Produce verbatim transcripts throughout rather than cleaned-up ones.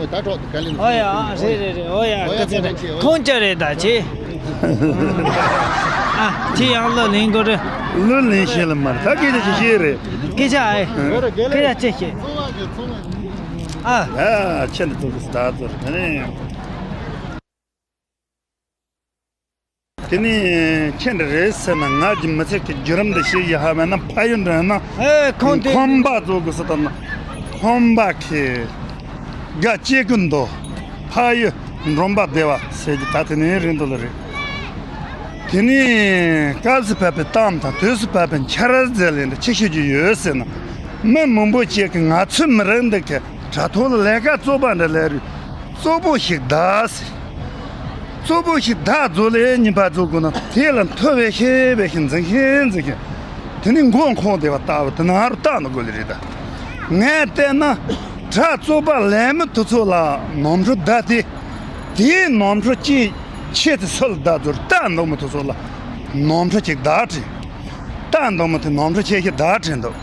ད་གྲོགས་དེ་ག་ལེན། ཨོ་ཡ། ཨ། རེད་རེད་རེད། ཨོ་ཡ། ཨོ་ཡ། སྐུ་ཚེ་རིང་། ཁོང་ཅག་རེད་ད་ཅི། ཨ། ཁྱེད་ཡང་བློ་ལེན་དགོས་རེད། བློ་ལེན་ཤེས་ལ་མ་རེད། ད་སྐད་ཆ་ཅིག་བཤད་རེད། སྐད་ཆ་ཨེ། སྐད་ཆ་ཅིག་བཤད། ཨ། ཨ། ཁྱེད་འདི་ཐུག་གི་ད་ཚོར་ད་ནི། དེ་ནས་ཁྱེད་འདྲ་རེད་ཟེར་ན། ང་གི་མི་ཚེ་གི་བརྒྱུད་རིམ་འདི་ཤེས་ཡ་ཧ་མེད་ན། ཕ་ཡུལ་འདྲ་ན། ཨེ། ཁོང་དེ། ཁོམ་པ་བཟོ་དགོས་ཟེར་ད་ན། ཁོམ་པ་ཁེ། དགའ་སྐྱེ་ཀུན་འདུག་ཕ་ཡུལ་འགྲོམ་པ་བདེ་བ་ཟེར་གྱི་ད་དེ་ནས་རིང་དུ་ལ་རེད། དེ་ནས་སྐབས་སུ་བབས་པའི་གཏམ་དང་དུས་སུ་བབས་པའི་འཆར་ཟེར་ལེ་འདྲ་ཆེ་ཤོས་ཀྱི་ཡོད་ཟེར་ན། མི་མང་པོ་ཅིག་གིས་ང་ཚོའི་མི་རིགས་འདི་གི་དྲ་ཐོག་ལ་ལས་ཀ་རྩོག་པ་འདྲ་ལས་རིགས་རྩོག་པོ་ཞིག་གདའ་ཟེར། རྩོག་པོ་ཞིག་གདའ་རྫོགས་ལས་ཉིན་པ་རྫོགས་དགོས་ན། དེ་ལ་མཐོ་བའི་ཤེས་པའི་ཤིང་འཛིན་ཤིང་འཛིན་ཤིང་། དེ་ནི་མགོ་འཁོར་བདེ་བ་ལྟ་བུ་དེ་ན་རུ་བཏགས་ན་དགོས་ལེ་རེད་ད། ངས་བལྟས་ན་དྲ་རྩོག་པ་ལས་མི་དེ་ཚོ་ལ་ནོར་འཁྲུལ་གདའ་སྟེ། དེའི་ནོར་འཁྲུལ་ཅིག་ཆེད་དུ་སུ་ལ་གདའ་རྫོགས་ལྟ་འདོད་མི་དེ་ཚོ་ལ་ནོར་འཁྲུལ་ཅིག་གདའ་དྲན། ལྟ་འདོད་མི་དེ་ནོར་འཁྲུལ་ཆེ་ཤོས་གདའ་དྲན་འདུག་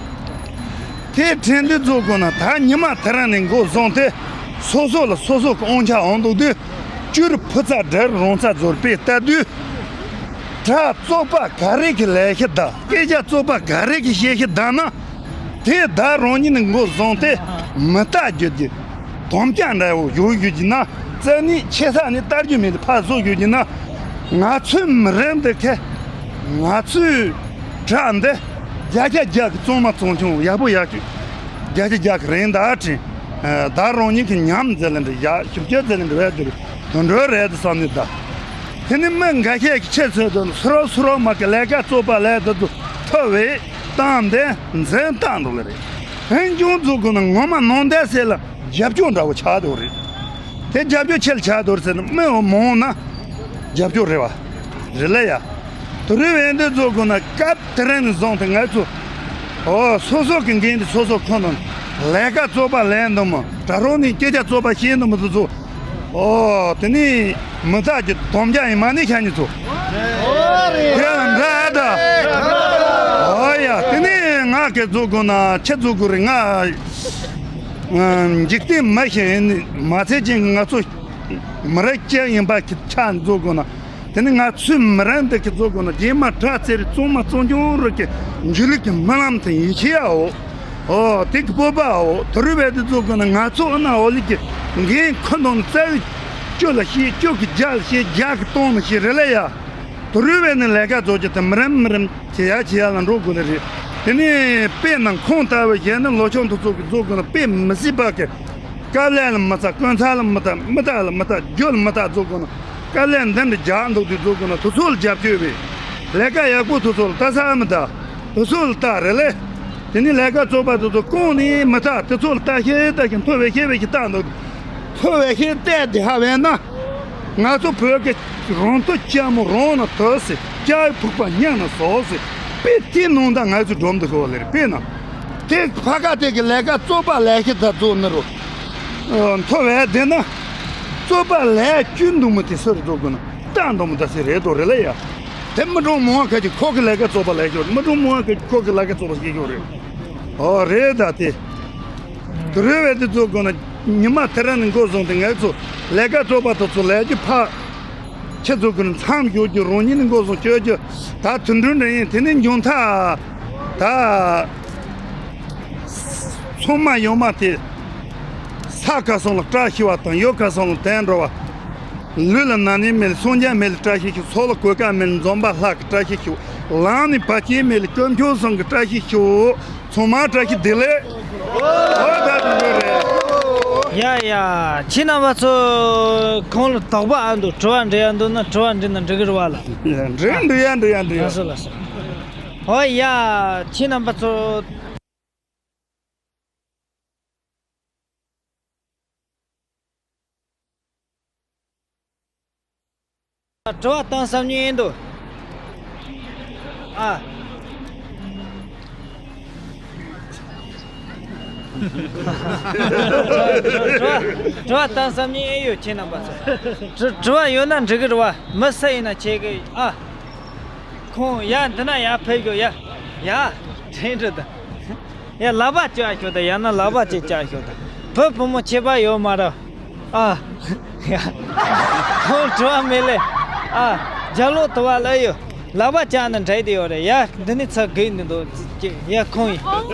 དེ་དྲན་དུས་རྫོགས་དགོས་ན། ད་ཉི་མ་དེ་རིང་ནས་འགོ་བཟུང་སྟེ་སོ་སོ་ལ་སོ་སོ་གི་དབང་ཆ་འོང་འདུག་དུས། སྤྱིར་ཕུ་ཚ་དྲག་རུང་ཚ་རྫོགས་པའི་ལྟ་དུས། དྲ་རྩོག་པ་ག་རེ་གི་ལས་ཤི་གདའ། སྐད་ཆ་རྩོག་པ་ག་རེ་གི་བཤད་ཤི་གདའ་ན། དེ་ད་རང་ཉིད་ནས་འགོ་བཟུང་སྟེ་མི་ལྟ་རྒྱུ་གི་དམ་བཅའ་འདྲ་བོ་ཡོད་རྒྱུ་གྱི་ན། རྩ་ནས་ཆེ་ས་ནས་ལྟ་རྒྱུ་མེད་དེ་ཕར་བཟོ་རྒྱུ་གྱི་ན། ང་ཚོའི་མི་རིགས་འདི་ག་ང་ཚོའི་དྲ་འདི་བརྒྱ་ཆ་བརྒྱ་གི་གཙང་མ་གཙང་རྐྱང་ཡག་པོ་ཡག་ཤོས། བརྒྱ་ཆ་བརྒྱ་གི་རིན་ད་དྲན། ད་རང་ཉིད་ཀྱི་ཉམས་ཟེར་ལེ་འདྲ་ཡ་ཞིབ་དཔྱད་ཟེར་ལེ་འདྲ་བས་དེ་དོན་འགྲོ་རེད་དུ་བསམ་ནས་ད། དེ་ནི་མི་འགའ་ཤས་ཀྱི་ཆེད་ཚོད་དུ་སུ་རོགས་སུ་རོགས་མ་གི་ལས་ཀ་རྩོག་པ་ལས་དུ་དུ་ཐོབ་བས་བཏང་སྟེ་འཛིན་བཏང་འགྲོ་ལེ་རེད། འོན་ཀྱང་རྫོགས་དགོས་ན་ངོ་མ་ནང་བསྡད་ཟེར་ལ་རྒྱབ་སྐྱོར་འདྲ་བོ་ཆགས་འདུག་རེད། དེ་རྒྱབ་སྐྱོར་ཆེད་ཆགས་འདུག་ཟེར་ན། མི་འོ་མང་ན་རྒྱབ་སྐྱོར་རེད་བ། རེད་ལ་ཡ། དུ་རུ་བས་འདི་རྫོགས་དགོས་ན་སྐབས་དེ་རིང་ནས་བཟུང་སྟེ་ང་ཚོ། ཨོ། སོ་སོ་གི་འགན་དེ་སོ་སོ་ཁོ་ན་ལས་ཀ་རྩོག་པ་ལས་འདུག་མོ། དྲ་རོགས་ནས་སྐད་ཆ་རྩོག་པ་བཤད་འདུག་མོ་དེ་ཚོ། ཨོ། དེ་ནི་མི་རྟག་གི་དམ་བཅའ་ཡིན་མ་ནི་ཤ་ཉི་ཚོ། དེ་ལ་འདྲ་ད། ཨོ་ཡ། དེ་ནི་ང་གི་རྫོགས་དགོས་ན་ཆེ་རྫོགས་དགོས་རེད། ང་འཇིག་རྟེན་མི་ཞིག་ཡིན་ནི་མ་ཚད་ཅན་གྱི་ང་ཚོ་མི་རིགས་གཅིག་ཡིན་པ་གི་ཆ་རྫོགས་དགོས་ན། དེ་ནི་ང་ཚོའི་མི་རིགས་འདི་གི་རྫོགས་དགོས་ན། རྗེས་མ་དྲ་རྩེ་རུ་གཙང་མ་གཙང་རྐྱང་རུ་གི་འཇུ་ལུགས་ཀྱི་སྨོན་ལམ་དང་ཡིད་ཆེས་ཡའོ། ཨོ། དེ་གི་སྤོབས་པའོ། དུ་རུ་བས་དེ་རྫོགས་དགོས་ན། ང་ཚོ་ཨ་ན་འོ་ལི་གི་འགན་ཁུར་འདོན་རྩ་བའི་བཅུ་ལ་བཤད། བཅུ་གི་བརྒྱ་ལ་བཤད། བརྒྱ་གི་སྟོང་ལ་བཤད་རེད་ལ་ཡ། དུ་རུ་བས་ནི་ལས་ཀ་རྫོགས་རྒྱུ་དེ་མི་རིམ་མི་རིམ་བྱེད་ཡ་བྱེད་ཡ་ལ་འགྲོ་དགོས་ལེ་རེད། དེ་ནི་དཔེར་ན་ཁོང་ལྟ་བུ་གཞན་ནི་ལོ་ཆུང་དུ་ཚོགས་ཀྱི་རྫོགས་དགོས་ན། དཔེ་མི་སྲིད་པ་གི་དཀའ་ལས་ལ་མི་ལྟ། དཀོན་ཚ་ལ་མི་ལྟ། མི་རྟག་ལ་མི་ལྟ། རྒྱུ་ལ་མི་ལྟ་རྫོགས་དགོས་ན། དཀའ་ལས་འདི་འདྲ་རྒྱག་འདུག་དུས་རྫོགས་དགོས་ན། དུ་ཚོགས་ལ་རྒྱབ་སྐྱོར་བས། ལས་ཀ་ཡག་པོ་དུ་ཚོགས་ལ་ལྟ་ས་མི་ལྟ། དུ་ཚོགས་ལ་ལྟ་རེད་ལེ། དེ་ནི་ལས་ཀ་རྩོག་པ་དུ་ཚོགས་གང་ནས་མི་ལྟ། དུ་ཚོགས་ལ་ལྟ་ཤེས་ལྟ་ཤེས། མཐོ་བའི་ཤེས་བའི་ཤེས་ལྟ་འདུག་མཐོ་བའི་ཤེས་ལྟ་དེ་ཧ་བས་ན། ང་ཚོ་བོད་ཀྱི་རང་དུ་ལྕམ་མོ་རང་ན་དོ་ཟེར། ལྕགས་ཕུག་པ་ཉག་ན་ཟོ་ཟེར། དཔེ་དེ་ནང་ད་ང་ཚོ་སྒྲོམ་དུ་ཤོར་ལེ་རེད། དཔེར་ན། དེ་ཕ་ཁ་དེ་གི་ལས་ཀ་རྩོག་པ་ལས་ཤི་ད་རྫོགས་ནི་རུ། མཐོ་བས་དེ་ན། རྩོག་པ་ལས་རྒྱུ་འདུག་མི་དེ་སུ་རེད་རྫོགས་དགོས་ན། ལྟ་འདུག་མི་ད་ཟེར་རེད་དོ་རེད་ལ་ཡ། དེ་མི་གྲངས་མང་བ་ཁ་ཅིག་ཁོ་གི་ལས་ཀ་རྩོག་པ་ལས་ཤོར། མི་གྲངས་མང་བ་ཁ་ཅིག་ཁོ་གི་ལས་ཀ་རྩོག་པ་ཤེས་ཤོར་རེད། ཨོ་རེད་ད་དེ། དུ་རུ་བས་དེ་རྫོགས་དགོས་ན། ཉི་མ་དེ་རིང་ནས་འགོ་བཟུང་སྟེ་ང་ཚོ་ལས་ཀ་རྩོག་པ་དེ་ཚོ་ལས་རྒྱུ་ཕར་ཆེ་རྫོགས་དགོས་ན། མཚམས་འཇོག་རྒྱུ་རང་ཉིད་ནས་འགོ་བཟུང་བཅོས་རྒྱུ་ད་དུད་འགྲོ་འདྲ་ཡིན། དེ་ནས་མཇུག་མཐའ་ད་ཚང་མ་ཡོང་མ་དེ། ས་ཁ་སང་ལ་བཀྲ་ཤིས་པ་དང་། ཡུལ་ཁ་སང་ལ་དོན་འགྲོ་བ། ལུས་ལ་ན་ནིང་མེད་ལ་སངས་རྒྱས་མེད་ལ་བཀྲ་ཤིས་ཤོག་སྲོག་ལ་གོད་ཁ་མེད་ལ་འཛོམས་པ་ལྷ་གི་བཀྲ་ཤིས་ཤོག་ལམ་ནས་བར་ཆད་མེད་ལ་དཀོན་མཆོག་གསུམ་གྱི་བཀྲ་ཤིས་ཤོག་ཚང་མ་བཀྲ་ཤིས་བདེ་ལེགས། ཨོ་ད་དུ་འགྲོ་རེད། ཡ་ཡ། ཁྱེད་རྣམ་པ་ཚོ་ཁོང་ལ་དོགས་པ་ཨ་འདུག་དྲི་བ་འདྲི་ཡ་འདུག་ན་དྲི་བ་འདྲི་ན་འགྲིག་གི་རེད་བ་ལ། འདྲི་འདྲི་ཡ་འདྲི་ཡ་འདྲི་ཡ། ལགས་སོ་ལགས་སོ། ཨོ་ཡ། ཁྱེད་རྣམ་པ་ཚོ། དྲི་བ་བཏང་བསམ་ཉེན་འདུག་ཨ། དྲི་བ་དྲི་བ་བཏང་བསམ་ཉེན་ཨེ་ཡོད་ཁྱེད་རྣམ་པ་ཚོ། དྲི་དྲི་བ་ཡོད་ན་འགྲིག་གི་རེད་བ། མི་སུ་ཡིན་ན་ཁྱེད་ཀྱི་ཨ། ཁོང་ཡ་འདི་ན་ཡ་ཕེབས་ཤོག་ཡ། ཡ། དྲན་འགྲོ་དང་། ཡ་ལག་པ་བཅག་ཤོག་དང་། ཡང་ན་ལག་པ་ཅིག་བཅག་ཤོག་དང་། བུ་བུ་མོ་ཁྱད་པར་ཡོད་མ་རེད། ཨ། ཡ། ཁོང་དྲི་བ་མེད་ལེ། ཨ། རྒྱབ་ལོག་དུ་བ་ལ་ཡོད། ལག་པ་བཅག་ན་འདྲ་དེ་ཡོད་རེད་ཡ། འདི་ནི་ཚ་གི་ནི་འདུག་ཅེས་ཡ་ཁོང་ཡིན།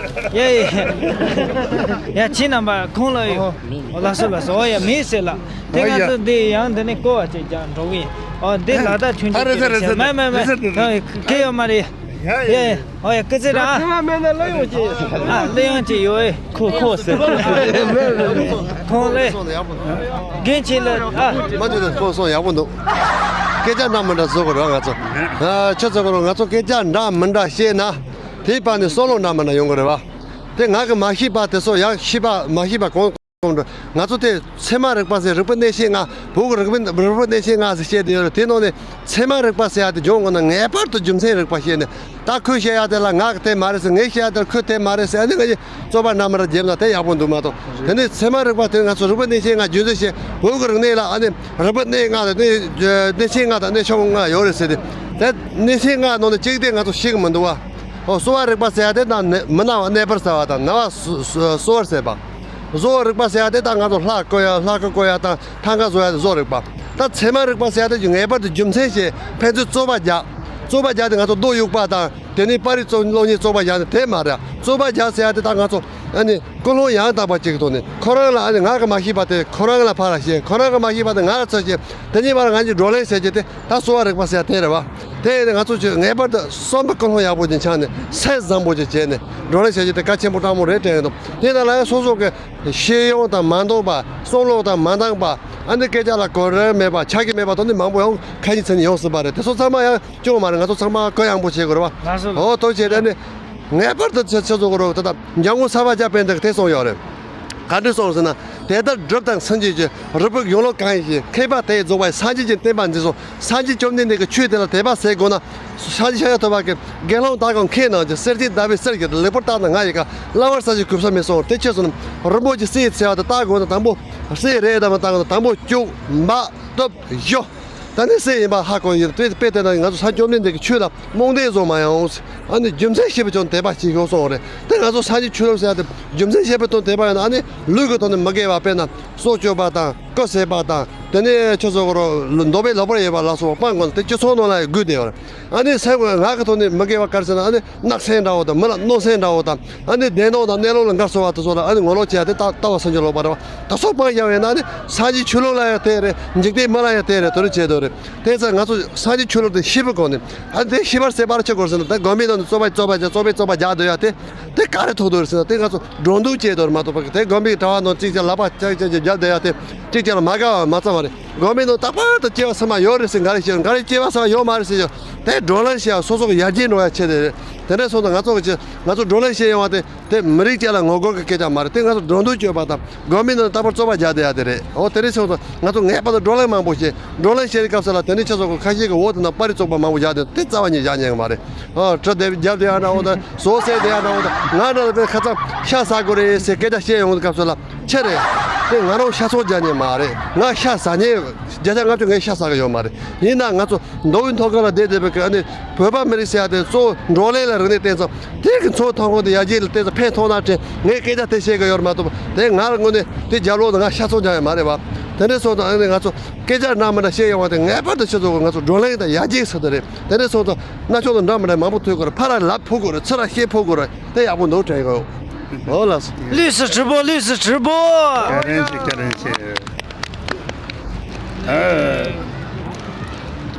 ཡ་ཡ། ཡ་ཁྱེད་རྣམ་པ་ཁོང་ལ་ཡོད། ལགས་སོ་ལགས་སོ། ཨོ་ཡ་མེད་ཟེར་ལ། དེ་ང་ཚོ་འདི་ཡང་འདི་ནི་བསྐོར་བ་ཅིག་ཀྱང་འགྲོ་གི་ཡིན། ཨོ་འདི་ལ་དྭགས་ཆུང་ཆུང་ཨ་རེད་ཟེར་རེད་ཟེར། མ་མ་མ། རེད་ཟེར། ཁྱེད་ཡོད་མ་རེད། ཡ་ཡ། ཡ་ཡ། ཨོ་ཡ་སྐུ་ཚེ་རིང་། ཨ། ཨ་གླུ་དབྱངས་ཅིག་ཡོད་ཨེ། ཁོ་ཁོ་ཟེར། ཁོང་ལེ། རྒན་ཁྱེད་ལ། ཨ། མ་དེ་དང་ཁོ་སོང་ཡག་པོ་འདུག་སྐད་ཆ་འདྲ་མི་འདྲ་བཟོ་དགོས་རེད་བ་ང་ཚོ། ཨ། ཁྱོད་ཚོ་གོ་རོ། ང་ཚོ་སྐད་ཆ་འདྲ་མི་འདྲ་བཤད་ན། དེའི་བར་ནས་བསམ་བློ་འདྲ་མི་འདྲ་ཡོང་གི་རེད་བ། དེ་ང་གི་མ་ཤེས་པ་དེ་ཚོ་ཡང་ཤེས་པ་མ་ཤེས་པ་གོང་། ང་ཚོ་དེ་ཚད་མ་རིག་པ་ཟེར། རིག་པ་གནས་བཤད་ལྔ། བོད་ཀྱི་རིག་པ་རིག་པ་གནས་བཤད་ལྔ་ཟེར་བཤད་དེ་ཡོད་རེད། དེ་ནང་ནས་ཚད་མ་རིག་པ་ཟེར་ཡ་དེ་སྦྱོང་དགོས་ན་ངེས་པར་དུ་རྒྱུ་མཚན་རིག་པ་བཤད་ནས། ད་ཁོས་བཤད་ཡ་དེ་ལ་ང་གི་དེ་མ་རེད་ཟེར། ངས་བཤད་ཡ་དེ་ལ་ཁོས་དེ་མ་རེད་ཟེར། ཨ་ནི་ང་གཉིས་རྩོད་པ་འདྲ་མི་འདྲ་བརྒྱབ་ན་དེ་ཡག་པོ་འདུག་མ་གཏོགས། དེ་ནས་ཚད་མ་རིག་པ་དེ་ང་ཚོ་རིག་པ་གནས་བཤད་ལྔ་རྒྱུ་མཚན་བཤད། བོད་ཀྱི་རིག་གནས་ལ་ཨ་ནི་རིག་པ་གནས་ལྔ་དང་གནས་གནས་ཆེན་ལྔ་དང་གནས་ཆུང་ལྔ་ཡོད་རེད་ཟེར་ཏེ། དེ་གནས་ཆེན་ལྔ་ནང་ནས་གཅིག་དེ་ང་ཚོ་ཤེས་ཀྱི་མི་འདུག་བ། ཨོ་གསོ་བ་རིག་པ་ཟེར་ཡ་དེ་ད་ནད་མི་ན་བ་གནས་པར་ཟེར་བ་དང་ན་བ་གསོ་གསོ་བར་ཟེར་བ། བཟོ་བ་རིག་པ་ཟེར་ཡ་དེ་ད་ང་ཚོ་ལྷ་བསྐོ་ཡ། ལྷ་སྐུ་བསྐོ་ཡ་དང་ཐང་ག་བཟོ་ཡ་དེ་བཟོ་རིག་པ། ད་ཚད་མ་རིག་པ་ཟེར་ཡ་དེ་ངེས་པར་དུ་རྒྱུ་མཚན་བཤད། ཕན་ཚུན་རྩོད་པ་རྒྱག་རྩོད་པ་རྒྱག་དེ་ང་ཚོ་རྡོ་དབྱུག་པ་དང་དེ་ནས་པར་རིས་བཙོང་སློང་ཉིན་རྩོད་པ་རྒྱག་ནས་དེ་མ་རེད། རྩོད་པ་རྒྱག་ཟེར་ཡ་དེ་ད་ང་ཚོ་ཨ་ནི་ཀུན་སློང་ཡང་དག་པ་ཅིག་གི་ཐོག་ནས་ཁོ་རང་ལ་ཨ་ནི་ང་གི་མ་ཤེས་པ་དེ་ཁོ་རང་ལ་ཕར་ལ་བཤད། ཁོ་རང་གི་མ་ཤེས་པ་དེ་ང་ལ་ཚུར་བཤད། དེ་གཉིས་བར་ང་གཉིས་བགྲོ་གླེང་བྱེད་རྒྱུ་དེ་ད་གསོ་བ་རིག་པ་ཟེར་ཡ་དེ་རེད་བ། དེ་ཡིན་ན་ང་ཚོ་ཅིག་ངེས་པར་དུ་བསམ་པ་ཀུན་སློང་ཡག་པོ་ཅིག་འཆང་ནས་སེམས་བཟང་པོ་ཅིག་བྱས་ནས་བགྲོ་གླེང་བྱེད་རྒྱུ་དེ་གལ་ཆེན་པོ་དྲང་མོ་རེད་དྲན་འདུག་དེ་ལྟར་ལ་ཡང་སོ་སོ་གི་ཤེས་ཡོན་དང་མ་འདང་པ། བསམ་བློ་དང་མ་འདང་པ། ཨ་ནི་སྐད་ཆ་ལ་གོ་རིམ་མེད་པ། ཆ་རྐྱེན་མེད་པ་དེ་འདྲ་མང་པོ་ཡང་ཁ་ཉིན་ཚ་ཉིན་ཡོང་སྲིད་པ་རེད། དེ་ཚོ་ཚང་མ་ཡང་སྐྱོན་མ་རེད། ང་ཚོ་ཚང་མ་གུ་ཡངས་པོ་བྱེད་དགོས་རེད་བ། ང་ཚོ་ཨོ་དོ་བྱེད་དེ་ནི་ངེས་པར་དུ་ཆ་ཆ་བཟོ་དགོས་རེད། ད་ལྟ་འཇམ་མགོན་ས་པ་རྒྱལ་པོ་དེ་གིས་དེ་གསུངས་ཡོད་རེད། ག་འདྲ་གསུངས་ཟེར་ན། དེ་ལྟར་སྒྲུབ་དང་སེམས་ཅན་གྱི། རིགས་པའི་ཡོན་ལོ་གང་ཡིན་ཞིང་། མཁས་པ་དེས་རྫོགས་པའི་སངས་རྒྱས་ཀྱི་བསྟན་པ་འཛིན་སོ། སངས་རྒྱས་བཅོམ་ལྡན་འདས་ཀྱི་ཆོས་དེ་ལ་དད་པ་ཟེར་དགོས་ན། སངས་རྒྱས་ཤཱཀྱ་ཐུབ་པ་གིས་དགེ་སློང་དག་གམ་མཁས་རྣམས་ཀྱིས། གསེར་གྱི་ཟླ་བའི་གསེར་གྱི་ལེགས་པར་བརྟགས་ན་ང་ཡི་བཀའ། བླང་བར་བྱ་ཞིང་གུས་པར་མི་གསོལ་བ། དེ་ཕྱིར་སོང་རིན་པོ་ཆེའི་གསེར་ཡི་ཚེ་བ་དེ་བརྟག་དགོས་ན། དང་པོ་གསེར་རེད་དམ་བརྟག་དགོས་ན། དང་པོ་བཅུག་འབག་གཏུབ་གཞོ། ད་ནི་གསེར་ཡིན་པ་ཧ་གོ་ཡིན། དཔེ་དཔེ་དེ་ན་ང་ཚོ་སངས་རྒྱས་བཅོམ་ལྡན་འདས་ཀྱི་ཆོས་ལ་རྨོངས་དད་བཟོ་མ་ཡོང་། ཨ་ནི་རྒྱུ་མཚན་ཤེས་པའི་ཐོག་ནས་དད་པ་བྱེད་ཤོག་གསུངས་པ་རེད། དེ་ང་ཚོ་སངས་རྒྱས་ཆོས་ལུགས་ཟེར་ཡ་དེ་རྒྱུ་མཚན་ཤེས་པའི་ཐོག་ནས་དད་པ་ཡོད་ན། ཨ་ནི་ལུས་ཀྱི་ཐོག་ནས་མི་དགེ་བ། དཔེར་ན་སྲོག་གཅོད་པ་དང་རྐུ་བྱེད་པ་དང་། དེ་ནས་ཁྱོད་ཚོ་གོ་རོ་འདོད་པས་ལོག་པར་གཡེམ་པ་ལ་སོགས་པ་སྤང་དགོས་ན། དེ་སྤྱི་ཚོགས་ནང་ལ་ཡང་དགོས་བསྡད་ཡོད་རེད། ཨ་ནི་སེམས་ཀྱི་ངག་གི་ཐོག་ནས་མི་དགེ་བ་ག་རེ་ཟེར་ན། ཨ་ནི་སྣང་སེམས་འདྲ་བོ་དང་། མི་ལ་གནོད་སེམས་འདྲ་བོ་དང་། ཨ་ནི་བདེན་སྟོབས་དང་གནས་ལུགས་ལ་འགལ་སོང་བ་དེ་ཚོ་ལ་ཨ་ནི་ངོ་ལོག་བྱེད་ཡ་དེ་ལྟ་ལྟ་བ་སངས་རྒྱས་ལོག་པ་རེད་བ། ད་སོགས་སྤང་བཞག་པ་ཡིན་ན་ནི་སངས་རྒྱས་ཆོས་ལུགས་ལ་ཡང་དེ་རེད། འཇིག་རྟེན་མི་ལ་ཡང་དེ་རེད། དེ་འདྲ་བྱས་འདུག་རེད། དེ་ཚེ་ང་ཚོ་སངས་རྒྱས་ཆོས་ལུགས་དེ་ཤེས་པའི་སྒོ་ནས། ཨ་དེ་ཤེས་པར་ཟད་པར་ཆི་དགོས་ཟེར་ན། ད་དགོན་པའི་ནང་ནས་རྩོད་པ་རྩོད་པ་རྩོད་པའི་རྩོད་པ་རྒྱག་སྡོད་ཡ་དེ་དེ་ག་རེ་ཐུག་འདུག་རེད་ཟེར་ན། དེ་ང་ཚོ་འགྲོ་འདུག་བྱས་འདུག་རེད་མ་གཏོགས་པ། དེ་དགོན་པའི་གྲྭ་བ་ནང་གཅིག་ཅར་ལག་པ་ཅག་ཅག་ཅག་རྒྱབ་བསྡད་ཡ་དེ། གཅིག་ཅར་ལ་མ་དགའ་བ་མ་ཚང་བ་རེད། དགོན་པའི་ནང་རྟག་པར་དུ་སྐྱེ་བ་ཚང་མ་ཡོད་རེད་ཟེར། འགའ་རེ་ཤེས། འགའ་རེ་སྐྱེ་བ་ཚང་མ་ཡོད་མ་རེད་ཟེར་ཡ། དེ་བགྲོ་གླེང་བྱེད་ཡ་སོ་སོ་གི་ཡར་རྒྱས་འགྲོ་ཡ་ཆེད་དེ་རེད། དེ་འདྲ་སོང་ཙང་ང་ཚོ་གི་ང་ཚོ་བགྲོ་གླེང་བྱེད་ཡོང་བ་དེ། དེ་མི་རིགས་གཅིག་ལ་ངོ་རྒོལ་གྱི་སྐད་ཆ་མ་རེད། དེ་ང་ཚོ་འགྲོ་འདུག་སྤྱོད་པ་དང་དགོན་པའི་ནང་རྟག་པར་རྩོད་པ་རྒྱག་བསྡད་ཡ་དེ་རེད། འོ་དེ་རེད། ཆོག་ཙང་ང་ཚོ་ངེས་པར་དུ་བགྲོ་གླེང་མང་པོ་བྱེད། བགྲོ་གླེང་བྱེད་པའི་སྐབས་སུ་ལ་དེ་ནས་ཁྱེད་ཚོ་གི་ཁ་ཤས་ཀྱི་འོག་དེ་ན་པར་རིས་བཙོག་པ་མང་པོ་བཞག་དེ། དེ་རྩ་བ་ཉིད་བཞག་ཉན་གི་མ་རེད། ཨ་གྲི་རྒྱབ་བསྡད་ཡ་འདྲ་བོ་དང་། ཟོག་བསད་བསྡད་ཡ་འདྲ་བོ་དང་། ང་འདྲ་ལ་དཔེ་ཁ་ཚང་ཤ་ཟ་དགོས་རེད་ཟེར་སྐད་ཆ་བཤད་ཡོང་གི་སྐབས་སུ་ལ་ཆི་རེད། དེ་ང་རང་ཤ་ཚོགས་རྒྱག་ཉན་མ་རེད། ང་ཤ་ཟ་ཉན། བརྒྱ་ཆ་ལྔ་བཅུ་ངས་ཤ་ཟ་གི་ཡོད་མ་རེད། ཡིན་ན་ང་ཚོ་མདོ་དབུས་མཐོ་སྒང་ལ་བསྡད་བསྡད་པའི་གི་ཨ་ནི་བོད་པ་མི་རིགས་ཟེར་ཡ་དེ་གཙོ་བོ་བགྲོ་གླེང་ལ་རིག་གནས་བསྟན་ཙང་། དེ་གི་འཚོ་བའི་ཐོན་ཁུངས་དེ་ཡར་རྒྱས་ལ་བསྟན་ཙང་ཕན་ཐོགས་ན་དྲན། ངས་སྐད་ཆ་དེ་བཤད་གི་ཡོད་རེད་མ་གཏོགས། དེ་ང་ལ་དངོས་གནས་དེ་རྒྱབ་ལོག་ཏུ་ང་ཤ་ཚོགས་རྒྱག་ཡ་མ་རེད་བ། དེ་འདྲ་སོང་ཙང་ཨ་ནི་ང་ཚོ་སྐད་ཆ་འདྲ་མི་འདྲ་བཤད་ཡོང་བ་དེ་ངེས་པར་དུ་ཁྱེད་ཚོ་གི་ང་ཚོ་བགྲོ་གླེང་དང་ཡར་རྒྱས་ཟེར་དེ་རེད། དེ་འདྲ་སོང་ཙང་རྣ་ཆོག་ཏུ་འདྲ་མི་འདྲ་མང་པོ་ཐོས་དགོས་རེད། ཕར་ལ་ལབ་ཕུག་དགོས་རེད། ཚུར་ལ་བཤད་ཕུག་དགོས་རེད། དེ་ཡག་པོ་འདུག་དྲན་གི་ཡོད། འོ་ལགས་སོ། ལུས་སུ་གྲུབ་པོ། ལུས་སུ་གྲུབ་པོ། བཀའ་དྲིན་ཆེ། བཀའ་དྲིན་ཆེ།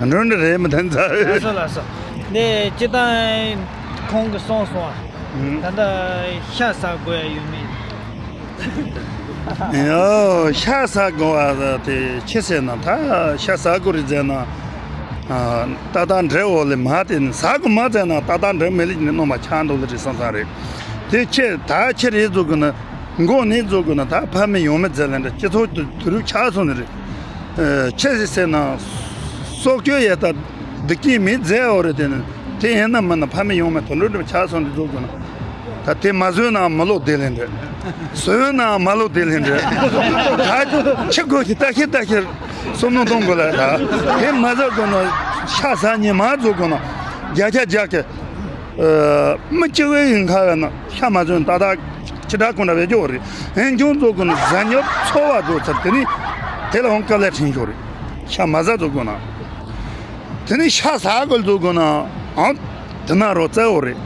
ཨ། འགྲོ་འདི་རེད་མི་ཐན་ཚ། ལགས་སོ་ལགས་སོ། འདི་སྤྱི་བཏང་ཁོང་གིས་གསུངས་སོང་བ། ད་ལྟ་ཤ་ཟ་དགོས་ཡ་ཡོད་མེད། ཡོ། ཤ་ཟ་དགོས་པ་དེ་ཅི་ཟེར་ན། ད་ཤ་ཟ་དགོས་རེད་ཟེར་ན། ཨ། ཏག་ཏག་འདྲ་བོ་ལས་མ། དེ་ནི་ཟ་དགོས་མ་ཟེར་ན་ཏག་ཏག་འདྲ་མེད་ལེ་ནི་སྣོན་པ་ཆགས་འདུག་ལེ་རེད་བསམ་བསམ་རེད། དེ་ཅི་ད་ཅི་རེད་བཟོ་དགོས་ན། མགོ་ནས་བཟོ་དགོས་ན་ད་ཕ་མེས་ཡང་མེས་ཟེར་ལེ་འདྲ། སྤྱི་ཚོགས་དུ་དུས་རབས་ཆགས་སོང་ནི་རེད། ཨ། ཅི་ཟེར་ཟེར་ན། སྲོག་གཅོད་ཡས་ད་སྡིག་ཅན་མེད་ཟེར་བ་རེད། དེ་ནི་དེ་ཡིན་ན་མིན་ན་ཕ་མེས་ཡང་མེས་དུད་འགྲོ་འདྲ་ཆགས་སོང་ནི་བཟོ་དགོས་ན། ད་དེ་མ་བཟོས་ན་མ་ལོག་བསྡད་ལེ་འདྲ། བཟོས་ན་མ་ལོག་བསྡད་ལེ་འདྲ། ད་ཅི་དགོས་ཀྱི་ལྟ་ཤེར་ལྟ་ཤེར་བསམ་བློ་གཏོང་དགོས་ལ། ད་དེ་མ་ཟ་དགོས་ན་ཤ་ཟ་ཉན་མ་བཟོ་དགོས་ན་བརྒྱ་ཆ་བརྒྱ་གི། ཨ། མི་སྐྱེ་བོའི་ཡིན་ཁ་བ་ན་ཤ་མ་ཟོས་ན་ཏག་ཏག་ཅི་འདྲ་གང་འདྲ་བས་སྐྱོ་བ་རེད། འོན་ཀྱང་བཟོ་དགོས་ན་ཟ་སྙོབ་འཚོ་བ་བཟོ་ཚར། དེ་ནི་ དེ་ལ་འོང་དཀའ་ལས་ཕྲན་ཤོར་རེད། ཤ་མ་ཟ་བཟོ་དགོས་ན། དེ་ནས་ཤ་ཟ་དགོས་བཟོ་དགོས་ན། ཨང་། དེ་ན་རོ་བཙལ་འོ་རེད།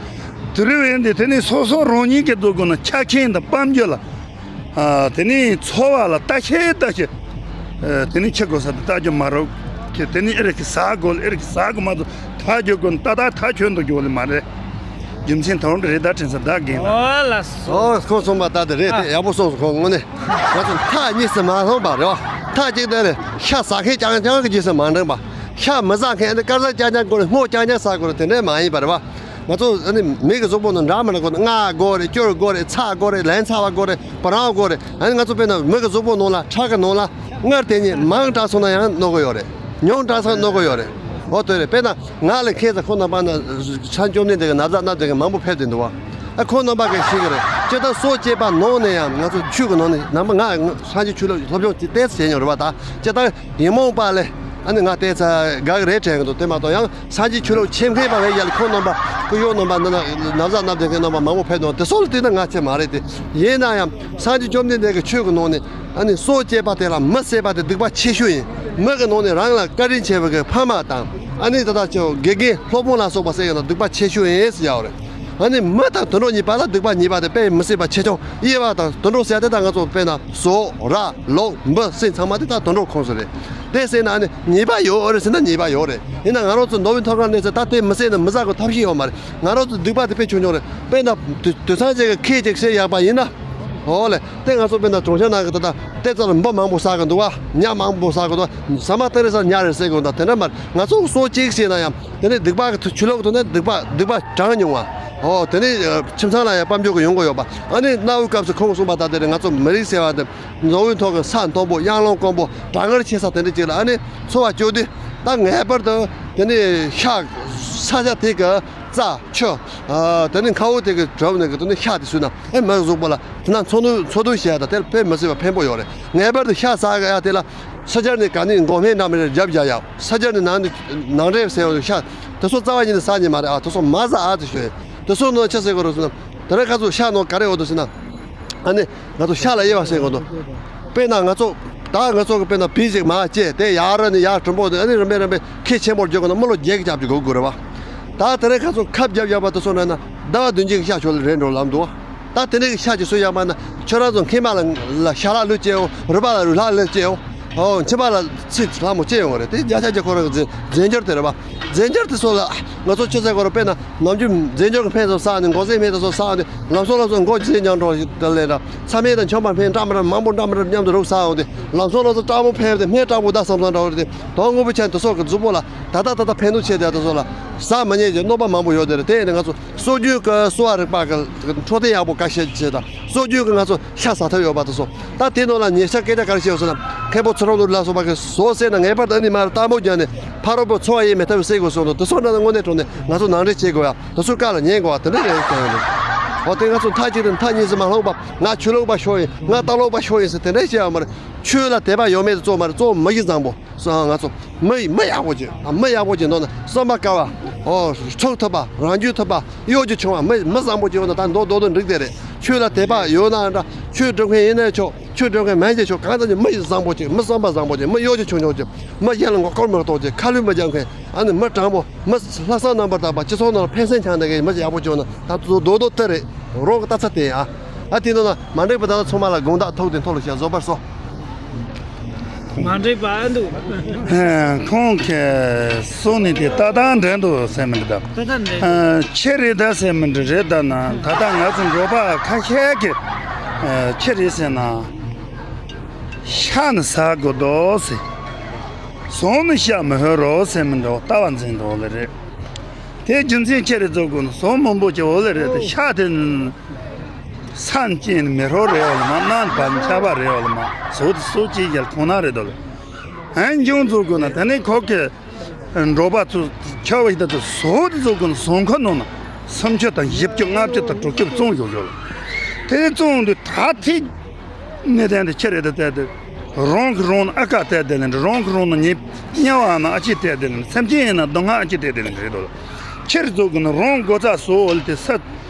དེ་རུ་བས་འདི་དེ་ནས་སོ་སོ་རང་ཉིད་ཀྱིས་བཟོ་དགོས་ན་ཆ་རྐྱེན་དང་དཔལ་འབྱོར་ལ། ཨ། དེ་ནས་འཚོ་བ་ལ་ལྟ་ཤེས་ལྟ་ཤེས། ཨ། དེ་ནས་ཁྱི་གོ་ས་དེ་ལྟ་རྒྱུ་མ་རོགས། ཁྱི་དེ་ནས་ཨེ་རེ་ཁྱི་ཟ་དགོས་ཨེ་རེ་ཁྱི་ཟ་དགོས་མ་གཏོགས་ཐག་གཅོད་དགོས་ན་ཏག་ཏག་ཐག་ཆོད་འདུག་རྒྱུ་ལས་མ་རེད། རྒྱུ་མཚན་དོན་རེད་ད་དྲན་ས་བདག་རྒན་ལ། ཨོ་ལ་སོ། ཨོ་ཁོང་གསུངས་པ་ལྟར་དེ་རེད་དེ་ཡག་པོ་གསུངས་སོང་ཁོང་དངོས་གནས། ང་ཚོ་ཐག་གཉིས་སུ་མ་ལྷུང་བ་རེད་བ། ཐག་གཅིག་དེ་ནི་ཤ་ཟ་མཁན་རྐྱང་རྐྱང་གི་རྗེས་སུ་མ་འབྲངས་པ། ཤ་མི་ཟ་མཁན་ནི་དཀར་ཟ་རྐྱང་རྐྱང་དགོས་རེད། སྔོ་རྐྱང་རྐྱང་ཟ་དགོས་རེད། དེ་འདྲས་མ་ཡིན་པ་རེད་བ། ང་ཚོ་ཨ་ནི་མི་གི་གཟུགས་པོ་ནང་འདྲ་མི་འདྲ་དགོས་ན་མངར་དགོས་རེད། སྐྱུར་དགོས་རེད། ཚ་དགོས་རེད། ལན་ཚ་བ་དགོས་རེད། བ་རང་དགོས་རེད། ཨ་ནི་ང་ཚོ་དཔེར་ན་མི་གི་གཟུགས་པོ་ནང་ལ་ཁྲག་གི་ནང་ལ་མངར་དེ་ཉིད་མང་དྲགས་སོང་ན་ཡང་གནོད་གི་ཡོད་རེད། ཉུང་དྲགས་སོང་ན་གནོད་གི་ཡོད་རེད། འོ་དེ་རེད། དཔེར་ན་ང་ལ་ཁྱེད་ཚོ་ཁོང་རྣམ་པ་ན་ཆང་བཅོམ་ནས་དེ་གི་ན་བཟའ་ན་དེ་གི་མང་པོ་ཕེབས་བསྡད་འདུག་བ། ཨ་ཁོང་རྣམ་པ་གི་ཤེས་གི་རེད། སྤྱིར་བཏང་སོ་སྐྱེས་པ་ནང་ནས་ཡང་ང་ཚོ་ཆོས་གི་ནང་ནས་ནམ་ང་སངས་རྒྱས་ཆོས་ལུགས་སློབ་སྦྱོང་དེ་ཏོག་ཙམ་བྱས་མྱོང་རེད་བ། ད་སྤྱིར་བཏང་ཡིན་མོང་པ་ལས་ཨ་ནི་ང་བལྟས་ཚ་དགའ་གི་རེད་དྲན་གི་འདུག་དེ་མ་གཏོགས་ཡང་སངས་རྒྱས་ཆོས་ལུགས་ཆེད་མཁས་པ་བས་ཡ་ལ་ཁོང་རྣམ་པ་སྐུ་གཡོག་རྣམ་པ་འདི་ན་ན་བཟའ་ན་དེ་གི་རྣམ་པ་མང་པོ་ཕེབས་འདུག་དེ་སོགས་ལ་བལྟས་ན་ང་ཆེ་མ་རེད་དེ། ཡིན་ན་ཡང་སངས་རྒྱས་བཅོམ་ལྡན་འདས་ཀྱི་ཆོས་ཀྱི་ནང་ནས་ཨ་ནི་སྲོག་བཅད་པ་དེ་ལ་མི་བསད་པ་དེ་སྡིག་པ་ཆེ་ཤོས་ཡིན། མི་གི་ནང་ནས་རང་ལ་བཀའ་དྲིན་ཆེ་བ་གི་ཕ་མ་དང་ཨ་ནི་ད་ལྟ་ཆེ་དགེ་རྒན་སློབ་དཔོན་ལ་སོགས་པ་བསད་ཡོད་ན་སྡིག་པ་ཆེ་ཤོས་ཡིན་ཟེར་ཡོད་རེད། ཨ་ནི་མི་དང་དུད་འགྲོ་གཉིས་བར་ལ་སྡིག་པ་གཉིས་པ་དེ་དཔེ་མི་སྲིད་པ་ཆེ་ཆུང་དབྱེ་བ་དང་དུད་འགྲོ་ཟེར་དེ་ད་ང་ཚོ་དཔེར་ན་ཟོ་ར་ལོག་འབུ་སྲིན་ཚང་མ་དེ་ད་དུད་འགྲོ་ཁོངས་སུ་རེད། དེ་ཟེར་ན་ཨ་ནི་ཉེས་པ་ཡོད་རེད་ཟེར་ན་ཉེས་པ་ཡོད་རེད། ཡིན་ན་ང་རང་ཚོ་མདོ་དབུས་མཐོ་སྒང་གནས་ཚུལ་ད་དེ་མི་བསད་ན་མི་ཟ་དགོས་ཐབས་ཤེས་ཡོད་མ་རེད། ང་རང་ཚོ་སྡིག་པ་དེ་དཔེ་ཆུང་ཆུང་རེད། དཔེར་ན་དུ་དུད་ཚང་ཅིག་གི་ཁྱི་ཅིག་བསད་ཡག་པ་ཡིན་ན། འོ་ལེ། དེ་ང་ཚོ་དཔེར་ན་གྲོང་ཁྱེར་ནང་གི་ད་ལྟ་ལྟེ་ཙམ་ལ་འབུ་མང་པོ་ཟ་གི་འདུག་བ། ཉ་མང་པོ་ཟ་གི་འདུག་བ། ཟ་མ་སྟེ་རེ་ཟ་ཉ་རེ་ཟེར་གི་འདུག་དེ་འདྲ་མ་རེད། ང་ཚོ་སོ་གཅིག་བྱས་ན་ཡང་དེ་ནས་སྡིག་པ་གི་ཆུ་ལོག་ཏུ་ནས་སྡིག་པ་སྡིག་པ་གྲངས་ཉུང་བ། འོ་དེ་ནས་ཁྱིམ་ཚང་ལ་ཡང་དཔལ་འབྱོར་གི་ཡོང་གི་ཡོད་པ། ཨ་ནི་གནའ་བོའི་སྐབས་སུ་ཁོང་གསུངས་པ་ལྟར་དེ་རེད། ང་ཚོ་མི་རིགས་ཟེར་བ་དེ་མདོ་དབུས་ཐོག་གི་ས་མཐོན་པོ་གཡང་ལོང་དཀོན་པོ་གྲང་ངར་ཆེ་ས་དེ་འདྲ་ཅིག་ལ་ཨ་ནི་འཚོ་བ་སྐྱོལ་དུས་ད་ངེས་པར་དུ་དེ་ནས་ཤ་ས་ཆ་དེ་གི་རྩྭ་ཆུ། ཨ། དེ་ནས་མཁའ་འོག་དེ་གི་གྲུབ་ནས་གི་དེ་ནས་ཤ་དེ་ཟོས་ན་ཨེ་མི་གཟུགས་པོ་ལ་དེ་ན་འཚོ་སྣོན་འཚོ་སྡོད་བྱེད་ཡ་ད་དེར་དཔེ་མི་སྲིད་པ་ཕན་པོ་ཡོད་རེད། ངེས་པར་དུ་ཤ་ཟ་གི་ཡ་དེ་ལ་ཕྱི་རྒྱལ་ནས་ག་ནས་འགོག་སྨན་འདྲ་མི་རེ་རྒྱབ་བཞག་ཡ། ཕྱི་རྒྱལ་ནས་ནང་ནས་ནང་འདྲེན་ཟེར་བ་ཤ་དེ་ཚོ་རྩ་བ་ཉིད་ནས་ཟ་ཉན་མ་རེད། ཨ། དེ་ཚོ་མ་ཟ་ཨ་ཙི་ཞོད་དེ་ཚོ་ནང་ཆ་ཟེར་གོ་རོ་ཟེར་ན་དེ་རིང་ཁ་ཚོ་ཤ་ནང་ག་རེ་འོ་དོ་ཟེར་ན། ཨ་ནི་ང་ཚོ་ཤ་ལ་དབྱེ་བ་ཟེར་དགོས་འདུག་དཔེར་ན་ང་ཚོ་ད་ང་ཚོ་གི་དཔེར་ན་བི་ཞིག་མ་བཅད་དེ་ཡར་ནི་ཡར་གྲུམ་པོ་དེ་ཨ་ནི་རིམ་པས་རིམ་པས་ཁེ་ཆེན་པོར་འཇོག་དགོས་ན་མི་ལོ་བརྒྱད་ཀྱི་རྒྱབ་ཀྱི་སྒུག་དགོས་རེད་བ། ད་དེ་རིང་ཁ་ཚོ་ཁབ་རྒྱབ་རྒྱབ་པ་དེ་ཚོ་ན་ན་ཟླ་བ་བདུན་གཅིག་གི་ཤ་ཤོར་ལ་རེད་འགྲོ་ལམ་འདུག་ད་དེ་འདྲའི་གི་ཤ་ཅིག་གསོ་ཡག་མ་ན་ཁྱོད་རང་ཚོ་མཁལ་མ་ལ་ལ་ཤ་ལག་ལུས་སྐྱེའོ། རུས་པ་ལ་རུས་ལྷག་ལུས་སྐྱེའོ། ཨོ་མཆིན་པ་ལ་ཚིག་ལྷ་མོ་སྐྱེ་ཡོང་བ་རེད། དེ་བརྒྱ་ཆ་བརྒྱ་ཁོ་རང་གི་རྫས་རྫས་འགྱུར་དེ་རེད་བ། རྫས་འགྱུར་དེ་ཚོ་ལ་ང་ཚོ་ཆུ་ཚོད་གོ་རུ་དཔེར་ན། ནམ་རྒྱུན་རྫས་འགྱུར་གྱི་སྨན་ཚོ་བསགས་ནས་འགོག་རྫས་སྨན་དེ་ཚོ་བསགས་ནས་ལམ་སང་ལམ་སང་འགོག་རྫས་མཉམ་འགྲོ་དེ་ལས་ད་ཚྭ་སྨན་དང་ཆང་འབག་སྨན་འདྲ་མི་འདྲ་མང་པོ་འདྲ་མི་འདྲ་མཉམ་དུ་རུབ་བསགས་འོང་དེ་ལམ་སང་ལམ་སང་སྐྲག་པོ་ཕན་དེ་སྨན་སྐྲག་པོ་ད་བསམ་བསམ་འདྲ་བོ་དེ་དོན་དངོས་པོ་ཆ་ནས་དེ་ཚོ་གི་གཟུགས་པོ་ལ་ད་ལྟ་ད་ལྟ་ཕན་ཐོགས་ཆེ་དེ་དེ་ཚོ་ལ་ཟ་མི་ཉན་གྱི་གནོད་པ་མང་པོ་ཡོད་དེ་རེད། དེ་ཡིན་ན་ང་ཚོ་སྲོལ་རྒྱུན་གྱི་གསོ་བ་རིག་པ་གི་འཕྲོད་བསྟེན་ཡག་པོ་དཀའ་ཤེས་ཆེ་དང་སྲོལ་རྒྱུན་གྱི་ང་ཚོ་ཤ་ཟ་ཐབས་ཡོད་པ་དེ་ཚོ། ད་དེ་ནང་ལ་ཉེ་ཆར་སྐད་ཆ་ག་རེ་བཤད་ཡོད་ཟེར་ན། མཁན་པོ་ཚུ་རོང་ལུ་ལ་སོགས་པ་གི་ཟོག་བསད་ན་ངེས་པར་དུ་ཨ་ནི་མར་སྟག་མོ་བརྒྱབ་ནས་ཕ་རོལ་པོ་འཚོ་བ་ཡེ་མེད་ཐབས་བསད་དགོས་གསུངས་འདུག་དེ་ཚོ་འདྲ་ན་དངོས་གནས་དྲང་གནས་ང་ཚོ་ནང་འདྲེན་བྱེད་དགོས་ཡ། དེ་ཚོ་བཀའ་ལ་ཉན་དགོས་ཡ་དེ་འདྲ་རེད་བསྟན་ཡོད་འདུག་འོ་དེ་ང་ཚོ་མཐའ་གཅིག་ཏུ་མཐའ་གཉིས་སུ་མ་ལྷུང་བ། ང་ཆོས་ལུགས་པ་ཤོག་ཡིན། ང་སྟག་ལོག་པ་ཤོག་ཡིན་ཟེར་དེ་འདྲ་བཤད་ཡ་མ་རེད། ཆོས་ལ་དད་པ་ཡོད་མེད་དེ་གཙོ་བོ་མ་རེད། གཙོ་བོ་མི་གཞི་བཟང་པོ། སོ་ང་ཚོ་མི་མི་ཡག་པོ་ཅིག་མི་ཡག་པོ་ཅིག་འདོད་ན་བསམ་པ་དཀར་བ། ཨོ་ཚུགས་ཐུབ་པ། རང་རྒྱུད་ཐུབ་པ། གཡོ་སྒྱུ་ཆུང་བ། མི་མི་བཟང་པོ་ཅིག་ཡོད་ན་ད་མདོ་མདོ་དོན་འགྲིག་དེ་རེད། ཆོས་ལ་དད་པ་ཡོད་ན་འདྲ། ཆོས་སྒྲུབ་མཁན་ཡིན་ན་ཆོག་ཆོས་སྒྲུབ་མཁན་མིན་ཀྱང་ཆོག་གང་ཙམ་གྱི་མི་བཟང་པོ་ཅིག་མི་བསམ་པ་བཟང་པོ་ཅིག་མི་གཡོ་སྒྱུ་ཆུང་ཆུང་ཅིག་མི་གཞན་ལ་མགོ་སྐོར་མི་གཏོང་ཅིག་ཁ་ལུད་མི་རྒྱག་མཁན། ཨ་ནི་མི་དྲང་པོ། མི་ལྷག་བསམ་རྣམ་པར་དག་པ། སྤྱི་ཚོགས་ནང་ལ་ཕན་སེམས་འཆང་བསྡད་མཁན་མི་ཡག་པོ་ཅིག་ཡོད་ན་ད་མདོ་མདོ་དོན་དེ་རེད། རང་གི་ལྟ་ཚུལ་དེ་ཡིན་ཨ། ཨ་དེ་ནང་ན་མ་འགྲིག་པ་ད་ལ་ཚང་མ་ལ་དགོངས་དག་ཐུགས་དེ་མཐོ་རུ་བྱ། བཟོད་པར་གསོལ། མ་འགྲིག་པ་ཨ་འདུག་ཁོང་གིས་གསུངས་ནས་དེ་ཏག་ཏག་འགྲིག་འདུག་ཟེར་མི་འདུག་ད་ལྟ་འགྲིག་ཨ། ཆི་རེད་ད་ཟེར་མི་འདྲ་རེད། ད་ན་ད་ལྟ་ང་ཚོ་འབྲོག་པ་ཁ་ཤས་ཀྱིས་ཨ། ཆི་རེད་ཟེར་ན། ཤ་ནི་ཟ་དགོས་འདུག་ཟེར། ཟོང་ནི་ཤ་མི་ཧོད་རོགས་ཟེར་མི་འདྲ་བོ་ལྟ་བ་འཛིན་འདུག་ལེ་རེད། དེ་རྒྱུ་མཚན་ཆི་རེད་བཟོ་དགོས་ན་ཟོང་མང་པོ་ཅིག་འོ་ལེ་རེད་དེ། ཤ་དེ་ནི་སེམས་ཅན་ནི་མི་ཧོད་རེད་བ་ལ་མ། སྣ་བ་ཆ་བ་རེད་བ་ལ་མ། ཟོག་དེ་སོ་ཅིག་ཡལ་ཁོང་ན་རེད་དོ་ལེ། ཨན་འབྱུང་བཟོ་དགོས་ན་དེ་ནས་ཁོ་གི་འབྲོག་པ་ཚོ་ཁྱོད་བ་ཡི་ད་ཚོ་ཟོག་དེ་བཟོ་དགོས་ན་ཟོང་ཁ་ནང་ན་སུམ་ཅུ་དང་བཞི་བཅུ་ལྔ་བཅུ་དང་དྲུག་ཅུ་བཙོང་ཡོད་ཡོད་ལ། དེ་བཙོང་དུས་ད་ཐིག་གནས་བརྟན་དེ་ཁྱེད་རེད་དེ་བལྟས་ཏེ། རང་གི་རང་ན་ཨ་ཁ་བལྟས་དེ་ལེན། རང་གི་རང་ན་ཉེ་དམྱལ་བ་ན་ཨ་ཅེ་བལྟས་དེ་ལེན། སེམས་ཅན་ཡིན་ན་སྡུག་བསྔལ་ཨ་ཅེ་བལྟས་དེ་ལེན་རེད་དོ། ཁྱེད་བཟོ་དགོས་ན་རང་སྒོ་རྩ་སོ་འོལ་ཏེ་ས་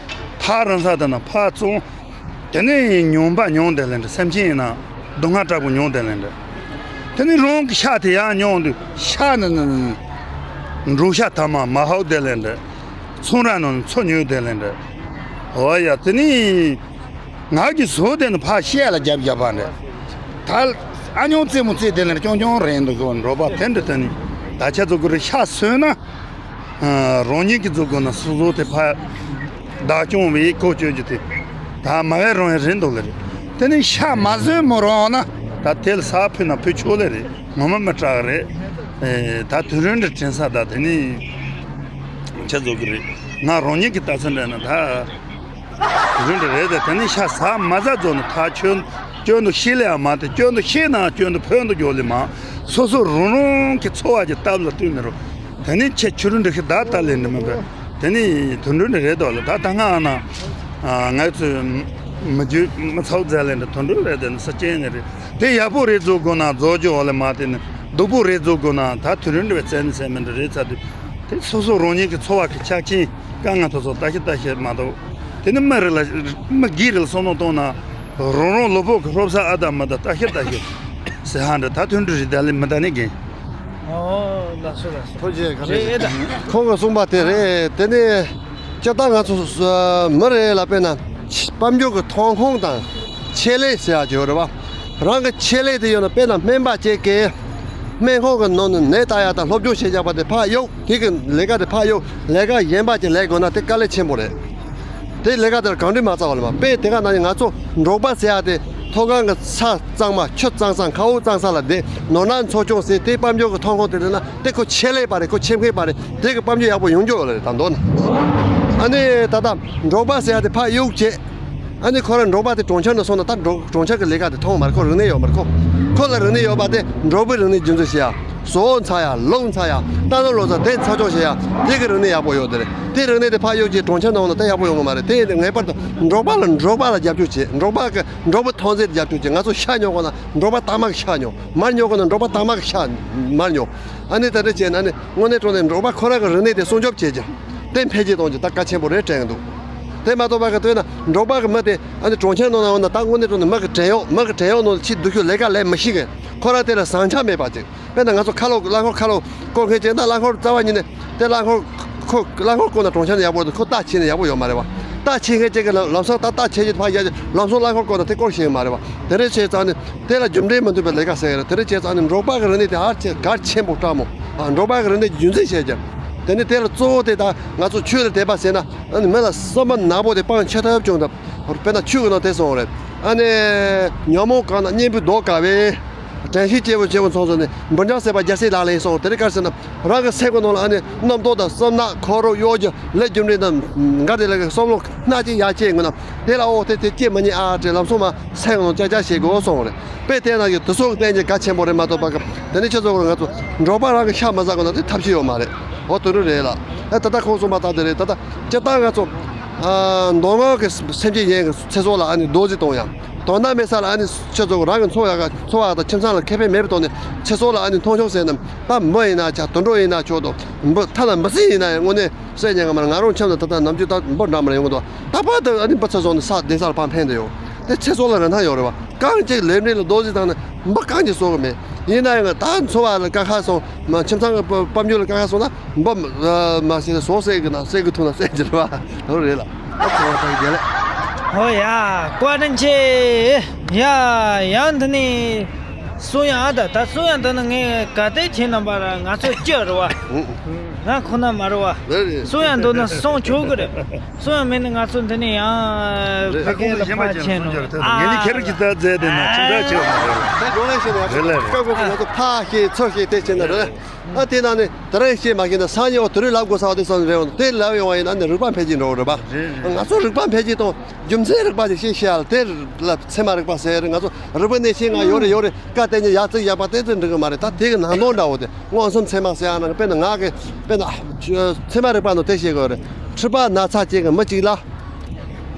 ཐག་རིང་ས་དེ་ན་ཕར་བཙོང་། དེ་ནས་མྱོང་པ་མྱོང་དེ་ལེན། སེམས་ཅན་ཡིན་ན་སྡུག་བསྔལ་དྲག་པོ་མྱོང་དེ་ལེན། དེ་ནི་རང་གི་ཤ་དེ་ཡང་ཉོ་འདུག་ཤ་ནི་ནི་འབྲོག་ཤ་ཐ་མ་མ་ཧའོ་དེ་ལས་འདྲ། ཚོང་ར་ནང་ཚོ་ཉོས་དེ་ལས་འདྲ། འོ་ཡ་དེ་ནི་ང་གི་བཟོ་དེ་ནི་ཕ་ཤེས་ལ་རྒྱབ་རྒྱབ་པ་འདྲ། ད་ཨ་ཉོ་རྩེད་མོ་རྩེ་དེ་ལས་ཀྱོང་ཀྱོང་རེད་འདུག་འགྲོ་པ་དེ་འདྲ་དེ་ནི་ད་ཆ་ཚོ་གི་རི་ཤ་སོན་ན། རང་ཉིད་ཀྱི་མཛུབ་གུ་ན་སོ་སོ་དེ་ཕ་བདག་སྐྱོང་བའི་གོ་ཆོད་རྒྱུ་དེ་ད་མ་བས་རང་ཡང་རིན་འདུག་ལེ་རེད། དེ་ནི་ཤ་མ་བཟོས་མོ་རང་ན་ད་དེ་ལ་ས་ཕུད་ན་ཕུད་ཆོག་ལེ་རེད། ངོ་མ་མི་སྐྲག་རེད། ད་དུས་རིན་འདྲ་དྲན་ས་ད་དེ་ནི་ཆ་བཟོ་གི་རེད། ང་རང་ཉིད་ཀྱི་ལྟ་ཚུལ་འདྲ་ན་ད། རུ་འདྲ་རེད་དེ་དེ་ནི་ཤ་ཟ་མ་ཟ་རྫོགས་ནི་ཐག་ཆོད། སྐྱོན་དུ་ཤེས་ལེ་ཡང་མ་དེ་སྐྱོན་དུ་ཤེས་ན་སྐྱོན་དུ་ཕན་དུ་འགྱོ་ལེ་མ། སོ་སོ་རང་རང་གི་འཚོ་བ་གི་སྟབས་ལ་བསྟུན་ནི་རུ། དེ་ནི་ཁྱེད་ཆུ་རུ་འདྲ་ཤི་ད་ལྟ་ལེ་འདྲ་མི་འབད། དེ་ནི་དུད་འགྲོ་འདྲ་རེད་དོ་ལ་ད་ད་ང་ན། ང་ཚོས་མི་རྒྱུ་མི་ཚོགས་མཛད་ལེ་འདྲ་དུད་འགྲོ་རེད་དེ་ནི་ས་སྐྱེན་ནི་རེད། དེ་ཡག་པོ་རེད་རྫོགས་དགོས་ན་རྫོགས་རྒྱུ་འོ་ལེ་མ་དེ་ནི་སྡུག་པོ་རེད་རྫོགས་དགོས་ན་ད་དུད་འགྲོ་འདྲ་བའི་རྩེ་ནི་རྩེ་མི་འདྲ་རེད་ཚ་དུས། དེ་སོ་སོ་རང་ཉིད་ཀྱི་འཚོ་བ་གི་ཆ་རྐྱེན་དཀའ་ངལ་དེ་ཚོ་ལྟ་ཤི་ལྟ་ཤི་མ་གཏོགས། དེ་ནི་མི་རིགས་ལ་མི་སྒེར་རིགས་ལ་བསམ་བློ་གཏོང་ན། རང་རང་ལོ་ཕོགས་ཀྱི་སློབ་གསོ་ཨ་དང་མ་དང་ལྟ་ཤི་ལྟ་ཤི་ཟེར་ཧ་འདྲ་ད་དོན་འགྲུབ་རིགས་ད་ལས་མི་ད་ནི་རྒན། ཨོ་ལགས་སོ་ལགས་སོ། ཐུགས་རྗེ་ག་རེ། རེད་ད། ཁོང་གིས་གསུངས་པ་དེ་རེད། དེ་ནི་སྤྱིར་བཏང་ང་ཚོ་མི་རེ་ལ་དཔེར་ན་དཔལ་འབྱོར་གྱི་ཐོན་ཁུངས་དང་ཆེད་ལས་ཟེར་ཡག་ཅིག་ཡོད་རེད་བ། རང་གི་ཆེད་ལས་དེ་ཡོད་ན་དཔེར་ན་སྨན་པ་ཅིག་གིས་སྨན་ཁང་གི་ནང་ནས་ནད་ལྟ་ཡག་དང་སློབ་སྦྱོང་བྱེད་ཡག་པ་དེ་ཕར་གཡུག་དེ་གི་ལས་ཀ་དེ་ཕར་གཡུག་ལས་ཀ་གཞན་པ་ཅིག་ལས་དགོས་ན་དེ་དཀའ་ལས་ཆེན་པོ་རེད། དེ་ལས་ཀ་དེར་གང་འདྲ་མ་རྩ་བ་ལ་མ་དཔེ་དེ་ག་ན་ང་ཚོ་འབྲོག་པ་ཟེར་ཡག་དེ་མཐོ་སྒང་གི་ས་གཙང་མ་ཆུ་གཙང་ས་མཁའ་དབུགས་གཙང་ས་ལ་བསྡད་ནོར་ནག་འཚོ་སྐྱོང་ཟེར་དེ་དཔལ་འབྱོར་གྱི་ཐོན་ཁུངས་དེ་རེད་ན་དེ་ཁོ་ཆེད་ལས་པ་རེད། ཁོ་ཆེད་མཁས་པ་རེད། དེ་གི་དཔལ་འབྱོར་ཡག་པོ་ཡོང་རྒྱུ་ཡོད་ལ་རེད་ད་མདོར་ན། ཨ་ནི་ད་ལྟ་འབྲོག་པ་ཟེར་ཡག་དེ་ཕར་གཡུག་བྱས། ཨ་ནི་ཁོ་རང་འབྲོག་པ་དེ་གྲོང་ཁྱེར་ནང་སོང་ན་ད་འབྲོག་གྲོང་ཁྱེར་གྱི་ལས་ཀ་དེ་མཐོང་མ་རེད། ཁོ་རིག་གནས་ཡོད་མ་རེད། ཁོ་ཁོ་ལ་རིག་གནས་ཡོད་པ་དེ་འབྲོག་པའི་རིག་གནས་རྒྱུན་འཛིན་བྱེད་ཡ། ཟོག་འཚོ་ཡ། ལུག་འཚོ་ཡ། རྟ་ནོར་ལོ་ཙཱ་དེ་འཚོ་སྐྱོང་བྱེད་ཡ། དེ་གི་རིག་གནས་ཡག་པོ་ཡོད་དེ་རེད། དེ་རིག་གནས་དེ་ཕར་གཡུག་གྱིས་གྲོང་ཁྱེར་ནང་ན་དེ་ཡག་པོ་ཡོང་གི་མ་རེད། དེ་ངེས་པར་དུ་འབྲོག་པ་ལ་འབྲོག་པ་ལ་རྒྱབ་སྐྱོར་བྱེད། འབྲོག་པ་གི་འབྲོག་པའི་ཐོན་རྫས་རྒྱབ་སྐྱོར་བྱེད། ང་ཚོ་ཤ་ཉོ་དགོས་ན་འབྲོག་པ་དྭངས་མ་གི་ཤ་ཉོ། མར་ཉོ་དགོས་ན་འབྲོག་པ་དྭངས་མ་གི་ཤ་མར་ཉོ། ཨ་ནི་དེ་འདྲ་བྱས་ན་ཨ་ནི་དངོས་གནས་དྲང་གནས་འབྲོག་པ་ཁོ་རང་གི་རིག་གནས་དེ་སྲུང་སྐྱོབ་བྱེད་རྒྱུ་དེ་འཕེལ་རྒྱས་གཏོང་རྒྱུ་ད་གལ་ཆེན་པོ་རེད་དྲན་གི་འདུག་དེ་མ་གཏོགས་པ་གི་ལྟོས་ན་འབྲོག་པ་གི་མི་དེ་ཨ་ནི་གྲོང་ཁྱེར་ནང་ན་འོང་ན་ད་དངོས་གནས་དྲང་གནས་མི་གི་བྲན་གཡོག་མི་གི་བྲན་གཡོག་ནང་ཕྱིར་སྡོད་རྒྱུ་ལས་ཀ་ལས་མི་ཤེས་གི། ཁོ་རང་དེ་ལ་བཟང་ཆ་མེད་པ་ཅིག་དཔེར་ན་ང་ཚོ་ཁ་ལོ་རླངས་འཁོར་ཁ་ལོ་བསྐོར་མཁན་ཅིག་ད་རླངས་འཁོར་རྩ་བ་ཉིད་ནས་དེ་རླངས་འཁོར་ཁོ་རླངས་འཁོར་བསྐོར་ན་གྲོང་ཁྱེར་ནས་ཡག་པོ་འདུག་ཁོ་རྟ་ཁྱེར་ནས་ཡག་པོ་ཡོད་མ་རེད་བ། རྟ་ཁྱེར་མཁན་ཅིག་གི་ལམ་སང་ད་རྟ་ཁྱེར་རྒྱུ་ཕར་རྒྱག་རྒྱུ་ལམ་སང་རླངས་འཁོར་བསྐོར་ན་དེ་བསྐོར་ཤེས་ཀྱི་མ་རེད་བ། དེ་འདྲ་བྱས་ཙང་ནི་དེ་ལ་རྒྱུ་འབྲས་མི་མཐུན་པའི་ལས་ཀ་བྱེད་ཀྱི་རེད། དེ་འདྲ་བྱས་ཙང་ནི་འབྲོག་པ་གི་རིག་གནས་དེ་ཧ་ཅང་གལ་ཆེན་པོ་སྤྲད་མོ། ཨ་འབྲོག་པ་གི་རིག་གནས་རྒྱུན་འཛིན་བྱེད་རྒྱུ། དེ་ནི་དེ་ལ་གཙོ་བོ་དེ་ད་ང་ཚོ་ཆོས་ལ་དད་པ་བྱས་ན་ཨ་ནི་མི་ལ་བསམ་པ་ནག་པོ་དེ་སྤང་ཆེ་ཐབས་བྱུང་ཐབས། དཔེར་ན་ཆོས་ཀྱི་ནང་དེ་གསུངས་རེད། ཨ་ནི་ཉོན་མོངས་གང་ན་གཉེན་པོའི་མདོག་དཀར་བས། དྲན་ཤེས་སྐྱེས་བུ་སྐྱེས་བུ་ཚོགས་ཚོགས་ནས་འབུར་འཇམ་བསད་པ་རྒྱལ་སྲས་ལག་ལེན་གསུངས། དེ་རིང་ཁ་སང་ན་རང་གི་སེམས་ཀྱི་ནང་ལ་ཨ་ནི་རྣམ་རྟོག་དང་བསམ་ནག་འཁོར་རོ་གཡོ་སྒྱུ་ལས་རྒྱུ་འབྲས་རྣམས་འགའ་དེ་ལ་གི་བསམ་བློ་སྣ་གཅིག་ཡར་སྐྱེས་ངོ་ན་དེ་ལ་ཨོ་དེ་དེ་སྐྱེ་མི་ཉན་ཨ་དྲན་ལམ་སོང་མ་སེམས་ཀྱི་ནང་ཅག་ཅག་བྱེད་དགོས་གསུངས་རེད། དཔེ་བལྟས་ན་ཡོད་དེ་སོགས་ཀྱི་བསྟན་གྱི་གལ་ཆེན་པོ་རེད་མ་གཏོགས་པ་གི་དེ་ནི་ཁྱེད་ཚོ་གི་ང་ཚོ་འབྲོག་པ་རང་གི་ཤ་མ་ཟ་དགོས་ན་དེ་ཐབས་ཤེས་ཡོད་མ་རེད། འོ་དེ་འདྲ་རེད་ལ། ཨ་ད་ལྟ་ཁོང་གསུངས་པ་ལྟར་དེ་རེད། ད་ལྟ་སྤྱིར་བཏང་ང་ཚོ་ཨ་མདོ་སྔགས་ཀྱི་སེམས་ཅན་གཞན་གྱི་ཚེ་སྲོག་ལ་ཨ་ནི་རྡོག་རྫིས་གཏོང་ཡ། དོན་དག་མེད་ས་ལ་ཨ་ནི་ཁྱེད་ཚོ་རང་གི་འཚོ་ཡག་ག་འཚོ་བ་དང་ཁྱིམ་ཚང་ལ་ཁེ་ཕན་མེད་པའི་ཐོག་ནས་ཚེ་སྲོག་ལ་ཨ་ནི་མཐོང་ཆུང་ཟེར་ན་ད་མི་ཡིན་ན་ཆ་དུད་འགྲོ་ཡིན་ན་ཆོག་དོ། འབུ་ཐ་ན་འབུ་སྲིན་ཡིན་ན་ཡང་དངོས་གནས་བསད་ཉན་ག་མ་རེད། ང་རང་ཁྱིམ་དུ་ད་ལྟ་ནམ་རྒྱུན་ད་འབུ་འདྲ་མ་རེད་ཡོང་གི་འདུག་ད་བར་དུ་ཨ་ནི་འབུ་ཚ་སོང་ནས་ས་བདེ་ས་ལ་ཕར་འཕེན་དུ་ཡོང་། དེ་ཚེ་སྲོག་ལ་རིན་ཐང་ཡོད་རེད་བ། རྐང་གཅིག་ལེབ་འབྲས་ལ་རྡོག་རྫིས་བཏང་ན་འབུ་རྐང་གཅིག་གསོ་གི་མེད། ཡིན་ན་ཡང་ད་འཚོ་བ་ལ་དཀའ་ཁག་སོང་མ་ཁྱིམ་ཚང་གི་དཔལ་འབྱོར་ལ་དཀའ་ཁག་སོང་ན་འབུ་མ་ཟེར་ཟོག་བསད་གི་ན་བསད་གི་ཐུབ་ན་བསད་ཀྱི་རེད་བ། ཨོ་རེད་ལ། ཨ་ཁོ་བ་ད་རྒྱལ་ལེ། ཧོ་ཡ། བཀའ་དྲིན་ཆེ། ཡ། ཡང་དེ་ནས་གསུང་ཡང་ཨ་ད་ད་གསུང་ཡང་དེ་ནི་ངས་ག་དེ་ཁྱེད་རྣམ་པ་ང་ཚོ་སྐྱིད་རེད་བ། ང་ཁོ་ན་མ་རེད་བ། རེད་རེད། གསུང་ཡང་དེ་ནི་གསུང་ཆོག་གི་རེད། གསུང་ཡང་མེད་ན་ང་ཚོ་འདི་ནས་ཡང་རེད། ཕ་གི་ལ་ཕར་ཕྱིན་ནོ། ངས་ནི་ཁྱེད་རང་གི་ད་མཛད་དེ་ན་ཁྱིམ་ཚང་ཆེ་བ་མ་རེད་བ། ད་འགྲོ་ལེ་ཤེས་ན་ཡ། རེད་ལ་རེད། སྐབས་ཁོ་ང་ཚོ་ཕ་ཤེས་ཚོ་ཤེས་དེ་བྱས་ན་རེད། ཨ་དེ་ནང་ནས་དེ་རིང་ཤེས་མ་ཤེས་ན་སང་ཉིན་འོ་དེ་རིང་ལབ་དགོས་ས་བ་དེ་སང་རེད་འོང་དེ་ལབ་ཡོང་བ་ཡིན་ན་ནི་རིག་པ་འཕེལ་རྒྱས་འགྲོ་བ་རེད་པ། རེད་རེད། ང་ཚོ་རིག་པ་འཕེལ་རྒྱས་དང་རྒྱུ་མཚན་རིག་པ་ཞིག་ཤེས་ཤེས་ཡ་ལ་དེ་ལ་ཚད་མ་རིག་པ་ཟེར་རེད། ང་ཚོ་རིག་པ་གནས་ཆེན་ལྔ་ཡོད་རེད་ཡོད་རེད། བཀའ་གཏན་གྱི་ཡར་བརྩིགས་ཡག་པ་དེ་ཚོ་འགྲིག་གི་མ་རེད། ད་དེ་གི་ནང་དོན་འདྲ་བོ་དེ་མངོན་སུམ་ཚད་མ་ཟེར་ཡ་ན་དཔེར་ན་ང་གི་དཔེར་ན་ཚད་མ་རིག་པ་ནང་དེ་ཤེས་དགོས་རེད། མཁྲིས་པ་ན་ཚ་ཅན་གྱི་མི་གཅིག་ལ།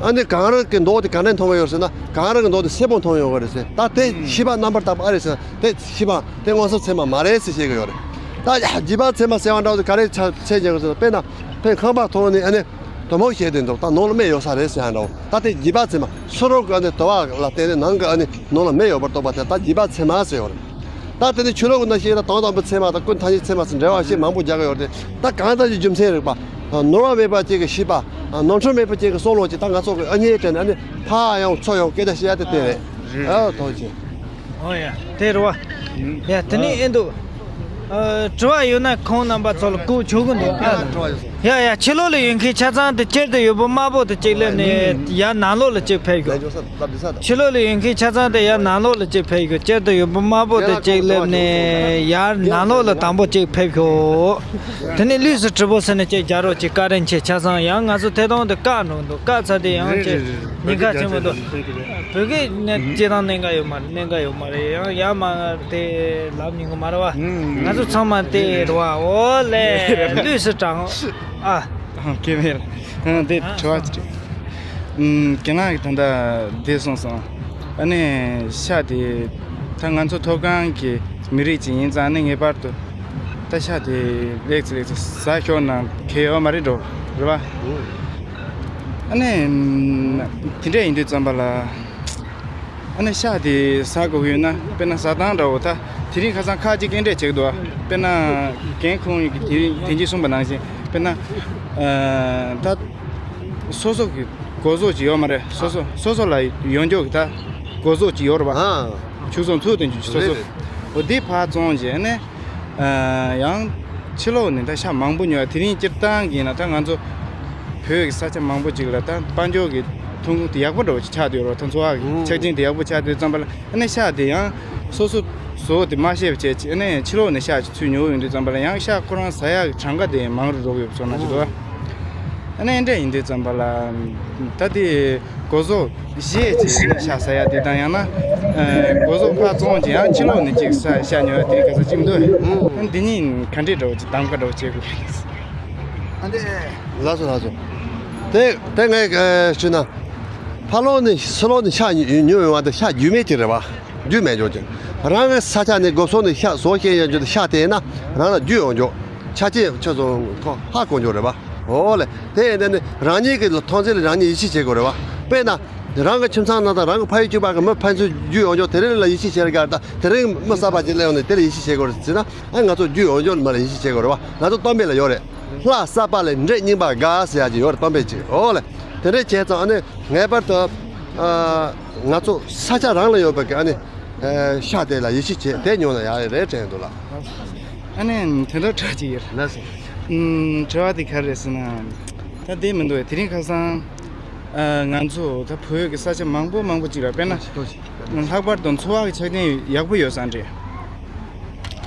ཨ་ནི་གངས་རི་གི་མདོག་དེ་ག་ནས་མཐོང་གི་ཡོད་ཟེར་ན་གངས་རི་གི་མདོག་དེ་སེར་པོ་མཐོང་ཡོང་གི་རེད་ཟེར། ད་དེ་ཤེས་པ་རྣམ་པར་དག་པ་ཨེ་རེད་ཟེར་ན་དེ་ཤེས་པ་དེ་མངོན་སུམ་ཚད་མ་མ་རེད་ཟེར་བཤད་གི་ཡོད་རེད། ད་རྒྱུད་པ་ཚད་མ་ཟེར་བ་འདྲ་བོ་དེ་ག་རེ་ཆ་ཚད་བྱེད་གི་ཟེར་ན་དཔེར་ན་དཔེ་ཁང་པ་མཐོང་ནས་ཨ་ནི་དུ་མོ་བྱས་ཏེ་འདུག་ད་ནང་ལ་མེ་ཡོད་ས་རེད་ཟེར་ཡ་འདྲ་བོ། ད་དེ་རྒྱུད་པ་ཚད་མ་ཕྱི་རོལ་གི་ཨ་ནི་དུ་བ་ལ་བརྟེན་ནས་ནང་གི་ཨ་ནི་ནང་ལ་མེ་ཡོད་པར་རྟོགས་པ་དེ་ད་རྒྱུད་པ་ཚད་མ་ཟེར་ཡོད་རེད། ད་དེ་ནི་ཆོས་ལུགས་ནང་བཞིན་ད་དོན་དམ་པའི་ཚད་མ་དང་ཀུན་ཐ་སྙད་ཚད་མ་སོགས་འགྲེལ་བ་ཞིག་མང་པོ་རྒྱག་གི་ཡོད་རེད། ད་གང་ལྟར་གྱི་རྒྱུ་མཚན་རིག་པ། ནོར་བ་མེད་པ་ཅིག་གི་ཤེས་པ། ནོར་འཁྲུལ་མེད་པ་ཅིག་གི་བསམ་བློ་ཅིག་ད་ང་ཚོ་གི་ཨ་མྱེས་དྲན་ཨ་ནི་ཕ་ཡང་ཚོ་ཡང་སྐད་ཆ་བཤད་ཡ་དེ་དེ་རེད། ཨ་ཐོག་ཅིག་ཨོ་ཡ། དེ་རེད་བ། ཡ་དེ་ནི་ཨེ་འདུག་ཨ། དྲི་བ་ཡོད་ན་ཁོང་རྣམ་པ་ཚོ་ལ་བཀོད་ཆོག་གི་འདུག་ཨ། ཡ་ཡ། ཕྱི་ལོགས་ལ་ཡོད་མཁན་ཆ་ཚང་དེ་སྤྱིར་དུ་ཡོད་པོ་དམར་པོ་དེ་གཅིག་སླེབས་ནས་ཡར་ནང་ལོགས་ལ་གཅིག་ཕེབས་ཤོག་ཕྱི་ལོགས་ལ་ཡོད་མཁན་ཆ་ཚང་དེ་ཡར་ནང་ལོགས་ལ་གཅིག་ཕེབས་ཤོག་སྤྱིར་དུ་ཡོད་པོ་དམར་པོ་དེ་གཅིག་སླེབས་ནས་ཡར་ནང་ལོགས་ལ་དང་པོ་གཅིག་ཕེབས་ཤོག་དེ་ནས་ལུས་སུ་གྲུབ་པོ་ཟེར་ནས་གཅིག་རྒྱག་རོགས་གྱིས། བཀའ་དྲིན་ཆེ། ཆ་ཚང་ཡང་ང་ཚོ་ཐད་གཏོང་དེ་བཀག་འགྲོ་འདུག་བཀག་ཚར་དེ་ཡང་རེད། གཅིག་རེད། རེད། ཉེན་ཁ་ཆེན་པོ་འདུག་བོད་སྐད་ནས་སྐྱེ་སྟངས་གནད་འགག་ཡོད་མ་རེད། གནད་འགག་ཡོད་མ་རེད། ཡང་ཡར་མར་དེ་ལབ་ཉན་གི་མ་རེད་བ། ང་ཚོ་ཚང་མ་དེ་རེད་བ། འོ་ལེ། ལུས་སུ་དྲང་ཨ། ཨ། སྐྱེ་མེད་ལ། ཨ། འདི་དྲི་བ་ཅིག་ཨུམ། རྒན་ལགས་ཀྱིས་ད་ལྟ་འདི་གསུངས་སོང་། ཨ་ནི་ཤ་དེ་ད་ང་ཚོ་མཐོ་སྒང་གི་མི་རིགས་ཅིག་ཡིན་ཙང་ནི་ངེས་པར་དུ་ད་ཤ་དེ་ལེགས་ཚེ་ལེགས་ཚེ་ཟ་ཤོག་ན་གལ་ཡོད་མ་རེད་འགྲོ། རེད་བ། ཨ་ནི་ཨུམ། དེ་འདྲ་ཡིན་དུས་ཙམ་པ་ལ། ཨ་ནི་ཤ་དེ་ཟ་དགོས་ཡོད་ན་དཔེར་ན་ཟ་སྟངས་འདྲ་བོ་ད་དེ་རིང་ཁ་སང་ཁག་ཅིག་སྐད་འདྲ་བྱེད་ཀྱི་འདུག་དཔེར་ན་རྒན་ཁོང་གིས་དེ་རིང་དེ་རྗེས་གསུངས་པ་ནང་བཞིན་དཔེར་ན་ཨ། ད་སོ་སོ་གི་སྒོ་ཟོག་ཅིག་ཡོད་མ་རེད། སོ་སོ་སོ་སོ་ལ་ཡོང་འཇོག་གི་ད་སྒོ་ཟོག་ཅིག་ཡོད་རེད་པ། ཨ། ཕྱུགས་ཟོག་འཚོ་དོན་གྱི་སོ་སོ། རེད་རེད། འོ་དེ་ཕར་བཙོང་བྱས་ནས། ཨ། ཡང་ཕྱི་ལོགས་ནས་ད་ཤ་མང་པོ་ཉོ་ཡ། དེ་རིང་སྤྱིར་བཏང་གི་ཡིན་ན་ད་ང་ཚོ་བོད་ཀྱི་ས་ཆ་མང་པོ་ཅིག་ལ་ད་དཔལ་འབྱོར་གྱི་ཐོན་ཁུངས་དེ་ཡག་པོ་འདྲ་བོ་ཅིག་ཆགས་བསྡད་ཡོད་རེད། ད་འཚོ་བ་གི་ཆ་རྐྱེན་དེ་ཡག་པོ་ཆགས་དུས་ཙམ་པ་ལ་ཨ་ནི་ཤ་དེ་ཡང་སོ་སོ་བཟོ་དེ་མ་ཤེས་པ་བྱས་ཨ་ནི་ཕྱི་ལོགས་ནས་ཤ་ཅིག་ཚུར་ཉོ་ཡོང་དུས་ཙམ་པ་ལ་ཡང་ཤ་ཁོ་རང་ཟ་ཡག་གི་གྲངས་ཀ་དེ་མང་རུ་འགྲོ་གི་ཡོད་པ་ཚོར་སྣང་ཅིག་འདུག་ཨ་ནི་འདྲ་ཡིན་དུས་ཙམ་པ་ལ་ད་དེ་སྒོ་ཟོག་བཞེས་ཅིག་ཤ་ཟ་ཡ་དེ་དང་ཡང་ན་སྒོ་ཟོག་ཕར་བཙོང་ཅིག་ཡང་ཕྱི་ལོགས་ནས་ཅིག་ས་ཤ་ཉོ་ཡ་དེ་ག་ས་ཅིག་འདུག་ཨ་ནི་འདི་གཉིས་ག་འདྲས་འདྲ་བོ་ཅིག་གདམ་ག་འདྲ་བོ་བྱེད་དགོས་ཀྱི་རེད། ཨ་འདི། ལགས་སོ་ལགས་སོ། དེ་དེ་ངས་ཞུས་ན། ཕར་ལོགས་ནས་ཕྱི་ལོགས་ནས་ཤ་ཉོ་ཡོང་བ་དེ་ཤ་རྒྱུས་མེད་ཅིག་རེད་བ། རྒྱུས་མེད་འཇོག་ཅིག་རང་གི་ས་ཆ་ནས་སྒོ་ཟོག་ནས་ཤ་བཟོ་བཤད་ཡོང་རྒྱུ་དེ་ཤ་དེ་ཡིན་ན་རང་ལ་རྒྱུས་ཡོང་རྒྱུ། ཆ་རྐྱེན་ཆོས་ཚོ་ཁོ་ཧ་གོ་འཇོག་རེད་བ། འོ་ལེ། དེ་ཡིན་དེ་ནི་རང་ཉིད་ཀྱི་ཐོན་རྫས་ལ་རང་ཉིད་ཡིད་ཆེས་བྱེད་དགོས་རེད་བ། དཔེར་ན། རང་གི་ཁྱིམ་ཚང་ནང་དང་རང་གི་ཕ་ཡུལ་གཅིག་པ་གི་མི་ཕན་ཚུན་རྒྱུས་ཡོང་རྒྱུ་དེ་རིང་ལ་ཡིད་ཆེས་བྱེད་རྒྱུ་དང་དེ་རིང་མི་གསར་པ་ཅིག་སླེབས་ཡོང་ནས་དེ་ལ་ཡིད་ཆེས་བྱེད་དགོས་རེད་ཟེར་ན། ཨ། ང་ཚོ་རྒྱུས་ཡོང་རྒྱུ་ལ་མ་ལ་ཡིད་ཆེས་བྱེད་དགོས་རེད་བ། ང་ཚོ་གཏམ་དཔེ་ལ་ཡོད་རེད། ལྷ་གསར་པ་ལས་འདྲེ་རྙིང་པ་དགའ་ཟེར་ཡ་ཅིག་ཡོད་རེད། གཏམ་དཔེ་ཅིག་འོ་ལེ། དེ་འདྲས་བྱས་ཙང་ཨ་ནི་ངེས་པར་དུ་ཨ། ང་ཚོ་ས་ཆ་རང་ལ་ཡོད་པའི་གི་ཨ་ནི་ཨ། ཤ་དེ་ལ་ཡིད་ཆེས་བྱེད་དེ་ཉོ་ན་ཡག་རེད་དྲན་འདུག་ལགས། ཨ་ནི་དེ་འདྲ་དྲ་ཅིག་ཡོད། ལགས་སོ། ཨུམ། དྲི་བ་དེ་ག་རེ་རེད་ཟེར་ན། ད་དེ་མི་འདུག་དེ་རིང་ཁ་སང་ཨ། ང་ཚོ་ད་བོད་ཀྱི་ས་ཆ་མང་པོ་མང་པོ་ཅིག་ལ་དཔེར་ན། ལྷག་པར་དུ་འཚོ་བ་གི་ཆ་རྐྱེན་ཡག་པོ་ཡོད་ས་འདྲ།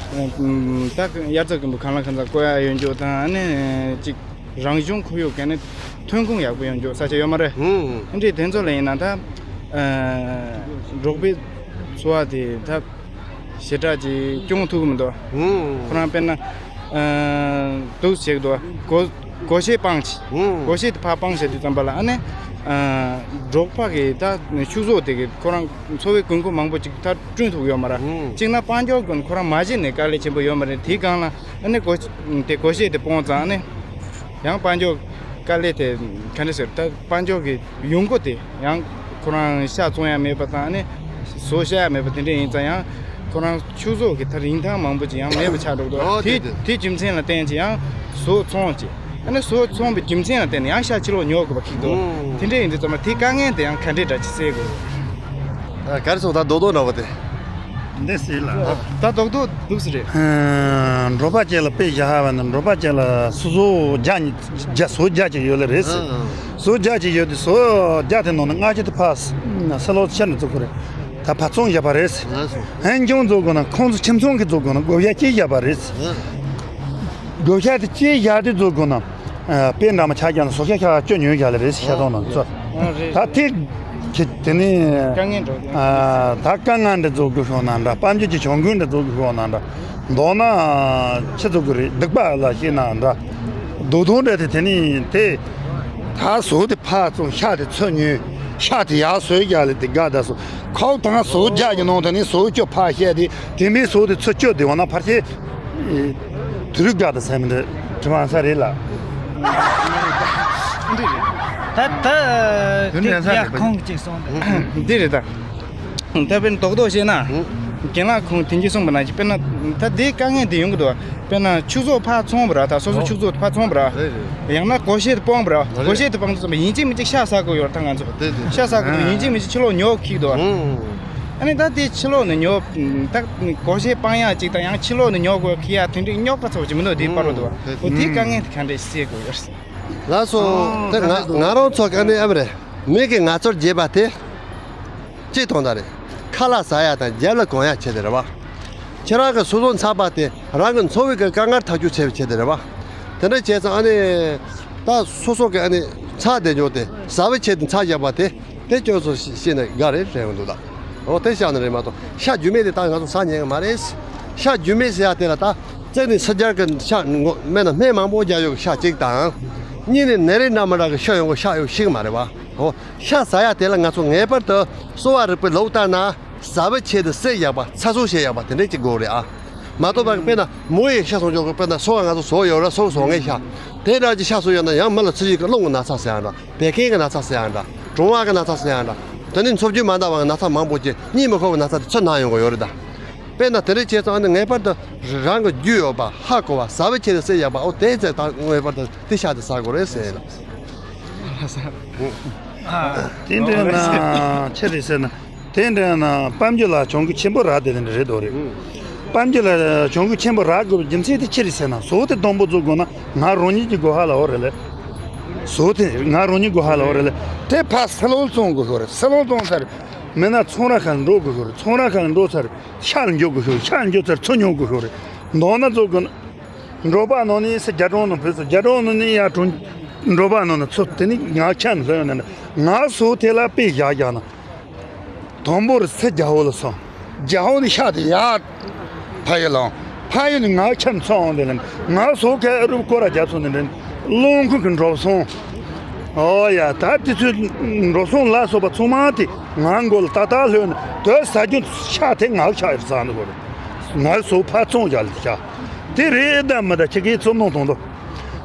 ད་དབྱར་རྩྭ་དགུན་འབུ་གང་ལ་གང་འཚམ་བརྐོ་ཡག་ཡོད་འཇོག་དང་ཨ་ནི་གཅིག་རང་བྱུང་ཁོར་ཡུག་གི་ནི་ཐོན་ཁུངས་ཡག་པོ་ཡོད་འཇོག་ས་ཆ་ཡོད་མ་རེད། ཨ་འདྲས་དེ་ཚོ་ལ་ཡིན་ན་ད་འབྲོག་པའི་འཚོ་བ་དེ་ད་ཞེ་དྲག་ཅིག་སྐྱོང་ཐུབ་ཀྱི་མི་འདུག་ཁོ་རང་དཔེར་ན་འདུག་བྱེད་ཀྱི་འདུག་སྒོ་སྒོ་ཕྱེ་སྤང་བྱས། སྒོ་ཕྱེ་དེ་ཕར་སྤང་བྱས་དུས་ཙམ་པ་ལ་ཨ་ནི་འབྲོག་པ་གི་ད་ཕྱུགས་ཟོག་དེ་གི་ཁོ་རང་འཚོ་བའི་དགོས་མཁོ་མང་པོ་ཅིག་ད་བསྐྲུན་ཐུབ་ཡོད་མ་རེད། གཅིག་ན་དཔལ་འབྱོར་ཀུན་ཁོ་རང་མ་གཞི་ནས་དཀའ་ལས་ཆེན་པོ་ཡོད་མ་རེད། དེའི་སྒང་ལ་ཨ་ནི་སྒོ་དེ་སྒོ་ཕྱེ་དེ་སྤོང་ཙང་ཨ་ནི་ཡང་དཔལ་འབྱོར་དཀའ་ལས་དེ་ག་འདྲ་ཟེར་ད་དཔལ་འབྱོར་གྱི་ཡོང་སྒོ་དེ་ཡང་ཁོ་རང་ཤ་བཙོང་ཡ་མེད་པ་དང་ཨ་ནི་ཟོག་བཤའ་ཡ་མེད་པ་དེ་འདྲ་ཡིན་ཙང་ཡང་ཁོ་རང་ཕྱུགས་ཟོག་གི་ད་རིན་ཐང་མང་པོ་ཅིག་ཡང་མེད་པ་ཆགས་འགྲོ་འདུག་ཨོ་དེ་དེ་དེ་རྒྱུ་མཚན་ལ་བརྟེན་ཅིག་ཡང་ཟོག་བཙོང་ཅིག་ཨ་ནི་ཟོག་བཙོང་པའི་རྒྱུ་མཚན་ལ་བརྟེན་ནས་ཡང་ཤ་ཕྱི་ལོགས་ཉོ་དགོས་པ་ཁེགས་འདུག་ཨོ། དེ་འདྲ་ཡིན་དུས་ཙམ་པ་དེ་དཀའ་ངལ་དེ་ཡང་ག་འདྲས་འདྲ་ཅིག་སེལ་དགོས། ཨ། ག་རེ་སོང་ད་རྡོག་རྡོག་འདྲ་བོ་དེ། འདི་སེལ་ལ། ད་རྡོག་རྡོག་འདུག་སེ་རེད། ཨ། འབྲོག་པ་ཅིག་ལ་དཔེ་བཞག་པ་ན་འབྲོག་པ་ཅིག་ལ་སོ་སོ་བརྒྱ་ཉི་བརྒྱ་ཟོག་བརྒྱ་ཅིག་ཡོད་ལེ་རེད། ཨ། ཟོག་བརྒྱ་ཅིག་ཡོད་དེ་ཟོག་བརྒྱ་དེ་ནང་ནས་ལྔ་བཅུ་དེ་ཕར་སེལ་ལོག་ཕྱིར་ནས་བཙུགས་པ་རེད། ད་ཕར་བཙོང་བཞག་པ་རེད། ཨ་སོ། འོན་ཀྱང་བཙོང་དགོས་ན་ཁོང་ཚོ་ཁྱིམ་ཚང་གི་བཙོང་དགོས་ན་བགོ་བཤའ་སྐྱེལ་བཞག་པ་རེད། ཨ། བགོ་བཤའ་དེ་སྐྱེལ་བཞག་དུས་བཙོང་དགོས་ན། ཨ། དཔེ་འདྲ་མ་ཆགས་ཀྱང་ཟོག་ཤ་ཁ་བཅུ་ཉོས་བཞག་ལེ་རེད་ཤ་ཚོང་ནང་ཚོ། ཨ་རེད། ད་དེ་གི་དེ་ནི། དཀའ་ངལ་འགྲོ་དེ། ཨ། ད་དཀའ་ངལ་འདི་བཙུགས་དགོས་ཤོག་ན་འདྲ་དཔལ་འབྱོར་གྱི་གྱོང་གུན་འདི་བཙུགས་དགོས་ཤོག་ན་འདྲ། མདོར་ན་ཆི་བཙུགས་དགོས་རེད་སྡིག་པ་ལ་བཤད་ན་འདྲ། རྡོག་རྡོག་འདྲ་དེ་དེ་ནི་དེ། ད་ཟོག་དེ་ཕར་བཙོང་ཤ་དེ་ཚུར་ཉོས། ཤ་དེ་ཡར་བཟོས་བཞག་ལེ་དེ་དགའ་ད་སོ། ཁོ་ད་ཟོག་བརྒྱ་གི་ནང་དེ་ནི་ཟོག་བཅུ་ཕར་བཤད་དེ་དེ་མིན་ཟོག་དེ་ཚུར་བཅུ་དེ་འོ་ན་ཕར་ཆེ། དུ་རུ་དགའ་ད་སེམས་འདི་དྲི་མ་ས་རེད་ལ། འདི་རེད། ད་ད་དེ་དེ་འདྲ་ས་ཡ་རེད་པ། ཁོང་གཅིག་སོང་དེ། འདི་རེད་ད། ད་དཔེར་ན་རྡོག་རྡོག་བཤད་ན། རྒན་ལགས་ཁོང་དེང་གི་གསུངས་པ་ནང་བཞིན་དཔེར་ན་ད་དེའི་དཀའ་ངལ་དེ་ཡོང་གི་འདུག་དཔེར་ན་ཕྱུགས་ཟོག་ཕར་འཚོང་བ་ར། ད་སོ་སོ་ཕྱུགས་ཟོག་ཕར་འཚོང་བ་ར། རེད་རེད། ཡང་ན་སྒོ་ཤེད་དུ་སྤོང་བ་ར། རེད། སྒོ་ཤེད་དུ་སྤོང་དུས་ཙམ་པ་ཡིན་གཅིག་མིན་གཅིག་ཤ་ཟ་དགོས་ཡོད་ར། ད་ང་ཚོ་རེད་རེད། ཤ་ཟ་དགོས་འདུག་ཡིན་གཅིག་མིན་གཅིག་ཕྱི་ལོགས་ཉོ་འཁྱེར་འདུག་ཨང་། ཨ་ནི་ད་དེ་ཕྱི་ལོགས་ནས་ཉོ། ད་སྒོ་ཤེད་སྤང་ཡག་ཅིག་དང་ཡང་ཕྱི་ལོགས་ནས་ཉོ་དགོས་འཁྱེར་ཡག་དེ་འདྲའི་རྙོག་དྲ་ཚ་པོ་ཅིག་མི་འདུག་དེའི་བར་རུ་འདུག་བ། འོ་དེའི་དཀའ་ངལ་དེ་ག་འདྲས་སེལ་དགོས་ཡོད་རེད། ལགས་སོ། ཨང་། དེ་ང་ང་རང་ཚོ་ག་ནས་ཨ་མ་རེད། མི་གིས་ང་ཚོར་བརྗེས་པ་དེ། གཅིག་དོན་དག་རེད། ཁ་ལག་ཟ་ཡག་དང་རྒྱབ་ལ་གོན་ཡག་ཆེད་དུ་རེད་བ། ཁྱེད་རང་གི་སོ་སོ་ཚགས་པ་དེ་རང་གི་འཚོ་བའི་གི་དཀའ་ངལ་ཐག་གཅོད་བྱེད་པའི་ཆེད་དུ་རེད་བ། དེ་འདྲ་བྱས་ཙང་ཨ་ནི། ད་སོ་སོ་གི་ཨ་ནི་ཚགས་དེ་འཇོག་སྟེ་ཟ་བའི་ཆེད་དུ་ཚགས་བཞག་པ་དེ་དེ་སྐྱོན་སོ་ཤེས་ནས་དགའ་རེད་དྲན་གི་འདུག་ད། འོ་དེ་བཞག་ན་རེད་མ་གཏོགས་ཤ་རྒྱུས་མེད་དེ་ད་ང་ཚོ་ཟ་ཉན་གི་མ་རེད། ཤ་རྒྱུས་མེད་ཟེར་ཡག་དེ་ལ་ད་རྩེ་ནས་སུ་རྒྱར་གི་ཤ་ངོ་མེད་ན་སྨན་མང་པོ་རྒྱག་ཡོད་གི་ཤ་གཅིག་དང་། གཉིས་ནས་ནད་རིགས་འདྲ་མི་འདྲ་གི་ཤ་ཡོང་གི་ཤ་ཡོད་ཤེས་གི་མ་རེད་བ། འོ། ཤ་ཟ་ཡག་དེ་ལ་ང་ཚོ་ངེས་པར་དུ་གསོ་བ་རིག་པའི་ལུགས་ལྟར་ན་ཟ་བའི་ཆེད་དུ་བསྲེག་ཡག་པ་ཚ་གསུག་བྱེད་ཡག་པ་དེ་འདྲས་ཅིག་དགོས་རེད་ཨ། མ་གཏོགས་པ་དཔེར་ན་མོ་ཡི་ཤ་ཟ་ཡག་གི་དཔེར་ན་སོ་བ་ང་ཚོ་ཟོ་ཡོད་ར། སོ་ཟོ་མཁན་ཤ་དེ་འདྲ་ཅིག་ཤ་ཟོས་ཡོད་ན་ཡང་མི་ལ་ཚ་གྱང་གི་རླུང་གི་ན་ཚ་ཟེར་ཡག་འདྲ། བད་ཀན་གྱི་ན་ཚ་ཟེར་ཡག་འདྲ། གྲང་བ་གི་ན་ཚ་ཟེར་ཡག་འདྲ། དེ་ནི་འཚོ་བཅུད་མ་འདང་བ་གི་ན་ཚ་མང་པོ་ཅིག་གཉིད་མི་ཁུག་པའི་ན་ཚ་དེ་ཚུར་ན་ཡོང་གི་ཡོད་རེད་ད། དཔེར་ན་དེ་འདྲས་བྱས་ཙང་ཨ་ནི་ངེས་པར་དུ་རང་གི་རྒྱུས་ཡོད་པ་ཧ་གོ་བ་ཟ་བའི་ཆེད་དུ་བསྲེག་ཡག་པ་འོ་དེ་ཚེ་ད་ངེས་པར་དུ་དེ་ཤ་དེ་ཟ་དགོས་རེད་ཟེར་ལ། ཨ། དེ་འདྲ་ན་ཆི་རེད་ཟེར་ན། དེ་འདྲ་ན་དཔལ་འབྱོར་ལ་གྱོང་གུན་ཆེན་པོ་རག་དེ་འདྲ་རེད་དོ་རེད། དཔལ་འབྱོར་ལ་གྱོང་གུན་ཆེན་པོ་རག་དགོས་པའི་རྒྱུ་མཚན་དེ་ཆི་རེད་ཟེར་ན། ཟོག་དེ་དང་པོ་བཙུགས་དགོས་ན་ང་རང་ཉིད་ཀྱི་སྒོ་ཁ་ལ་འོ་རེད་ལེ། ཟོག་དེ་ང་རང་ཉིད་སྒོ་ཁ་ལ་འོ་རེད་ལེ། དེ་ཕར་སི་ལོར་བཙོང་དགོས་ཤོག་རེད། སི་ལོར་བཙོང་ཚར། མིན་ན་ཚོང་ར་ཁ་ལ་འགྲོ་དགོས་ཤོག་རེད། ཚོང་ར་ཁ་ལ་འགྲོ་ཚར། ཤ་ལ་འཇོག་དགོས་ཤོག་ཤ་ལ་འཇོག་ཚར་ཚོ་ཉོ་དགོས་ཤོག་རེད། མདོར་ན་བཙུགས་དགོས་ན། འབྲོག་པ་ནང་ནས་སུ་རྒྱ་གྲོང་ནང་བུད་སོང་། རྒྱ་གྲོང་ནང་ནས་ཡར་གྲོང་། འབྲོག་པ་ནང་ནས་ཚུར་དེ་ནི་ང་ཁྱམས་ལྷོད་ཡོང་ནས་ང་ཟོག་དེ་ལ་དཔེ་བཞག་བཞག་ན། དང་པོར་སུ་རྒྱ་ཧོ་ལ་སོང་། རྒྱ་ཧོ་ནས་ཤ་དེ་ཡར་ཕ་ཡུལ་ལ་འོང་། ཕ་ཡུལ་ནས་ང་ཁྱམས་ཚུར་འོང་དེ་ལ་ང་ཟོག་ག་རུབ་སྐོར་ར་རྒྱབ་སོང་ནས་འདྲེན་སློང་ཁུལ་གྱི་འགྲོ་སོང་། ཨོ་ཡ། ད་དེ་ཚོའི་འགྲོ་སོང་ལ་སོགས་པ་ཚང་མ་དེ་ང་མགོ་ལ་ཏག་ཏག་ལྷོད་ནས་དོ་ཟ་རྒྱུ་ཤ་དེ་ང་ཤ་ཡར་ཟ་འདུག་གོ། ང་ཟོག་ཕར་བཙོང་བཞག་ལ་ཤ་དེ་རེད་ད་མི་ད་ཁྱེད་ཀྱིས་ཚོར་སྣང་གཏོང་དོ།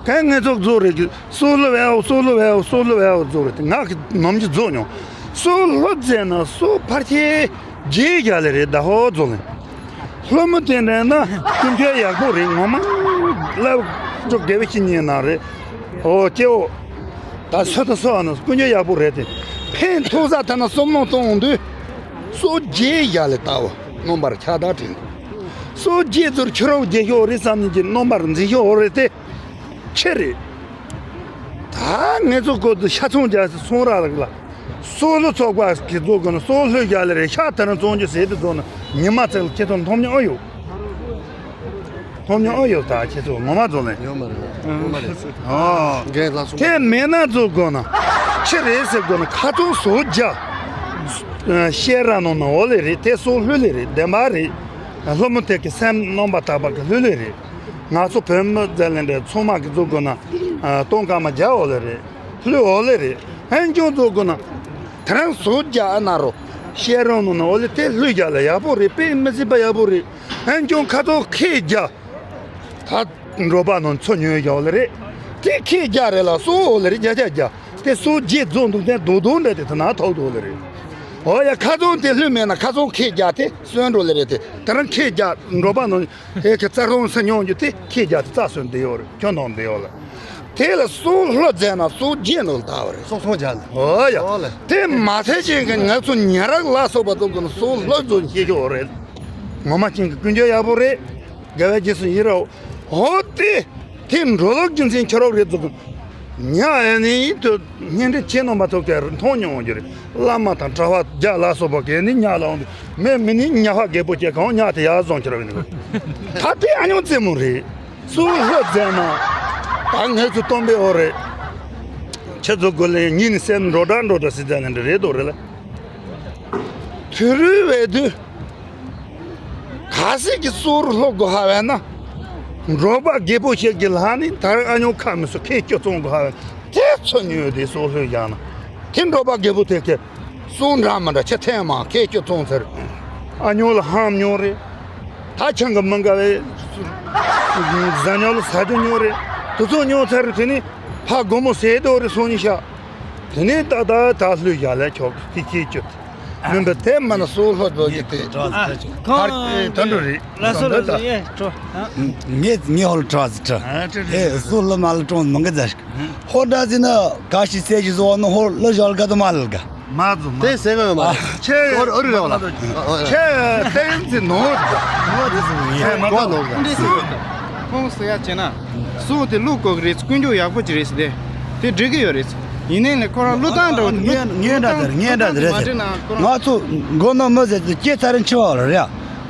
གན་ངེད་ཚོ་རྫོགས་རེད་གི། སོ་ལོ་བའོ་སོ་ལོ་བའོ་སོ་ལོ་བའོ་རྫོགས་རེད་དེ་ང་གི་ནམ་གྱི་རྫོགས་མྱོང་། སོ་ལོ་རྫས་ན་སོ་ཕར་ཁྱེད་རྗེས་རྒྱ་ལེ་རེད་ད་ཧོ་རྫོགས་ལེ། ལྷོ་མོ་དེ་འདྲ་ན་ཀུན་སྤྱོད་ཡག་པོ་རེད། ངོ་མ་ལབ་ཅོག་དགེ་བའི་བཤེས་གཉེན་ན་རེད། ཨོ་སྐྱེ་བོ། ད་སོ་ད་སོ་ཨ་ན་ཀུན་སྤྱོད་ཡག་པོ་རེད་དེ། ཕན་ཐོགས་ས་ཐ་ན་སོ་མོ་གཏོང་དུས། སོ་རྗེས་རྒྱ་ལེ་ལྟ་བུ་རྣམ་པར་ཁྱབ་བརྡལ་དྲན། སོ་རྗེས་ཚུར་ཁྱོད་རོགས་རྒྱལ་ཤོག་རེད་བསམ་ནས་ཀྱི་རྣམ་པར་འཛིན་ཤོག་རེད་དེ། ཆེ་རེད། ད་ངེད་ཚོ་སྐོར་དུ་ཤ་ཚོང་རྒྱག་སི་ཚོང་ར་ལག་ལ། སོ་ལོ་ཚོགས་པ་གི་རྫོགས་དགོས་ན་སོ་ལྷོད་རྒྱ་ལེ་རེད། ཤ་ཐ་ན་བཙོང་རྒྱུ་ཟེར་དུ་རྫོགས་ན་ཉི་མ་ཚེ་ལ་ཁྱེད་ཚོ་མཐོང་མྱོང་ཨ་ཡོད། མཐོང་མྱོང་ཨ་ཡོད་ད་ཁྱེད་ཚོ་ངོ་མ་རྫོགས་ལེ། ཡོད་མ་རེད། ཡོད་མ་རེད། ཨོ། རྒན་ལགས་སོ། དེ་མེད་ན་རྫོགས་དགོས་ན་ཆི་རེད་ཟེར་དགོས་ན་ཁ་ཚོང་སོ་རྒྱ། ཤེས་ར་ནོ་ན་འོ་ལེ་རེད། དེ་སོ་ལྷོད་ལེ་རེད། བདེན་པ་རེད། ལྷོ་མོ་དེ་གི་སེམས་རྣམ་པ་དག་པ་གི་ལྷོད་ལེ་རེད། ང་ཚོ་བོད་མི་ཟེར་ལེ་འདྲ་ཚང་མ་གི་རྫོགས་དགོས་ན། སྟོང་སྐར་མ་རྒྱ་འོ་ལེ་རེད། ལྷོད་འོ་ལེ་རེད། ཧན་ཅུང་རྫོགས་དགོས་ན། དེ་རང་སོ་རྒྱ་ཨ་ན་རོ། ཤེས་ར་ནོ་ན་འོ་ལེ་དེ་ལྷོད་རྒྱ་ལེ་ཡག་པོ་རེད། དཔེ་མི་སྲིད་པ་ཡག་པོ་རེད། ཧན་ཅུང་ཁ་ཚོང་ཁེ་རྒྱ། ད་འབྲོག་པ་ནང་ཚོ་ཉོས་རྒྱ་འོ་ལེ་རེད། དེ་ཁེ་རྒྱ་རེད་ལ་སོ་འོ་ལེ་རེད། རྒྱ་རྒྱ་རྒྱ། དེ་སོ་རྗེས་རྫོགས་འདུག་དེ་རྡོག་རྡོག་འདྲ་དེ་དེ་ན་ཐོག་འདུག་ལེ་རེད། འོ་ཡ་ཁ་ཚོང་དེ་ལྷོད་མེད་ན་ཁ་ཚོང་ཁེ་རྒྱ་དེ་སོན་འགྲོ་ལེ་རེད། དེ་དེ་རང་ཁེ་རྒྱ་འབྲོག་པ་ནང་ཧེ་ཁེ་རྩ་ཁོང་ས་ཉོ་རྒྱུ་དེ་ཁེ་རྒྱ་དེ་རྩ་སོན་བསྡད་ཡོད་རེད། ཁྱོད་ནང་བསྡད་ཡོད་ལེ། དེ་ལ་སོ་ལྷོད་མཛད་ན་སོ་རྗེས་ནང་ལྟ་བ་རེད། སོ་སོ་རྒྱ་ལེ། འོ་ཡ། འོ་ལེ། དེ་མ་ཚད་ཅན་གི་ང་ཚོ་ཉ་རག་ལ་སོགས་པ་ཚོ་གི་ན་སོ་ལྷོད་རྫོགས་ཤེས་ཀྱི་འོ་རེད། ངོ་མ་ཅན་གི་ཀུན་སྤྱོད་ཡག་པོ་རེད། དགེ་བའི་རྗེས་སུ་ཡི་རོ། ཧོ་ཏེ། དེ་འགྲོ་ལུགས་རྒྱུ་མཚན་ཁྱོད་རོགས་རེད་འདུག་ཉ་ཨེ་ནི་དུ་སྙན་འདྲེན་བྱེད་ནོ་མ་ཐོབ་ཀྱི་མཐོང་མྱོང་རྒྱུ་རེད། བླ་མ་དང་གྲྭ་བ་རྒྱ་ལ་སོགས་པ་གས་ནི་ཉ་ལ་འོང་དུས་མེད་མི་ནི་ཉ་ཧ་རྒད་པོ་སྐྱེ་གང་ཉ་དེ་ཡར་བཟུང་ཁྱེར་བ་ཡིན་ནོ། ད་དེ་ཨ་ཉོ་རྩེད་མོ་རེད། སུ་ལྷོད་མཛད་ན། ད་ངས་ཚུར་སྟོན་པའི་འོ་རེད། ཁྱེད་ཚོ་དགོས་ལས་ཉིན་ནི་སེམས་འགྲོ་འདྲ་འགྲོ་འདྲ་སྲིད་ཙང་ནི་འདྲ་རེད་དོ་རེད་ལ། དུས་རུས་བས་དུས། ག་སྲིད་ཀྱི་སོ་རུ་ལྷོ་དགོ་ཧ་བས་ན། འབྲོག་པ་རྒད་པོ་ཞིག་གི་ལྷ་ནི་ད་རེས་ཨ་ཉོ་ཁ་མི་སོ་ཁེ་སྐྱོ་ཚོང་དགོ་ཧ་བས་ན། དེ་ཚོ་ཉོས་དེ་སོ་ལྷོ་ཡང་ན། དེ་འབྲོག་པ་རྒད་པོ་དེ་གི་སོ་འདྲ་མི་འདྲ་ཆེ་ཐེངས་མ་ཁེ་སྐྱོ་ཚོང་ཚར། ཨ་ཉོ་ལ་ཧམ་ཉོ་རེད། ད་ཆང་གི་མི་འགའ་བས། ཟ་ཉོ་ལ་ཟ་རྒྱུ་ཉོ་རེད། དུ་ཚོ་ཉོ་ཚར་རེད་དེ་ནི། ཕ་དགོ་མོ་ཟས་དོ་རེད་སོ་ཉི་ཤ། དེ་ནས་ད་ད་ད་ལྷོད་ཡ་ལ་ཁྱོག་ཁི་ཁི་ཁྱོད། མིན་པ་དེ་མ་ན་སོ་ལྷོ་རྡོ་རྗེ་དེ། ཨ་ཁོང་ཕར་དོན་འགྲོ་རེད། ལ་སོ་ལ་སོ་ཡེ་ཀྲོ། ངེ་ངེ་ཧོལ་ཀྲོ་ཟི་ཀྲ། ཨེ་སོ་ལ་མ་ལ་ཀྲོ་མང་གི་ཛ་ཤ། ཧོ་ད་ཟི་ན་ག་ཤི་སེ་ཞི་ཟོ་ནོ་ཧོ་ལ་ཞོལ་ག་དོ་མ་ལ་ག། མ་ཛུ་མ། དེ་ཟེར་གི་ཡོད་མ་རེད། ཁྱེད་ཨོ་རི་ཨོ་རི་རེད་བ་ལ། ཁྱེད་ཏན་ཙི་ནོ། ནོ་དེ་ཟི་ཡེ་མ་ཀོ་ནོ་ཟ། ཁོང་ཟེར་ཡ་བྱས་ན། སོ་དེ་ལུག་གོ་གི་རེད། ཀུན་སྤྱོད་ཡག་པོ་ཅིག་རེད་ཟེར་ཏེ། དེ་འགྲིག་གི་ཡོད་རེད། ཡིན་ནའི་ལས་ཁོ་རང་ལུག་ཐང་འདྲ་བོ་དེ་ངས་ངས་འདྲ་ཟེར་ངས་འདྲ་ཟེར་རེད་ཟེར། ང་ཚོ་མགོ་ནག་མི་ཟེར་དུས་སྐྱེས་ཚར་རིན་ཆི་བ་རེད་ཡ།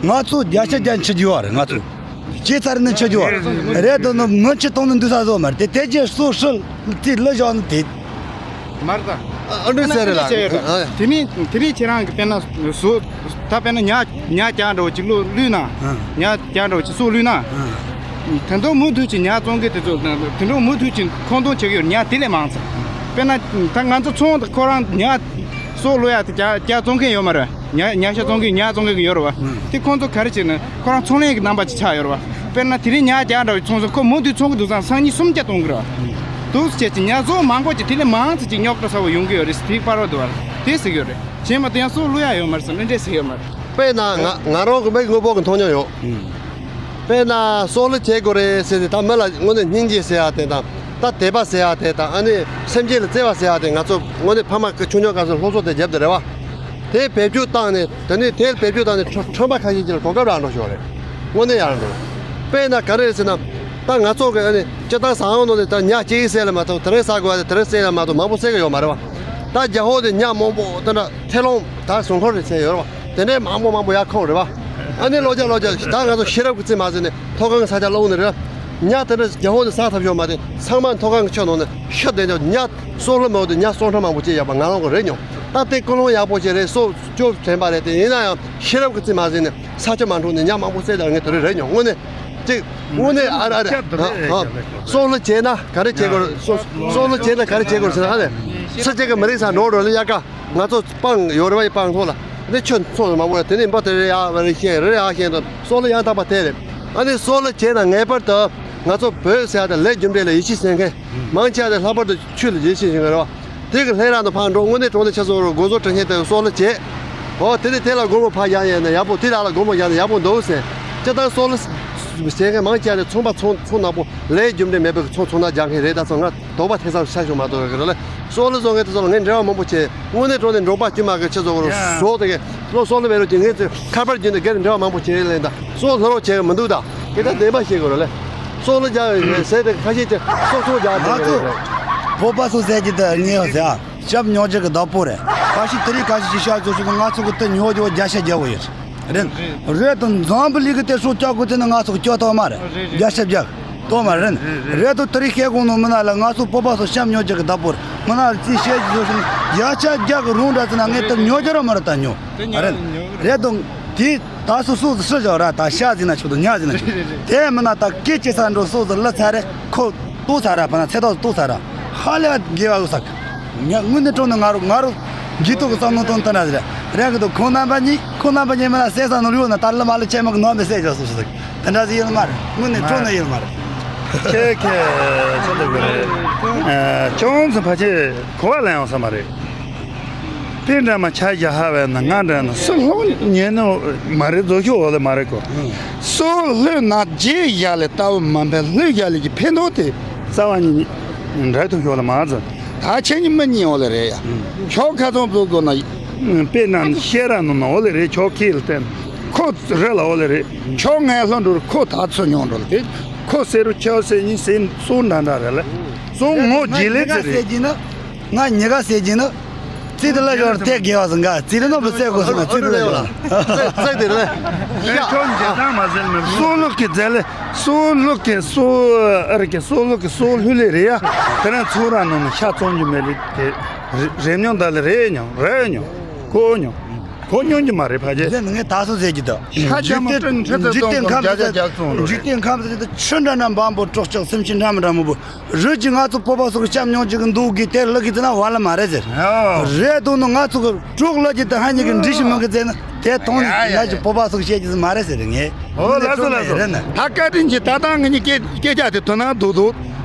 ང་ཚོ་བརྒྱ་ཆ་བརྒྱ་འཆི་རྒྱུ་བ་རེད། ང་ཚོ་སྐྱེས་ཚར་ནི་འཆི་རྒྱུ་བ་རེད། དོ་ནི་མི་འཆི་གཏོང་ནི་འདུག་ས་བཟོ་མ་རེད། དེ་དེ་རྗེས་སོ་ཧྲིལ་ཙི་ལི་བཞག་ནི་དེ། མར་ད། ཨ་འདྲ་ཟེར་རེད་ལ། དེ་མིན་དེ་རིང་ཁྱེད་རང་གི་དཔེར་ན་སོ་ད་དཔེར་ན་ཉ་ཉ་རྒྱག་འདྲ་བོ་ཅིག་ལུག་བླུས་ན། ཉ་རྒྱག་འདྲ་བོ་ཅིག་སོ་བླུས་ན། དེ་འདྲ་མུ་མཐུད་ཀྱི་ཉ་བཙོང་མཁན་དེ་ཚོ་དེ་འདྲ་མུ་མཐུད་ཀྱི་མཁོ་འདོན་བྱེད་ཀྱི་ཡོད། ཉ་དེ་ལས་མང་ཙམ། དཔེར་ན་ད་ང་ཚོ་ཚོང་དང་ཁོ་རང་ཉ་སོ་བླུ་ཡ་དེ་རྒྱ་རྒྱ་བཙོང་མཁན་ཡོད་མ་རེད། ཉ་ཉ་ཤ་བཙོང་མཁན་ཉ་བཙོང་མཁན་ཡོད་རེད་བ། དེ་ཁོང་ཚོ་ག་རེ་བྱས་ན་ཁོ་རང་ཚོང་ལས་ཀྱི་རྣམ་པ་ཅིག་ཆགས་ཡོད་རེད་བ། དཔེར་ན་དེ་རིང་ཉ་རྒྱག་འདྲ་བའི་ཚོང་ཟོག་ཁོ་མུ་མཐུད་ཚོང་གི་འདུག་ཙང་སང་ཉིན་སུམ་བརྒྱ་གཏོང་གི་རེད་བ། འདུག་སེ་བྱས་ཀྱི་ཉ་ཚོང་མང་པོ་ཅིག་དེ་ལས་མང་ཙམ་ཅིག་རྙོག་དྲ་ཚ་བོ་ཡོང་གི་ཡོད་རེད་ཟེར་དེ་པར་བ་འདུག་བ། དེ་ཟེར་གི་ཡོད་རེད། གཞན་མ་གཏོགས་ཡང་སོ་བླུ་ཡ་ཡོད་མ་རེད་ཟེར་ནི་འདྲས་ཟེར་ཡོད་མ་རེད། དཔེར་ན་ང་ང་རང་གི་མིག་དངོས་པོ་གི་མཐོང་མྱོང་ཡོད། དཔེར་ན་སོ་བླུ་བྱེད་དགོས་རེད་ཟེར་ཏེ་ད་མི་ལ་དངོས་གནས་སྙིང་རྗེ་ཟེར་ཡ་དེ་དང་ད་དད་པ་ཟེར་ཡ་དེ་དང་ཨ་ནི་སེམས་ཅན་ལ་བརྩེ་བ་ཟེར་ཡ་དེ་ང་ཚོ་དངོས་གནས་ཕ་མ་ཆུང་ཆུང་སྐབས་སུ་སློབ་གསོ་དེ་བརྒྱབ་དེ་རེད་བ། དེ་བེད་སྤྱོད་བཏང་ནས་དེ་ནས་དེ་བེད་སྤྱོད་བཏང་ནས་ཁྲོ་ཁྲོན་པ་ཁ་ཤས་ཅིག་ལ་གོ་སྐབས་རག་འགྲོ་ཞོར་རེད། དངོས་གནས་ཡང་རེད། དཔེར་ན་ག་རེ་རེད་ཟེར་ན། ད་ང་ཚོ་གི་ཨ་ནི་སྤྱིར་བཏང་ཟ་ཁང་ནང་ནས་ད་ཉ་གཅིག་བསད་ལ་མ་གཏོགས་དེ་རིང་ཟ་དགོས་པ་དེ་དེ་རིང་བསད་ལ་མ་གཏོགས་མང་པོ་བསད་གི་ཡོད་མ་རེད་བ། ད་རྒྱ་ཧོ་དེ་ཉ་མང་པོ་དེ་འདྲ་ཐེ་ལོང་ད་ཟུང་འཁོར་རེ་བསད་ཡོད་རེད་བ། དེ་འདྲའི་མང་པོ་མང་པོ་ཡར་ཁོང་རེད་བ། ཨ་ནི་ལོ་བརྒྱ་ལོ་བརྒྱ་ད་ང་ཚོ་ཤེས་རབ་ཀྱི་རྩིས་མ་ཟིན་ནས་མཐོ་སྒང་གི་ས་ཆ་སློང་ནི་རེད། ཉ་དེ་འདྲ་རྒྱ་ཧོ་དེ་ཟ་ཐབས་ཡོད་མ་རེད། ཚང་མ་མཐོ་སྒང་གི་ཆུ་ནང་ནས་ཤི་བསྡད་ཀྱང་ཉ། སོ་ལྷུ་མེད་དུ་ཉ་སོ་ཁྲ་མང་པོ་སྐྱེས་ཡོད་པ་ང་རང་གི་རེད་མྱོང་། ད་དེ་ཀུན་སློང་ཡག་པོ་ཞིག་རེད། སོ་སྐྱོ་དྲན་པ་རེད། དེ་ཡིན་ན་ཡང་ཤེས་རབ་ཀྱི་རྩིས་མ་ཟིན་ནས་ས་ཆུ་མ་འཁྲུགས་ནས་ཉ་མང་པོ་བསད་ད་ངས་དེ་རིང་རེད་མྱོང་། དངོས་གནས་ཅིག་དངོས་གནས་ཨ་རེ་ཨ་རེ། སྐྱབས་དེ་རེད། ཨ་ཨ་སྐྱབས་ལེགས་སོ། སོ་ལྷུ་བྱས་ན་ག་རེ་བྱེད་དགོས་རེད། སོ་སོ་ལྷུ་བྱས་ན་ག་རེ་བྱེད་དགོས་རེད་ཟེར་ན་ཨ་རེ། ཚེ་གཅིག་གི་མི་རིགས་སར་འགྲོ་འགྲོ་ལ་དབྱར་ཁ་ང་ཚོ་སྤང་ཡོད་རེད་བ། ཡི་སྤང་ཐོག་ལ་ནི་ཆུ་ཚོགས་མང་པོ་ཡོད། དེ་ནས་འབུ་དེ་རེ་ཡ་བ་རེ་ཤེས་རེ་ཡ་ཤེས་དང་སོ་ལྷུ་ཡང་དག་པ་དེ་རེད། ཨ་ནི་སོ་ལྷུ་བྱས་ན་ངེས་པར་དུ་ང་ཚོ་བོད་ཟེར་ཡ་དང་ལས་རྒྱུ་འབྲས་ལ་ཡིད་ཆེས་བྱེད་མཁན་མང་ཆེ་བ་དེ་ལྷག་པར་དུ་ཆོས་ལ་ཡིད་ཆེས་བྱེད་མཁན་རེད་བ། དེ་གི་ལྷན་རང་དུ་ཕར་འགྲོ་དངོས་གནས་དྲང་གནས་ཆ་ཚང་རུ་འགོ་བཟོ་དྲི་ཤེས་དེ་སོ་ལྷུ་བྱས། ཨོ་དེ་ནས་དེ་ལ་སྒོར་མོ་ཕར་བཞག་ཡས་ན་ཡག་པོ། དེ་ལ་ལ་སྒོར་མོ་བཞག་ན་ཡག་པོ་འདུག་ཟེར། སྤྱིར་བཏང་སོ་ལྷུ་བྱས་མཁན་མང་ཆེ་བ་དེ་ཚོང་པ་ཚོང་ཚོང་ནག་པོ་ལས་རྒྱུ་འབྲས་མེད་པའི་ཚོང་ཚོང་ནག་རྒྱག་མཁན་རེད། ད་ཚོ་ང་དོགས་པ་ཐེབས་ས་ཆ་བྱུང་མ་གཏོགས་རེད་ལ། སོ་ལྷུ་བཟོ་མཁན་དེ་ཚོ་ལ་ངས་འབྲེལ་བ་མང་པོ་བྱས། དངོས་གནས་དྲང་གནས་འབྲོག་པ་དཀྱུས་མ་གི་ཆེད་བཟོ་བར་ཡ། བཟོ་དེ་གས་ལོ་སོ་ལྷུ་བས་རོགས་ཀྱི་ངས་ཚོས་ཁ་པར་བརྒྱུད་ནས་སྒེར་འབྲེལ་བ་མང་པོ་བྱས་ལེན། ད་སོ་ལྷུ་རོགས་བྱས་གི་མི་འདུག་ད་སྐད་ཆ་བདེན་པ་བཤད་དགོས་རེད་ལ། སོ་ལྷུ་རྒྱག་ཟས་དེ་ཁ་ཤས་ཀྱི་སོ་སོ་རྒྱག་ང་དེ་ཚོ་རེད། བོད་པ་ཚོ་ཟས་ཀྱི་དེ་ངས་ཟ་ཞབས་ཉོ་རྒྱུ་གི་བདག་པོ་རེད། ཁ་ཤས་དེ་རིགས་ཁ་ཤས་ཀྱི་ཤ་ཚོ་ཞིག་ང་ཚོ་གི་དེ་ཉོ་རྒྱུ་བརྒྱ་ཆ་བརྒྱ་བོ་ཡོད་རེད། རེད་དོ། འཛམ་བུ་གླིང་གི་དེ་སྲོག་སྐྱོབ་དགོས་དེ་ནི་ང་ཚོ་གི་སྐྱོབ་ཐུབ་མ་རེད། རེད་རེད། བརྒྱ་ཆ་བརྒྱ། གཏོང་མ་རེད། རེད་རེད། རེད་དོ། དེ་རིང་ཤེས་དགོས་ནོ་མི་ན་ལ་ང་ཚོ་བོད་པ་ཚོ་ཤམ་ཉོ་རྒྱུ་གི་བདག་པོ་རེད། མི་ན་ལ་རྩིས་བཤད་ཀྱི་བཟོ་ཞིག་བརྒྱ་ཆ་བརྒྱ་གི་རུང་འདྲ་ཚེ་ན་ངས་དེ་ཉོ་རྒྱུ་ར་མ་རེད། ད་ཉོ། དེ་ཉོ་རེད། ཉོ་གི་རེད། རེད་དོ། དེ་ད་སོ་སོ་སི་ཞོག་ར། ད་ཤ་ཟིན་ན་ཆོག་དོ། ཉ་ཟིན་ན་ཆོག་རེད་རེད། དེ་མི་ན་ད་སྐད་ཅེ་ས་འགྲོ་སོ་སོ་ལ་ཚ་རེད། ཁོ་ལྟོ་ཚ་ར། ཕ་ན་ཚེ་ཐོག་ལྟོ་ཚ་ར། ཧ་ལས་དགེ་བ་ཡོད་ས་གི། ང་དངོས་གནས་དྲང་གནས་ང་རོ་ང་རོ་འཇིགས་ཐོག་གི་བསམ་བློ་གཏོང་ཐུབ་ན་ཟེར། རེད་གི་དོ། ཁོང་རྣམ་པ་གཉིས་ཁོང་རྣམ་པ་གཉིས་མི་ལ་བསད་ས་ནོར་ཡོད་ན་ད་ལ་མ་ལ་ཆེ་མ་གི་ནོར་མི་བསད་ཅོག་སོ་སོ་ཟིག་དེ་འདྲ་ཟིག་ཡིན་མ་རེད། དངོས་གནས་དྲང་གནས་ཡིན་མ་རེད། ཁྱེད་ཁྱེད་ཆེ་ལེ་གི་རེད། ཨ་ཅོང་ཙི་ཕ་ཆེ་གོ་བ་ལ་ཡོང་ས་མ་རེད། དཔེ་འདྲ་མ་ཆ་བཞག་ཧ་བས་ན་ང་འདྲ་ན་སུ་ལྷོང་ཉན་ནོ་མ་རེད། རྫོགས་ཤོག་འོ་ལེ་མ་རེད་གོ། སོ་ལྷོད་ན་རྗེས་བཞག་ལས་ལྟ་བུ་མ་འཕེལ་ལྷོད་བཞག་ལས་ཀྱི་ཕན་ཐོགས་དེ་རྩ་བ་ཉིད་འདྲ་ཐུབ་ཤོག་ལ་མ་ཟད། ད་ཁྱེད་གཉིས་མི་གཉིས་འོ་ལེ་རེད་ཡ། ཁྱོད་ཁ་ཚོན་བཟོ་དགོས་ན་དཔེ་ན་ཤེས་ར་ནོ་ན་འོ་ལེ་རེད། ཁྱོད་ཁྱེད་ལ་བརྟེན་ཁོ་རེད་ལ་འོ་ལེ་རེད། ཁྱོད་ངའི་ལྷོ་འགྲོ་རུ་ཁོ་ད་ཚོ་ཉོ་འགྲོ་ལ་དེ་ཁོ་ཟེར་རུ་ཁྱོད་ཟེར་གཉིས་ཟེར་སོ་འདྲ་འདྲ་རེད་ལ། སོ་ངོ་རྗེས་ལེ་ཚེ་རེད། ང་ཉེ་ག་ཟེར་གྱིན་ནི། ཙི་དེ་ལ་ཡོར་ཐེག་དགེ་བ་སང་ག་ཙི་དེ་ནོ་བུ་ཙེ་གོ་སང་ག་ཙི་དེ་ལ་ཡོར། ཙི་དེ་ལ། ཡ། ཁྱོད་འཇལ་ཐང་མ་ཟེར་མི་སོ་ལུག་གི་རྫས་ལེ། སོ་ལུག་གི་སོ་ཨ་རི་གི་སོ་ལུག་གི་སོ་ལྷུ་ལེ་རེད་ཡ། དེ་རིང་ཚུར་ར་ནོ་ནི་ཤ་བཙོང་རྒྱུ་མེད་ལེ་དེ། རེ་རེ་མྱོང་ད་ལེ་རེ་མྱོང་རེ་མྱོང་གོ་མྱོང་གོ་མྱོང་རྒྱུ་མ་རེད་ཕ་རྒྱལ། དེ་ནི་ངས་ད་སོ་ཟེར་གྱི་ད། ཤ་རྒྱ་མ་སྤྲིན་ཁྲི་ཚོ་འཇིག་རྟེན་ཁམས་ཟེར་ད་འཇིག་རྟེན་ཁམས་ཟེར་ད་ཆུ་འདྲ་འདྲ་འབམ་པོ་སྲོག་ཆགས་སེམས་ཅན་འདྲ་མི་འདྲ་མང་པོ། རུས་ཀྱི་ང་ཚོ་བོད་པ་ཚོ་གི་སྐྱབས་མྱོང་ཅིག་གི་འདུག་གི་དེ་ལ་གི་ཙི་ན་བ་ལ་མ་རེད་ཟེར། ཨོ། རེད་འདུག་ནོ་ང་ཚོ་གི་གྲོགས་ལ་གི་དེ་ཧ་ཉི་གི་འདྲི་ཞིག་མང་གི་ཙེ་ན་དེ་གཏོང་ནི་ཡ་ཡ་ཡ་ཡ་ཅི་བོད་པ་ཚོ་གི་བཤད་ཀྱི་ཙི་མ་རེད་ཟེར་ངས། ཨོ་ལ་སོ་ལ་སོ། རེད་ན། ད་བཀའ་དྲིན་གྱི་ད་ལྟ་ང་གཉིས་སྐད་སྐད་ཆ་དེ་དོ་ན་རྡོག་རྡོག་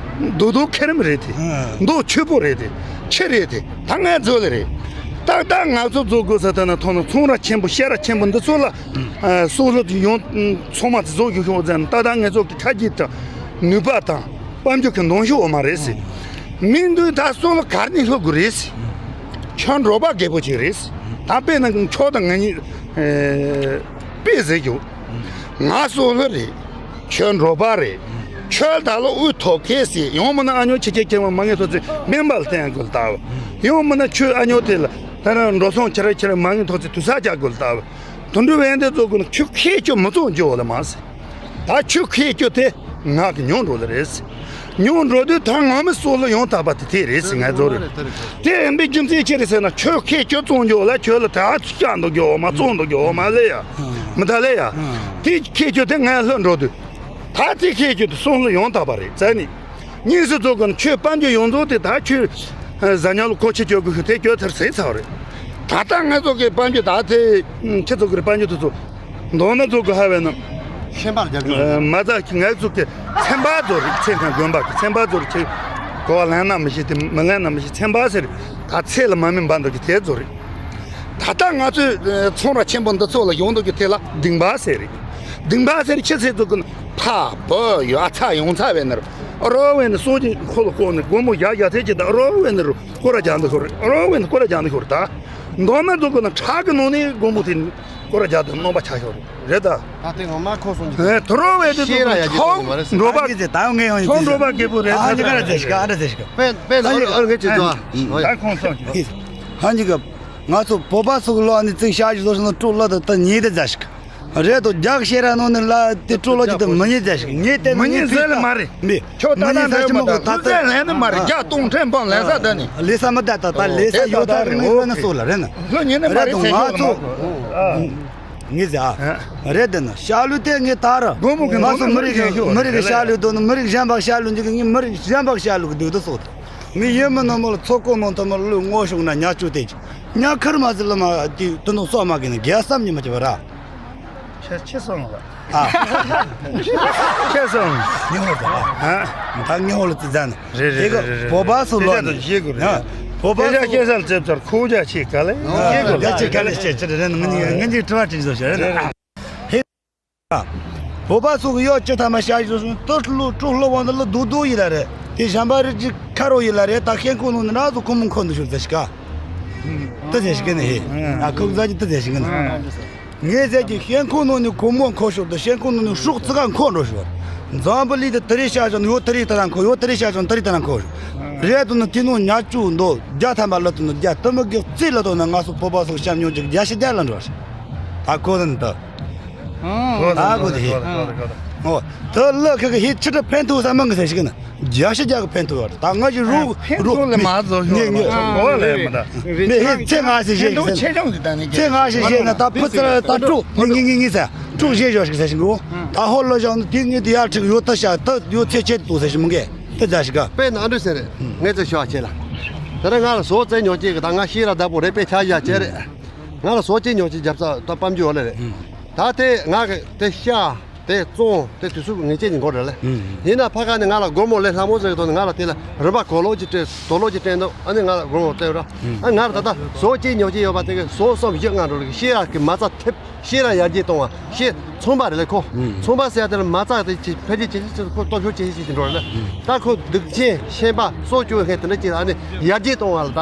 རྡོག་རྡོག་ཁེ་རིམ་རེད་དེ། ཨ། རྡོག་ཆུ་བོ་རེད་དེ། ཆུ་རེད་དེ། ད་ང་ཚོ་ལ་རེད། ཏག་ཏག་ང་ཚོ་བཟོ་དགོས་ས་ད་ན་ཐོག་ན་ཚོང་ར་ཆེན་པོ་ཤེས་ར་ཆེན་པོ་འདི་ཚོ་ལ་སོག་ལོ་དེ་ཡོང་ཚང་མ་དེ་བཟོ་རྒྱུ་ཤོག་ཟེར་ན། ཏག་ཏག་ང་ཚོ་གི་ཁ་རྒྱུད་དང་ནུས་པ་དང་དཔལ་འབྱོར་གྱི་གདོང་ཤོག་འོ་མ་རེད་ཟེར། མིང་འདོན་ད་སོག་ལོ་གར་ནས་ལྷོ་དགོས་རེད་ཟེར། ཁྱོད་འབྲོག་པ་རྒད་པོ་ཅིག་རེད་ཟེར། ད་དཔེར་ན་ཁྱོད་དང་ང་གཉིས་དཔེ་ཟེར་རྒྱུ། ང་སོག་ལོ་རེད། ཁྱོད་འབྲོག་པ་རེད། ཁྱོད་ད་ལོ་དབུ་ཐོག་ཁེལ་སྲིད། ཡང་མིན་ན་ཨ་ཉོ་ཁྱི་ཁྱི་ཁྱི་མ་མ་ངེས་ཐོག་ཚེ་སྨན་པ་ལ་བསྟན་དགོས་ལྟ་བ། ཡང་མིན་ན་ཁྱོད་ཨ་ཉོ་དེ་ལ་ད་རང་འགྲོ་སོང་ཁྱི་ར་ཁྱི་ར་མ་ངེས་ཐོག་ཚེ་དུས་ས་རྒྱག་དགོས་ལྟ་བ། དུད་འགྲོ་བན་དེ་ཚོ་ཀུན་ཁྱོད་ཁེ་ཁྱོད་མི་བཙོང་རྒྱུ་ལ་མ་ཟེར། ད་ཁྱོད་ཁེ་ཁྱོད་དེ་ང་གི་ཉོ་འགྲོ་ལ་རེད་ཟེར། ཉོ་འགྲོ་དུས་ད་ང་མི་སོག་ལོ་ཡོང་ཐག་པ་དེ་དེ་རེད་ཟེར་ང་ཚོ་རེད། དེ་ཡིན་པའི་རྒྱུ་མཚན་ཅི་རེད་ཟེར་ན། ཁྱོད་ཁེ་ཁྱོད་བཙོང་རྒྱུ་ལ་ཁྱོད་ལ་ད་བཅག་འདུག་རྒྱུ་མ་བཙོང་འདུག་རྒྱུ་མ་ལས་ཡ། མི་ད་ལས་ཡ། དེ་ཁེ་ཁྱོད་དེ་ང་ལྷོད་འགྲོ་དུས། ད་དེ་ཁེ་ཁྱོད་དེ་སོག་ལོ་ཡོང་ཐག་པ་རེད་ཟེར་ནི། གཉིས་སུ་རྫོགས་ཀུན་ཁྱོད་དཔལ་འབྱོར་ཡོངས་རྫོགས་དེ་ད་ཁྱོད་ཟ་ཉལ་ལ་ཁོ་ཁྱི་ཁྱོད་དགོས་ཤིག་དེ་ཁྱོད་ཐར་ཟེར་ཚར་རེད། ད་ལྟ་ང་ཚོ་གི་དཔལ་འབྱོར་ད་དེ་ཁྱི་ཚོ་གི་དཔལ་འབྱོར་དེ་ཚོ་མདོར་ན་ཚོ་གི་ཧ་བས་ན། ཤན་པར་རྒྱབ་སྐྱོར། མ་ཚ་ང་ཚོ་གི་ཚན་པ་ཚོ་རེད། ཚན་ཁང་དགོན་པ་གི་ཚན་པ་ཚོ་རེད། ཁྱི་གོ་བ་ལེན་ན་མི་ཤེས་དེ་མི་ལེན་ན་མི་ཤེས་ཚན་པ་ཟེར་ད་ཚེ་ལ་མ་མིན་པ་འདུག་གི་དེ་ཚོ་རེད། ད་ལྟ་ང་ཚོས་ཚོང་ར་ཆེན་པོ་འདི་ཚོ་ལ་ཡོང་འདུག་གི་དེ་ལ་ལྡིང་པ་ཟེར་རེད། ལྡིང་པ་ཟེར་ཁྱི་ཚེ་ཚོ་གི་ཕ་བུ་ཡོད་ཨ་ཚ་ཡོང་ཚ་བས་ནར། ཨ་རོ་བས་ནི་སོ་གི་ཁོ་ལ་ཁོ་ནི་སྒོར་མོ་བརྒྱ་བརྒྱ་ཐེ་གི་ད་ཨ་རོ་བས་ནི་རུ་སྐོར་ར་རྒྱག་འདུག་ཤོར། ཨ་རོ་བས་ནི་སྐོར་ར་རྒྱག་འདུག་ཤོར་ད། མདོར་ན་འདུག་གི་ན་ཁྲག་གི་ནང་ནས་སྒོར་མོ་དེ་སྐོར་ར་རྒྱག་འདུག་རྣམ་པ་ཆགས་ཤོར་རེད་ད། ད་དེ་ངོ་མ་ཁོ་སོང་གི་ཨེ་དུ་རོ་བས་དེ་ཤེས་ར་ཡ་གི་ཚོགས་མ་རེད་ཟེར། འགྲོ་པ་ཨ་གི་ཚེ་ད་ངས་ཡང་ཡིན་ཚོགས་འགྲོ་པ་རྒད་པོ་རེད། ཨ་ནི་ག་ར་ཟེར་ཤི་ག་ཨ་ར་ཟེར་ཤི་ག་པེན་པེན་ཨ་ནི་ཨ་ངས་ཅི་ཚོ་ཨ་ད་ཁོང་སོང་ཤི་ཧ་ནི་ག་ང་ཚོ་བོད་པ་ཚོ་གི་ལོ་ཨ་ནི་ཙིང་ཤ་ཞིག་བཟོ་སོང་ན་དཀྲུག་ལ་ད་ད་ཉེས་དེ་ཟ་ཤི་ག་རེད་དོ། རྒྱག་ཤེས་ར་ནོ་ནི་ལ་དེ་དཀྲུག་ལ་ཅི་ད་མི་ཉེས་ཟ་ཤི་ག་ངས་དེ་མི་ཉེས་ཟེར་ལ་མ་རེད། མི་ཁྱོད་ད་ལྟ་འདྲ་མ་ད་ལུས་རྩལ་ལེན་ནི་མ་རེད། རྒྱ་སྟོང་ཕྲན་སྤང་ལེན་ས་ད་ནི་ལས་ས་མི་ད་ད་ད་ལས་ས་ཡོད་ད་རེད། ངོས་ན་སོ་ལ་རེད་ན་ལོ་ཉེ་ནི་མ་རེད། ད་ཚེ་ང་ཤོར་ཚོ་མ་ངེས་ཟ་རེད་དེ་ན་ཤ་ལུ་དེ་ངེས་ད་ར་སྒོར་མོ་གི་ང་ཚོ་མི་རིགས་མི་རིགས་ཤ་ལུ་དོ་ནི་མི་རིགས་གཞན་པ་ཤ་ལུ་འཇིག་ངེས་མི་རིགས་གཞན་པ་ཤ་ལུ་གི་དུས་དུ་སོ་ད་ངེས་ཡིན་མི་ནོ་མོ་ལ་ཚོ་ཀོ་མོ་ཐོ་མོ་ལུ་ངོ་ཤུག་ན་ཉ་ཆུ་དེ་ཉ་ཁར་མ་ཟི་ལ་མ་དུས་དུ་ནོ་སོ་མ་གི་ནི་རྒྱལ་སམ་ཉི་མ་ཅི་བ་ར། ཁྱེད་ཁྱེད་སོང་ལ། ཨ། ཁྱེད་སོང་། ཉི་ཧོ་ཟ། ཨ། ད་ཉི་ཧོ་ལ་ཙི་ཟ་ན། རེད་རེད་རེད་རེད། དེ་ག་བོད་པ་སུ་ལོ་ནི། ཡ། བོད་པ་སུ། ཁྱེད་སར་ཙེབ་ཚར་ཁོ་རྒྱ་ཆེ་ག་ལེ། ཨ། ཁྱེད་ག་རྒྱ་ཆེ་ག་ལེ་ཆེ་ཆེ་རེད་ན་ངི་ངི་ངི་ཅིག་དྲི་བ་དྲིས་བཟོ་ཤ་རེད་ན། ཧེ། བོད་པ་སུ་གི་ཡོད་ཅི་ཐ་མ་ཤ་ཞུ་སོང་ཏུ་ལུ་ཀྲུ་ལོ་བང་དུ་ལུ་དུ་དུ་ཡི་ལ་རེད། དེ་ཞམ་པ་རི་ཅི་ཁ་རོ་ཡི་ལ་རེད། ད་ཤེན་ཁུ་ནུ་ནི་ན་ཟུ་ཁུ་མུ་ཁོ་འདུ་ཤུ་ཙེ་ཤི་ག་ཏི་ཟེ་ཤི་གི་ནི་ཧེ། ཨ་ཁུག་ཟ་ཅི་ཏི་ཟེ་ཤི་གི་ནི། ངས་ཟེར་གྱི་ཤེན་ཁུང་ནང་ནས་སྒོར་མོ་འཁོར་ཤོར་དུ་ཤེན་ཁུང་ནང་ནས་སྲོག་རྩི་ག་འཁོར་འགྲོ་ཤོར། འཛམ་བུ་གླིང་དུ་དེ་རིང་ཤར་བྱུང་ཡོད་དེ་རིང་དེ་རང་འཁོར་ཡོད་དེ་རིང་ཤར་བྱུང་དེ་རིང་དེ་རང་འཁོར་ཤོར། རེད་དུ་ནི་དེ་ནང་ཉ་ཅུ་འདུག་བརྒྱ་ཐམ་པ་ལ་དུ་ནི་བརྒྱ་དུ་མི་གི་རྩིས་ལ་དོ་ན་ང་ཚོ་བོད་པ་ཚོ་བཤམས་མྱོང་ཅིག་རྒྱ་ཤི་རྒྱ་ལ་འགྲོ་ཤི། ད་གོ་དུ་ནི་ད། ད་གོ་དེ་ཧེ། ཨོ་དེ་ལ་ཁ་ཁ་ཧེ་ཕྱི་དྲི་ཕན་ཐོགས་ས་མང་གི་ཟེར་ཤི་གི་ན། རྒྱ་ཤ་རྒྱ་གི་ཕན་ཐོགས་ཡོད་རེད། ད་ང་ཞིག་རུག་ཕན་ཐོགས་ལས་མ་བཟོ་ཤོག་ངས་ངས་ངས་ངས་ཚེ་ང་ཞིག་བཤད་ཀྱི་ཟེར། ཚེ་ང་ཞིག་བཤད་ན་ད་ཕུ་ཚེ་ད་དཀྲུག་ངས་ངས་ངས་ངས་ཟེར་དཀྲུག་བཤད་ཞོག་ཞིག་ཟེར་ཞིག་གོ། ད་ཧོ་ལོ་ཞག་ནི་དེ་ངས་དེ་ཡར་ཁྲིག་ཡོད་ད་ཤ་ད་ཡོད་ཚེ་ཆེད་དུ་ཟེར་ཞིག་མི་འགས་དེ་ཟ་ཞིག་ག་དཔེ་ན་འདྲ་ཟེར་རེད། ངས་ཚེ་ཤོག་ཆེ་ལ། ད་རེས་ང་ལ་བཟོ་རྩེ་ཉོ་ཅེས་གི་ད་ང་ཤེས་ར་བདག་པོ་རེད། དཔེ་ཆ་བཞག་ཅེས་རེད། ང་ལ་བཟོ་ཅེས་ཉོ་ཅེས་རྒྱབ་ས་ད་པམ་རྒྱུ་ཡོད་ལེ་རེད། ད་དེ་ང་གི་དེ་ཤ། དེ་བཙོང་དེ་དུས་སུ་ངེས་ཅན་གྱི་འགོ་རེད་ལ། ཡིན་ན་ཕ་ག་ནས་ང་ལ་སྒོར་མོ་ལས་སླ་མོ་ཟེར་གི་དོན་ནི་ང་ལ་དེ་ལ་རིན་པ་གོ་ལོག་ཅིག་སྤྲད་དོ་ལོག་ཅིག་སྤྲད་འདུག་ཨ་ནི་ང་ལ་སྒོར་མོ་སྤྲད་ར། ཨ་ང་ལ་ད་ལྟ་བཟོ་ཅིག་ཉོ་ཅིག་ཡོད་པ་དེ་གི་བཟོ་གསུམ་བཞི་ལྔ་འགྲོ་ལ་གི་ཤེས་ར་གི་མ་རྩ་ཐེབས་ཤེས་ར་ཡར་རྒྱས་གཏོང་བ་ཤེས་ཚོང་པ་རེད་ལ་ཁོ། ཚོང་པ་ཟེར་ཡ་དེ་ལ་མ་རྩ་དེ་ཅིག་འཕེལ་རྒྱས་ཇེ་ཆེ་ཆེ་ཁོ་སྟོབས་ཤུགས་ཇེ་ཆེ་ཆེ་འགྲོ་རེད་ལ། ད་ཁོ་སྡིག་ཆེན་ཤན་པ་སྲོག་སྐྱོ་མཁན་དེ་འདྲ་ཅིག་ལ་ཨ་ནི་ཡར་རྒྱས་གཏོང་བ་ལ་ད་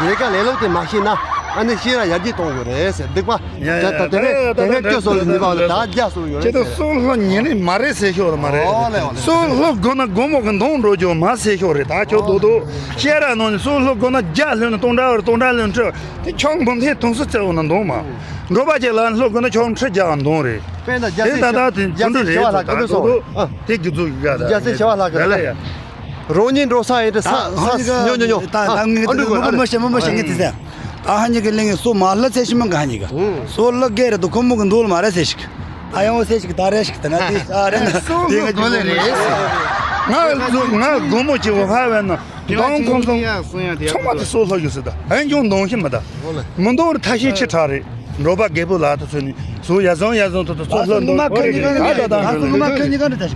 ལས་ཀ་ལས་ལུགས་དེ་མ་ཤེས་ན་ཨ་ནི་ཤེས་ར་ཡར་རྒྱས་གཏོང་དགོས་རེད་ཟེར་སྡིག་པ། ཡ་ཡ་ད་དེ་ནས་དེ་ནས་སྐྱོ་སོང་ལ་ནི་བ་ལ་ད་རྒྱ་སོང་ཡོད་རེད་ཟེར། སོག་ལྷོ་ཉིན་རེ་མ་རེད་ཟེར་ཤོག་ལ་མ་རེད། ཨོ་ལེ་ཨོ་ལེ། སོག་ལྷོ་དགོས་ན་སྒོར་མོ་གི་མདུང་འགྲོ་རྒྱུ་མ་ཟེར་ཤོག་རེད། ད་ཁྱོད་རྡོག་རྡོག་བཤད་ར་ནང་ནས་སོག་ལྷོ་དགོས་ན་རྒྱ་ལོན་ན་སྟོང་ཕྲག་བར་སྟོང་ཕྲག་ལོན་ཁྲི་དེ་ཁྱོད་འབུམ་ཐེར་དུང་སུ་བཙལ་བ་ན་མདུང་མ། འགྲོ་པ་ཅིག་ལ་ལྷོ་དགོས་ན་ཁྱོད་ཁྲི་བརྒྱ་བ་མདུང་རེད། དཔེར་ན་རྒྱ་དེ་ད་ད་དེ་ཆུ་འདྲ་རེད་ད་རྡོག་རྡོག་དེ་གི་ཚོ་གི་ག་ད་རྒྱ་སེ་ཆེ་བ་ལྷག་གི་རེད། རོང་ཉིན་འགྲོ་ས་ཡིན་ཏེ་ས་ས་ཉོ་ཉོ་ཉོ། ད་ད་ངས་ཨ་འདུག་གོ་ཨ་མི་མི་ཤེས་མི་མི་ཤེས་ངས་དེ་ཟེར། ད་ཧ་ཉི་གི་གླིང་གི་སོ་མ་ལ་ཚེ་ཤི་མི་ག་ཧ་ཉི་ག་སོ་ལ་གེ་རེད་དུ་ཁོ་མོ་གི་འདུག་ལ་མ་རེད་ཟེར་ཞིག་ད་ཡང་ཟེར་ཞིག་ད་རེད་ཞིག་ད་ན་དེ་ཨ་རེད་ན་སོ་དེ་ལ་ག་གོ་ལེ་རེད། ང་ང་སྒོར་མོ་ཅིག་འོ་ཧ་བས་ན་གདོང་ཁོང་ཚོ་ཚང་མ་དེ་སོ་ལྷོ་ཡོད་ཟེར། ད་ཨན་ཀྱང་གདོང་ཤི་མི་ད་མི་འདུག་རེད། ཐ་ཤི་ཆི་ཁྲ་རེད། འགྲོ་པ་རྒད་པོ་ལ་ད་ཚོད་ནི་སོ་ཡ་བཟང་ཡ་བཟང་ཐོག་ཏུ་སོ་ལྷོ་འདུག་ཨ་ད་ད་ད་ད་ད་ད་ད།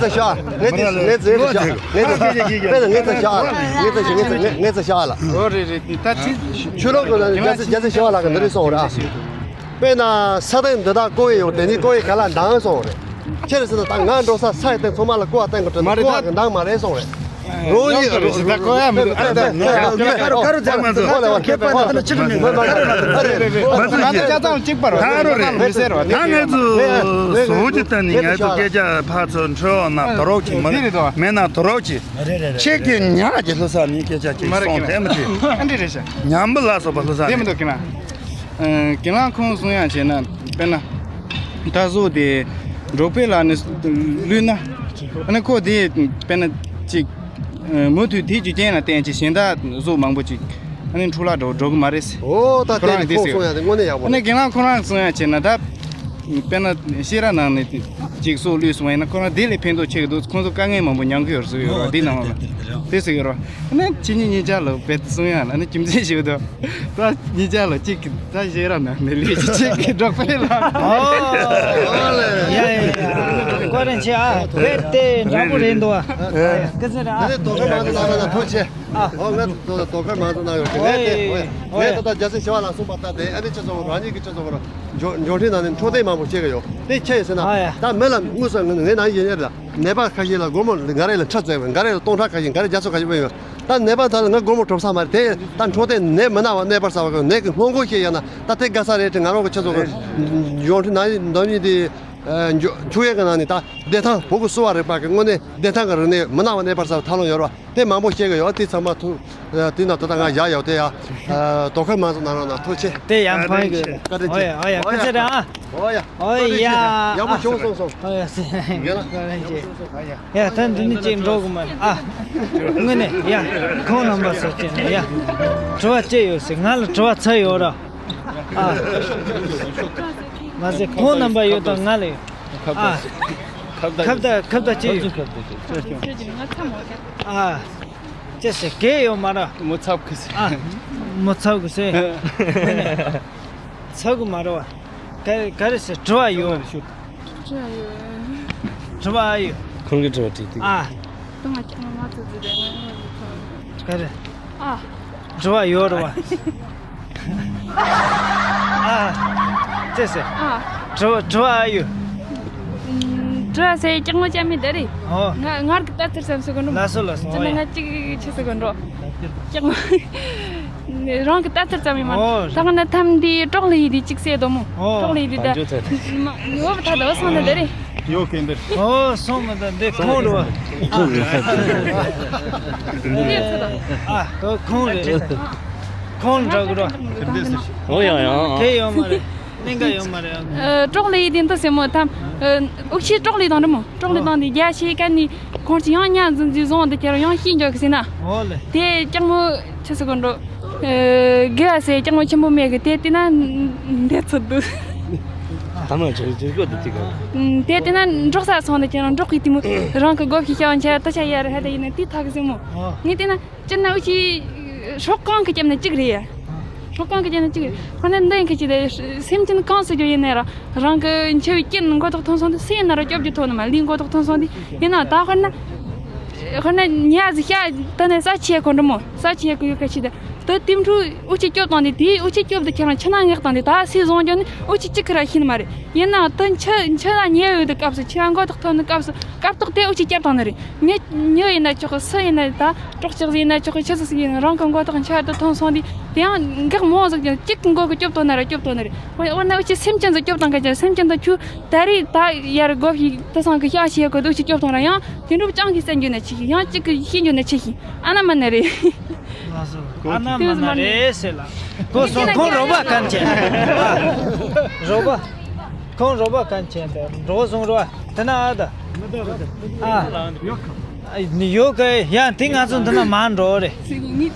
ཚ་ཤ་ངས་ཚ་ཤ་ངས་ཚ་ཤ་ངས་ཚ་ཤ་ངས་ཚ་ཤ་ངས་ཚ་ཤ་ངས་ཚ་ཤ་ལ། ཨོ་རེད་རེད། ད་ཅི་ཆུ་ལོག་གི་རྒྱ་ཚ་རྒྱ་ཚ་ཤ་ལ་ག་འདི་རེད་སོང་ར། དཔེར་ན་ས་སྟེང་འདི་དག་ཀོ་བའི་ཡོང་དེ་ནི་ཀོ་བའི་ག་ལ་འདང་སོང་རེད། ཁྱེད་རེད་ཟེར་ན་ད་ང་འགྲོ་ས་ས་ཡི་སྟེང་ཚང་མ་ལ་ཀོ་བ་སྟེང་གི་དྲི་ན་ཀོ་བ་གི་འདང་མ་རེད་སོང་རེད། རོ་ཡི་རོ་ཟེར་ད་ཀོ་ཡ་མི་འདུག་ཨ་ད་ཀ་རུ་ཀ་རུ་ཚང་མ་ཚོ་ཁྱེད་པ་ན་ཆི་གི་མི་འདུག་ད་རོ་རེད། ད་ང་ཚོ་བཟོ་གི་ད་ནི་ང་ཚོ་སྐད་ཆ་ཕར་ཚུར་འཕྲོད་ན་དོ་རོགས་ཀྱི་མི་མེད་ན་དོ་རོགས་ཀྱི་ཁྱེད་ཀྱི་ཉག་གི་ལྷུ་ས་ནི་སྐད་ཆ་ཅིག་སོང་དེ་མི་དེ་ཉམས་པ་ལ་སོགས་པ་ལྷུ་ས་ནི། རྒན་ལགས་ཁོང་གསུང་ཡག་བྱས་ན་དཔེར་ན་ད་བཟོ་དེ་འབྲོག་པའི་ལ་ནི་བླུས་ན་ཨ་ནི་ཁོ་དེ་དཔེར་ན་ཅིག་མུ་མཐུད་དེ་རྒྱུ་རྐྱེན་ལ་བརྟེན་ཅིག་གཞན་དག་བཟོ་མང་པོ་ཅིག་ཨ་ནི་འཕྲོ་བརླག་འགྲོ་འགྲོ་གི་མ་རེད། ཨོ་ད་ཁོ་རང་དེ་དེ་གསུང་ཡག་དེ་དངོས་གནས་ཡག་པོ་ཨ་ནི་རེད། རྒན་ལགས་ཁོ་རང་གསུང་ཡག་བྱས་ན་ད་དཔེར་ན་ཤེས་ར་ནང་ནས་ཅིག་སྲོག་བླུས་སོང་བ་ཡིན་ན་ཁོ་རང་དེ་ལས་ཕན་ཐོགས་ཆེ་གི་འདུག་ཁོང་ཚོ་དཀའ་ངལ་མང་པོ་མྱངས་གི་ཡོད་ཟེར་ཡོད་ར་འདི་ནང་ལ་དེ་ཟེར་གི་ར། ཨ་ནི་ཁྱེད་གཉིས་གཉིས་ཆ་ལ་བེད་གསུང་ཡག་ལ་ཨ་ནི་རྒྱུ་མཚན་ཞིག་འདུག་ད་གཉིས་ཆ་ལ་གཅིག་གིས་ད་ཤེས་རབ་ནང་ནས་ལུས་ཀྱི་གཅིག་གིས་འབྲོག་པའི་ལ། ཨོ། ཡ་ཡ་ཡ། བཀའ་དྲིན་ཆེ་ཨ། བེད་དེ་འདྲ་པོ་རེད་འདུག་ཨ། སྐུ་ཚེ་རིང་ཨ། ད་ནི་དོ་ཁུར་མང་ཙམ་གནང་རོགས་གནང་། ཐུགས་རྗེ་ཆེ། ཨ། ཨོ་ངས་དོ་དོ་ཁུར་མང་ཙམ་གནང་ཡོད་ཀྱི་ངས་དེ་ཨོ་ངས་ད་ལྟ་རྒྱལ་སྲས་ཞི་བ་ལྷ་གསུངས་པ་ལྟར་དེ་ཨ་ནི་ཁྱེད་ཚོ་རང་ཉིད་ཀྱི་ཁྱེད་ཚོ་འབྱོར་འབྱོར་འཕྲིན་ནང་ནས་འཕྲོད་བསྟེན་མང་པོ་བྱེད་ཀྱི་ཡོད། དེ་ཁྱེད་ཡིན་ཟེར་ན་ཨ་ཡ། ད་མི་ལ་དངོས་སུ་ངས་ནང་ཡིན་ཡིན་ལ་ནད་པ་ཁ་ཤས་ལ་སྒོར་མོ་འགའ་རེ་ལ་ཁྲི་བཙལ་བ་འགའ་རེ་ལ་སྟོང་ཕྲག་ཁ་ཤས་འགའ་རེ་བརྒྱ་ཚོ་ཁ་ཤས་སྤེལ་ཡོད། ད་ནད་པ་དག་ལ་ང་སྒོར་མོ་གྲོབ་ས་མ་རེད་དེ་ད་འཕྲོད་བསྟེན་ནད་མི་ན་བ་གནས་པར་ཟ་བ་གི་ནད་ཀྱི་སྔོན་འགོག་ཤེས་ཡ་ན་ད་དེ་དགའ་ས་རེད་དྲི་ང་རང་གི་ཁྱེད་ཚོ་གི་འབྱོར་འཕྲིན་ནང་ནང་ཡིན་དེ་འཇུ་འཇུ་ཡས་ཀྱི་ནང་ནས་ད་བདེ་ཐང་བོད་ཀྱི་གསོ་བ་རིག་པ་གི་དངོས་གནས་བདེ་ཐང་གི་རིག་གནས་མི་ན་བ་གནས་པར་ཟ་བ་ཐབས་ལམ་ཡོད་རེད་བ། དེ་མང་པོ་བཤད་གི་ཡོད། དེ་ཚང་མ་ཐུགས་དེ་ན་ད་ལྟ་ང་བཞག་ཡོད་དེ་ཡ། དོ་ཁུར་མང་ཙམ་གནང་རོགས་གནང་། ཐུགས་རྗེ་ཆེ། དེ་ཡང་ཕན་གི། བཀའ་དྲིན་ཆེ། ཨོ་ཡ་ཨོ་ཡ། སྐུ་ཚེ་རིང་ཨ། ཨོ་ཡ། ཡག་པོ་བྱུང་སོང་སོང་། ཨོ་ཡ་སེ། རྒན་ལགས། བཀའ་དྲིན་ཆེ། ཡ་ད་འདི་ནི་ཅིག་འགྲོ་གི་མ་རེད་ཨ། དངོས་གནས་ཡ། ཁོང་རྣམ་པ་ཚོ་ཅིག་ནས་ཡ། དྲི་བ་ཅི་ཡོད་ཟེར་ང་ལ་དྲི་བ་ཚར་ཡོད་ར། ཨ། མ་ཟད་ཁོང་རྣམ་པ་ཡོད་དང་ང་ལ་ཡོད། ཨ། ཁབ་ད་ཁབ་ད་ཅི་ཡོད། ཨ། ཅི་ཟེར་གལ་ཡོད་མ་ར། མོ་ཚབ་གི་ཟེར། ཨ། མོ་ཚབ་གི་ཟེར། ཚབ་གི་མ་ར་བ། ག་ག་རེ་ཟེར་དྲི་བ་ཡོད། དྲི་བ་ཡོད། དྲི་བ་ཡོད། ཁོང་གི་དྲི་བ་དྲིས་ཏེ། ཨ། ད་ང་ཁྱེད་ང་མ་ཚོ་ཟེར་དེ་ང་ང་ཚོ་ཚོ། ག་རེ། ཨ། དྲི་བ་ཡོད་ར་བ། ཨ། ཅི་ཟེར། ཨ། དྲི་བ་དྲི་བ་ཨ་ཡོད། ཨུམ། དྲི་བ་ཟེར་ཀྱང་མོ་ཅང་མི་འདི་རེད། ཨོ། ང་ངར་གི་ལྟ་ཚུལ་བསམ་སུ་གོ་འགྲོ། ལ་སོ་ལ་སོ། ཅི་ཨོ་ན་ཡ། ང་གཅིག་ཆི་སུ་གོ་འགྲོ། ཀྱང་མོ། རང་གི་ལྟ་ཚུལ་ཙམ་ཡིན་མ། ཨོ། ད་ག་ན་ཐམ་འདི་གྲོགས་ལ་ཡིན་འདི་གཅིག་བསད་དོ་མོ། ཨོ། གྲོགས་ལ་ཡིན་འདི་ད། ད་འཇོ་ཚ། མ་ཡོ་བ་ད་ད་བ་སོང་ན་འདི་རེད། ཡོ་གེ་འདི། ཨོ་སོང་མ་ད་འདི་ཁོང་རེད་བ། ཁོང་རེད། ཨ་ད་ཁོང་རེད། ཁོང་འདྲ་གི་རོ། ཨོ་ཡ་ཡ། དེ་ཡོད་མ་རེད། གླིང་ག་ཡོད་མ་རེད། ཨ། གྲོགས་ལ་ཡིན་དེ་འདི་སེ་མོ་ཐམ། ཨ། འུ་ཆེ་གྲོགས་ལ་དང་རི་མོ་གྲོགས་ལ་དང་དེ་རྒྱ་ཆེ་ཀ་ནི་ཁོང་ཚོ་ཡང་ཉ་འཛིན་འཛིན་བཟུང་དུ་ཁྱེར་ཡང་ཤི་འཇོག་གི་ཟེར་ན། ཨོ་ལེ། དེ་ཀྱང་མོ་ཆི་སུ་གོ་འགྲོ། ཨ། དགེ་བ་སེ་ཀྱང་མོ་ཆེན་པོ་མེད་གི་དེ་དེ་ན་འདེད་ཚོད་འདུག་ད་མ་ཆེ་ཆེ་ཤོས་དེ་དེ་ག་དེ་དེ་ན་འབྲོག་ས་སོང་དུ་ཁྱེར་ཡང་འབྲོག་གི་དེ་མོ་རང་གི་སྒོ་ཕྱི་ཤ་བ་འཆའ་ད་ཆ་ཡ་ར་ཧ་ད་ཡིན་ན་དེ་ཐག་གི་ཟེ་མོ། ཨོ། ངས་དེ་ན། སྤྱིར་ན་འུ་ཆི་སྲོག་གང་གི་སྐྱབས་ན་གཅིག་རེད་ཡ། སྲོག་གང་གི་སྐྱབས་ན་གཅིག་རེད། ཁོ་ན་འདི་ཡིན་ཁ་ཅིག་རེད། སེམས་ཅན་གང་སུ་རྒྱུ་ཡིན་ན་རང་རང་གི་འཆི་བའི་རྐྱེན་མགོ་ཐོག་ཐོན་སོང་དུས་སུ་ཡིན་ན་ར་སྐྱོབ་རྒྱུ་ཐོག་ནི་མ་ལུས་མགོ་ཐོག་ཐོན་སོང་དུས་ཡིན་ན་ད་དཔེར་ན། དཔེར་ན་ཉ་ཟི་ཤ་ད་ནས་ས་ཆེ་གོ་འགྲོ་མོ་ས་ཆེ་གོ་ཡོད་ཁ་ཅིག་རེད། ད་དེ་འཕྲུ་འུ་ཆི་སྐྱོབ་བཏང་དུས་དེའི་འུ་ཆི་སྐྱོབ་དུ་ཁྱེད་རང་ཆུ་ནང་ངེག་བཏང་དུས་ད་སུས་བཟུང་རྒྱུ་ནི་འུ་ཆི་གཅིག་གི་ར་ཤེས་ནི་མ་རེད། ཡིན་ན་ད་འཆི་འཆི་ལ་ཉེ་ཡོད་དུས་སྐབས་སུ་འཆི་ལ་མགོ་ཐོག་ཐོན་ནི་སྐབས་སུ། སྐབས་ཐོག་དེ་འུ་ཆི་སྐྱབས་བཏང་ནི་རེད། མྱི་མྱི་ཡིན་ན་ཆོག་གི་སུ་ཡིན་ན་ད་གྲོགས་ཅག་ཟིག་ཡིན་ན་ཆོག་གི་ཆི་ཟིག་ཟིག་ཡིན་ན་རང་གི་མགོ་ཐོག་འཆར་དུ་ཐོན་སོང་དུས་དེ་ཡང་འགག་མོ་ཟིག་ཀྱང་གཅིག་གི་མགོ་གི་སྐྱོབ་ཐོན་ན་ར་སྐྱོབ་ཐོན་ནི་རེད། འོ་འོ་ན་འུ་ཆི་སེམས་ཅན་ཟིག་སྐྱོབ་བཏང་ག་ཅན་སེམས་ཅན་ད་ཁྱོད་ད་རེས་ད་ཡར་སྒོ་ཕྱི་ད་སང་གི་ཤ་ཤེས་གོ་འུ་ཆི་སྐྱོབ་བཏང་ར་ཡང་དེ་འགྲུབ་ཅང་གི་བསད་འགྱོ་ན་ཆི་ཤི་ཡང་གཅིག་གི་ཤི་འགྱོ་ན་ཆི་ཤི་ཨ་ན་མ་ན་རེད། ཨ་ན་མ་ན་རེད་ཟེར་ལ། ཁོ་སོང་ཁོང་རོགས་པ་གན་ཆེན། རོགས་པ། ཁོང་རོགས་པ་གན་ཆེན་དེ་འགྲོ་སོང་རོགས་པ། དེ་ན་ཨ་ད། ཨ། ཡོད་གི་ཡང་དེ་ང་ཚོ་འདི་ན་མ་འགྲོ་རེད།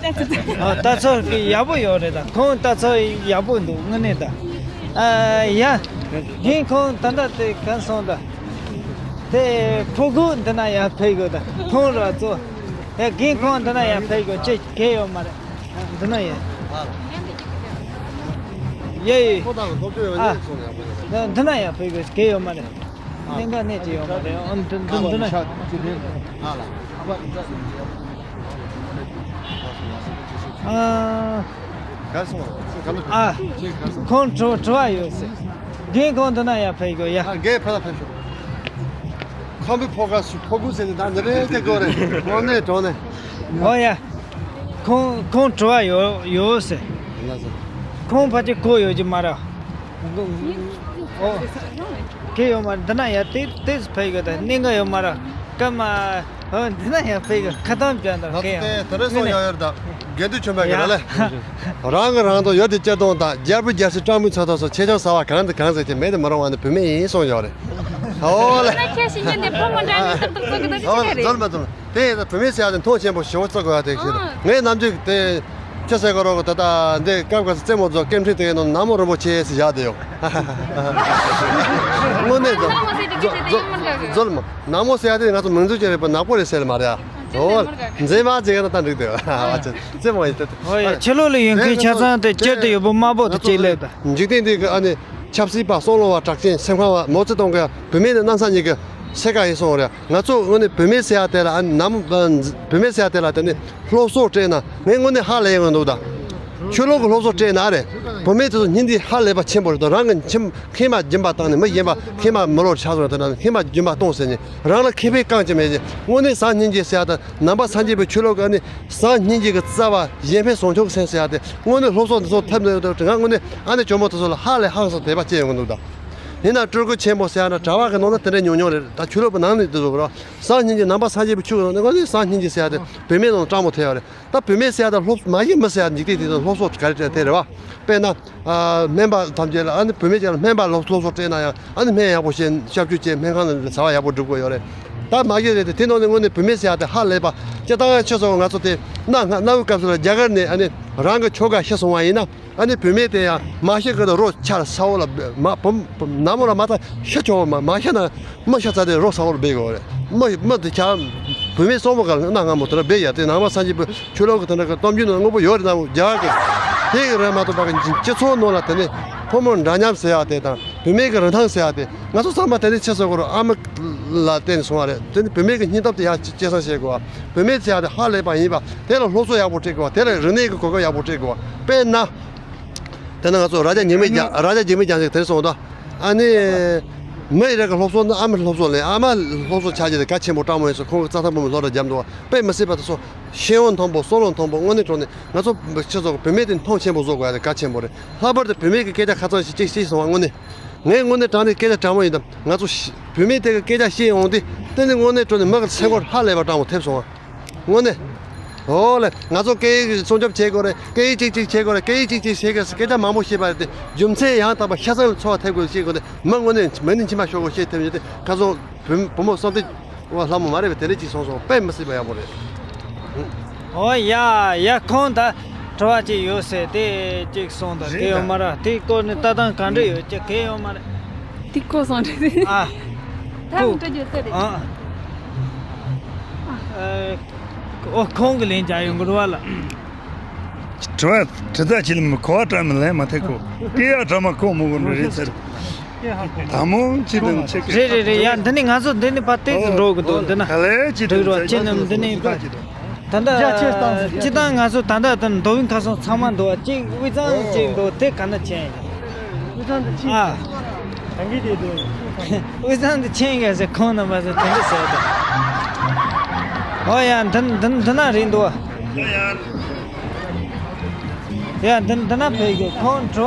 ཨ་ལྟ་ཚོད་ཀྱི་ཡག་པོ་ཡོད་རེད་ད་ཁོང་ལྟ་ཚོད་ཡག་པོ་འདུག་དངོས་གནས་ད། ཨ་ཡ། རྒན་ཁོང་ད་ལྟ་དེ་གན་སོང་ད། དེ་ཕྲུ་གུ་འདི་ན་ཡང་ཕེབས་དགོས་ད་ཁོང་ར་ཚོ། ཡ་རྒན་ཁོང་འདི་ན་ཡང་ཕེབས་དགོས་ཅི་གལ་ཡོད་མ་རེད། འདི་ན་ཡིན། ཡེ་ཡེ། ཁོ་དང་སློབ་སྦྱོང་ཡོད་ཨ། ནས་སོང་ཡག་པོ་ཡོད། འདི་ན་ཡང་ཕ་གི་གེ་ཡོད་མ་རེད། གནད་འགག་གནད་ཅིག་ཡོད་མ་རེད། ཨ་འདི་འདི་འདི་ན། ཨ། གར་སོང་བ། ཁོང་དྲི་དྲི་བ་ཡོད་ཟེར། རྒན་ཁོང་འདི་ན་ཡང་ཕེབས་དགོས་ཡ། ཨ་རྒན་ཕེབས་ལ་ཕེབས་ཤོག་ཁམ་བུའི་ཕོ་ཁ་སུ་ཕོ་ཁུ་ཟེར་ནས་ད་འདི་རེད་དེ་དགོས་རེད། དངོས་གནས་དྲང་གནས། ཨོ་ཡ། ཁོང་ཁོང་དྲི་བ་ཡོད་ཡོད་ཟེར། ལགས་སོ། ཁོང་ཕལ་ཆེར་གོ་ཡོད་ཀྱི་མ་རེད། ཨོ། གེ་ཡོད་མ་རེད། འདི་ན་ཡ་དེ་དེ་ཕེབས་དགོས་ད་གནད་འགག་ཡོད་མ་རེད། སྐར་མ། ཨོ་འདི་ན་ཡང་ཕེབས་གི་ཁ་ཏང་བྱ་འདྲ་ང་ཚོ་དེ་དེ་རིང་སོང་ཡག་ཡོད་རེད་ད། དགེ་འདུན་ཆོས་འཕེལ་གྱི་ར་ལེ། རང་གི་རང་དང་ཡོད་དེ་སྤྱིར་བཏང་དང་རྒྱལ་པོ་རྒྱལ་སྲིད་སྤྲང་པོའི་ཚོ་ཐོག་སོ་ཆེ་ཆུང་ཟ་བ་གང་དང་གང་ཟེར་གྱི་མེད་དེ་མི་རུང་བ་ནི་བུད་མེད་ཡིན་གསུངས་ཡོད་རེད། ཨོ་ལེ། ཁྱེད་ཤི་ཉིན་དེ་བུ་མོ་འདྲ་མི་ཏག་ཏག་ཙོག་གི་ད་ཨོ་ཅི་ལེ་རེད། ཛོལ་མ་ཛོལ་དེ་ཡིན་ན་བུད་མེད་ཟེར་ཡག་དེ་མཐོང་ཆེན་པོ་ཞེ་པོ་བརྩི་དགོས་ཡག་དེ་ཞིག་རེད། ངའི་ནམ་རྒྱུན་དེ་ཁྱེད་ཟེར་གོ་རོགས་ད་ལྟ་འདི་སྐབས་སྐབས་སུ་རྩེད་མོ་རྫོགས་སྐད་འཕྲིན་དེ་ཡིན་ནོ་ནག་མོ་རིན་པོ་ཆེ་ཟེར་བཞག་དེ་ཡོད། དངོས་གནས་ཛོལ་ཛོལ་ཛོལ་མ། ནག་མོ་ཟེར་ཡག་དེ་ང་ཚོ་མིང་རྫུན་ཅན་རེད་པ། ནག་པོ་རེད་ཟེར་ལ་མ་རེད་ཨ། འོ། མཛེས་མ་ཅིག་ཡིན་ན་ད་འགྲིག་འདུག་ཨ་ཅེ་རྩེད་མོ་ཡིན་ཏེ། ཨོ་ཡ་ཕྱི་ལོགས་ལ་ཡོང་མཁན་ཆ་ཚང་དེ་སྤྱིར་དུ་ཡོད་པོ་དམར་པོ་དེ་གཅིག་ལེབ་དང་། འཇིག་རྟེན་འདི་གི་ཨ་ནི་ཆབ་སྲིད་པ་བསམ་བློ་བ་གྲགས་ཅན་སེམས་ཁམས་བ་མོ་ཚེ་གཏོང་མཁན་བུད་མེད་ནི་གནམ་ས་གཉིས་ཀྱི་སེ་ཀ་ཡིན་སོང་རེད། ང་ཚོ་དངོས་གནས་བུད་མེད་ཟེར་ཡག་དེ་ལ་ཨ་ནི་ནམ་བུད་མེད་ཟེར་ཡག་དེ་ལ་དེ་ནི་སློབ་གསོ་སྤྲད་ན་ངས་དངོས་གནས་ཧ་ལས་ཡོང་གི་འདུག་ད། ཆོས་ལུགས་ཀྱི་སློབ་གསོ་སྤྲད་ན་རེད། བུད་མེད་དེ་ཚོ་སྙིང་རྗེ་ཧ་ལས་པ་ཆེན་པོ་རེད་དོ། རང་གི་ཁྱིམ་ཁྱིམ་མ་སྦྱིན་པ་བཏང་ནས་མི་གཞན་པ་ཁྱིམ་མ་མི་ལོ་ཆགས་སོང་དེ་ན་ཁྱིམ་མ་སྦྱིན་པ་གཏོང་ཟེར་ནས་རང་ལ་ཁེ་ཕན་རྐང་ཅིག་མེད་ཅིང་དངོས་གནས་བཟང་སྙིང་རྗེ་ཟེར་ཡག་དང་ནང་པ་སངས་རྒྱས་པའི་ཆོས་ལུགས་ཀྱི་ཨ་ནི་བཟང་སྙིང་རྗེ་གི་རྩ་བ་གཞན་ཕན་སྲུང་སྐྱོབ་ཀྱི་སེམས་ཟེར་ཡག་དེ་དངོས་གནས་སློབ་གསོ་འདི་ཚོ་ཐེབས་འདོད་འདུག་ང་དངོས་གནས་ཨ་ནི་ཇོ་མོ་དེ་ཚོ་ལ་ཧ་ལས་ཧང་སང་དད་པ་སྐྱེ་ཡོང་གི་འདུག་ད། ཡིན་ན་སྤྲུལ་སྐུ་ཆེན་པོ་ཟེར་ཡག་ན་གྲྭ་བ་གི་ནང་ན་དེ་འདྲ་ཉུང་ཉུང་རེད། ད་ཆོས་ལུགས་པ་ནང་ནས་དེ་ཚོ་ར་བཟང་སྙིང་རྗེ་ནང་པ་སངས་རྒྱས་པའི་ཆོས་ཀྱི་ནང་ནས་དངོས་གནས་བཟང་སྙིང་རྗེ་ཟེར་ཡག་དེ་བུད་མེད་ནང་སྤྲང་པོ་ཐེབས་ཡོད་རེད། ད་བུད་མེད་ཟེར་ཡག་དང་སློབ་མ་གཞི་མི་ཟེར་ཡག་འཇིག་རྟེན་འདི་དང་སློབ་གསོ་ག་རེ་སྤྲད་དེ་རེད་བ། དཔེར་ན། སྨན་པ་ཐམས་ཅད་ལ་ཨ་ནི་བུད་མེད་ཅིག་ལ་སྨན་པ་སློབ་སློབ་གསོ་སྤྲད་ན་ཡང་ཨ་ནི་སྨན་ཡག་པོ་བྱས་སྐྱབས་བཅོལ་བྱས་སྨན་ཁང་ལ་བྱ་བ་ཡག་པོ་སྒྲུབ་དགོས་ཡོད་རེད། ད་མ་གཞི་རེད་དེ་དེ་ནང་ནས་དངོས་གནས་བུད་མེད་ཟེར་ཡག་དེ་ཧ་ལས་པ་སྤྱིར་བཏང་ཡང་ཆོས་ཚོགས་ང་ཚོ་དེ་གནའ་གནའ་བོའི་སྐབས་སུ་ལ་རྒྱ་གར་ནས་ཨ་ནི་རང་གི་ཁྱོ་ག་ཤི་སོང་བ་ཡིན་ན་ཨ་ནི་བུད་མེད་དེ་ཡང་མ་ཤི་གི་ད་རོ་ཆ་ལ་ས་འོག་ལ་མ་བུ་ནག་མོ་ལ་མ་ཐག་ཤི་ཆོག་མ་མ་ཤི་ན། མི་ཤ་ཚ་དེ་རོ་ས་འོག་ལ་སྦས་དགོས་རེད། མི་མི་དེ་ཆ་བུད་མེད་གསོག་མོ་ག་ལ་གནའ་སྔ་མོ་དེ་འདྲ་སྦས་ཡ་དེ་ནང་པ་སངས་རྒྱས་པའི་ཆོས་ལུགས་ཀྱི་དེ་འདྲ་གི་གཏམ་རྒྱུད་ནང་དངོས་པོ་ཡོད་རེད་ན་རྒྱ་གར་གི་དེ་གི་རེད་མ་གཏོགས་ད་གི་སྤྱི་ཚོགས་ནང་ལ་དེ་ནས་ཕོ་མོ་འདྲ་མཉམ་ཟེར་ཡ་དེ་དང་བུད་མེད་ཀྱི་རིན་ཐང་ཟེར་ཡ་དེ་ང་ཚོ་ཚང་མ་དེ་ནས་ཆེ་ས་གོ་རུ་ཨ་མ་ལ་བརྟེན་ནས་སོང་བ་རེད། དེ་ནས་བུད་མེད་ཀྱི་སྙིང་སྟོབས་དེ་ཡང་སྐྱེད་སྲིང་བྱེད་དགོས་བ། བུད་མེད་ཟེར་ཡ་དེ་ཧ་ལས་པ་ཡིན་པ་དེ་ལ་སློབ་གསོ་ཡག་པོ་སྤྲད་དགོས་བ། དེ་ལ་རིག་གནས་ཀྱི་གོ་སྐབས་ཡག་པོ་སྤྲད་དགོས་བ། དཔེར་ན། དེ་ནས་ང་ཚོ་རྭ་རྒྱ་ཉི་མའི་རྒྱ་རྭ་རྒྱ་ཉི་མའི་རྒྱ་མཚོ་དེར་སོང་དོ། ཨ་ནི། མི་ཡི་རིགས་ཀྱི་སློབ་གསོ་ནི་ཨ་མའི་སློབ་གསོ་ལས་ཨ་མ་སློབ་གསོ་ཆ་རྒྱུ་དེ་གལ་ཆེན་པོ་སྤྲང་མོ་ཡིན་སོ་ཁོང་གི་རྩྭ་ཐང་བུ་མོ་སློབ་གྲྭ་རྒྱབ་འདུག་བ། དཔེ་མི་སྲིད་པ་དེ་ཚོ་ཤེས་ཡོན་མཐོན་པོ་བསམ་བློ་མཐོན་པོ་དངོས་གནས་དྲང་གནས་ང་ཚོ་ཕྱི་ཚོགས་ཀྱི་བུད་མེད་དེ་མཐོང་ཆེན་པོ་བཟོ་དགོས་ཡ་དེ་གལ་ཆེན་པོ་རེད། ལྷག་པར་དུ་བུད་མེད་ཀྱི་སྐད་ཆ་ཁ་ཚང་ཞིག་ཅིག་ཤེས་སོང་བ་དངོས་གནས། ངས་དངོས་གནས་དྲང་གནས་སྐད་ཆ་དྲང་མོ་ཡིན་དམ་ང་ཚོ་ཤི་བུད་མེད་དེ་གི་སྐད་ཆ་བཤད་ཡོང་དུས་དེ་ནི་དངོས་གནས་དྲང་གནས་མི་གི་སེམས་ཁོར་ཧ་ལས་པ་སྤྲང་པོ་ཐེབས་སོང་བ། དངོས་གནས། ཨོ་ལེ། ང་ཚོ་སྐད་ཡིག་སྲུང་སྐྱོབ་བྱེད་དགོས་རེད། སྐད་ཡིག་གཅིག་གཅིག་བྱེད་དགོས་རེད། སྐད་ཡིག་གཅིག་གཅིག་བྱེད་དགོས་རེད། སྐད་ཆ་མང་པོ་བཤད་པ་རེད་དེ་རྒྱུ་མཚན་ཡང་དག་པ་ཤ་ཚ་ལ་ཚོར་བ་ཐེབས་དགོས་ཤེས་དགོས་ཏེ་མི་དངོས་གནས་མི་ནི་མཆི་མ་ཤོར་དགོས་ཤེས་ཐེབས་ཡོད་དེ་ཁ་སང་བུ་བུ་མོ་བསམ་གཏན་བ་ལྷ་མོ་མ་རེད་པས་དེ་འདྲས་ཅིག་སོང་སོང་དཔེ་མི་སྲིད་པ་ཡག་པོ་རེད། ཨོ་ཡ་ཡ་ཁོང་ད་དྲི་བ་ཅིག་ཡོད་ཟེར་དེ་ཅིག་སོང་ད་རེད་དེ་ཡོད་ད། མ་ར་དེ་སྐོར་ནས་ལྟ་སྟངས་ག་འདྲ་ཡོད་ཅིག་གལ་ཡོད་མ་རེད། དེ་ཀོ་སོང་རེད། ཨ། ཐབས་ཀོ། འགྲོ་རྒྱུ་ཟེར་རེད། ཨ། ཨ། ཨོ་ཁོང་གི་ལན་རྒྱག་ཡོང་གི་རེད་བ་ལ། དྲི་བ་དྲི་ཟ་ཆེ་ལ་མི་གོ་བ་དྲ་མི་ལན་མ་ཐེ་ཀོ། སྐད་ཡག་དྲ་མ་ཁོ་མོ་གོ་འགྲོ་རེད་ཟེར། ད་མོ་ཅི་དང་ཆེ་གི། རེད་རེད་རེད་ཡ་འདི་ནི་ང་ཚོ་འདི་ནི་ཕ་ཏེ་ཙི་འགྲོ་གི་འདུག་འདི་ན། ག་ལེ་ཅི་འགྲིག་དང་རོ་ཅི་ནི་འདི་ནི་ཕ། ད་ལྟ་སྤྱི་བཏང་ང་ཚོ་ད་ལྟ་ད་མདོ་དབུས་ཁ་སང་ཚང་མ་འདུག་བ་གཅིག་དབུས་གཙང་གཅིག་འདུག་དེ་ག་ན་ཆེན་ཡིན། དབུས་གཙང་དུ་ཕྱིན། ཨ། གང་གི་དེ་དུ། དབུས་གཙང་དུ་ཕྱིན་ཡོད་ཟེར་ཁོང་རྣམ་པ་ཚོ་དེ་འདྲ་ཟེར་ད། ཨོ་ཡ་འདི་འདི་འདི་ན་རེད་འདུག་བ། ཡ་འདི་འདི་ན་ཕེབས་ཀྱི་ཁོང་འགྲོ།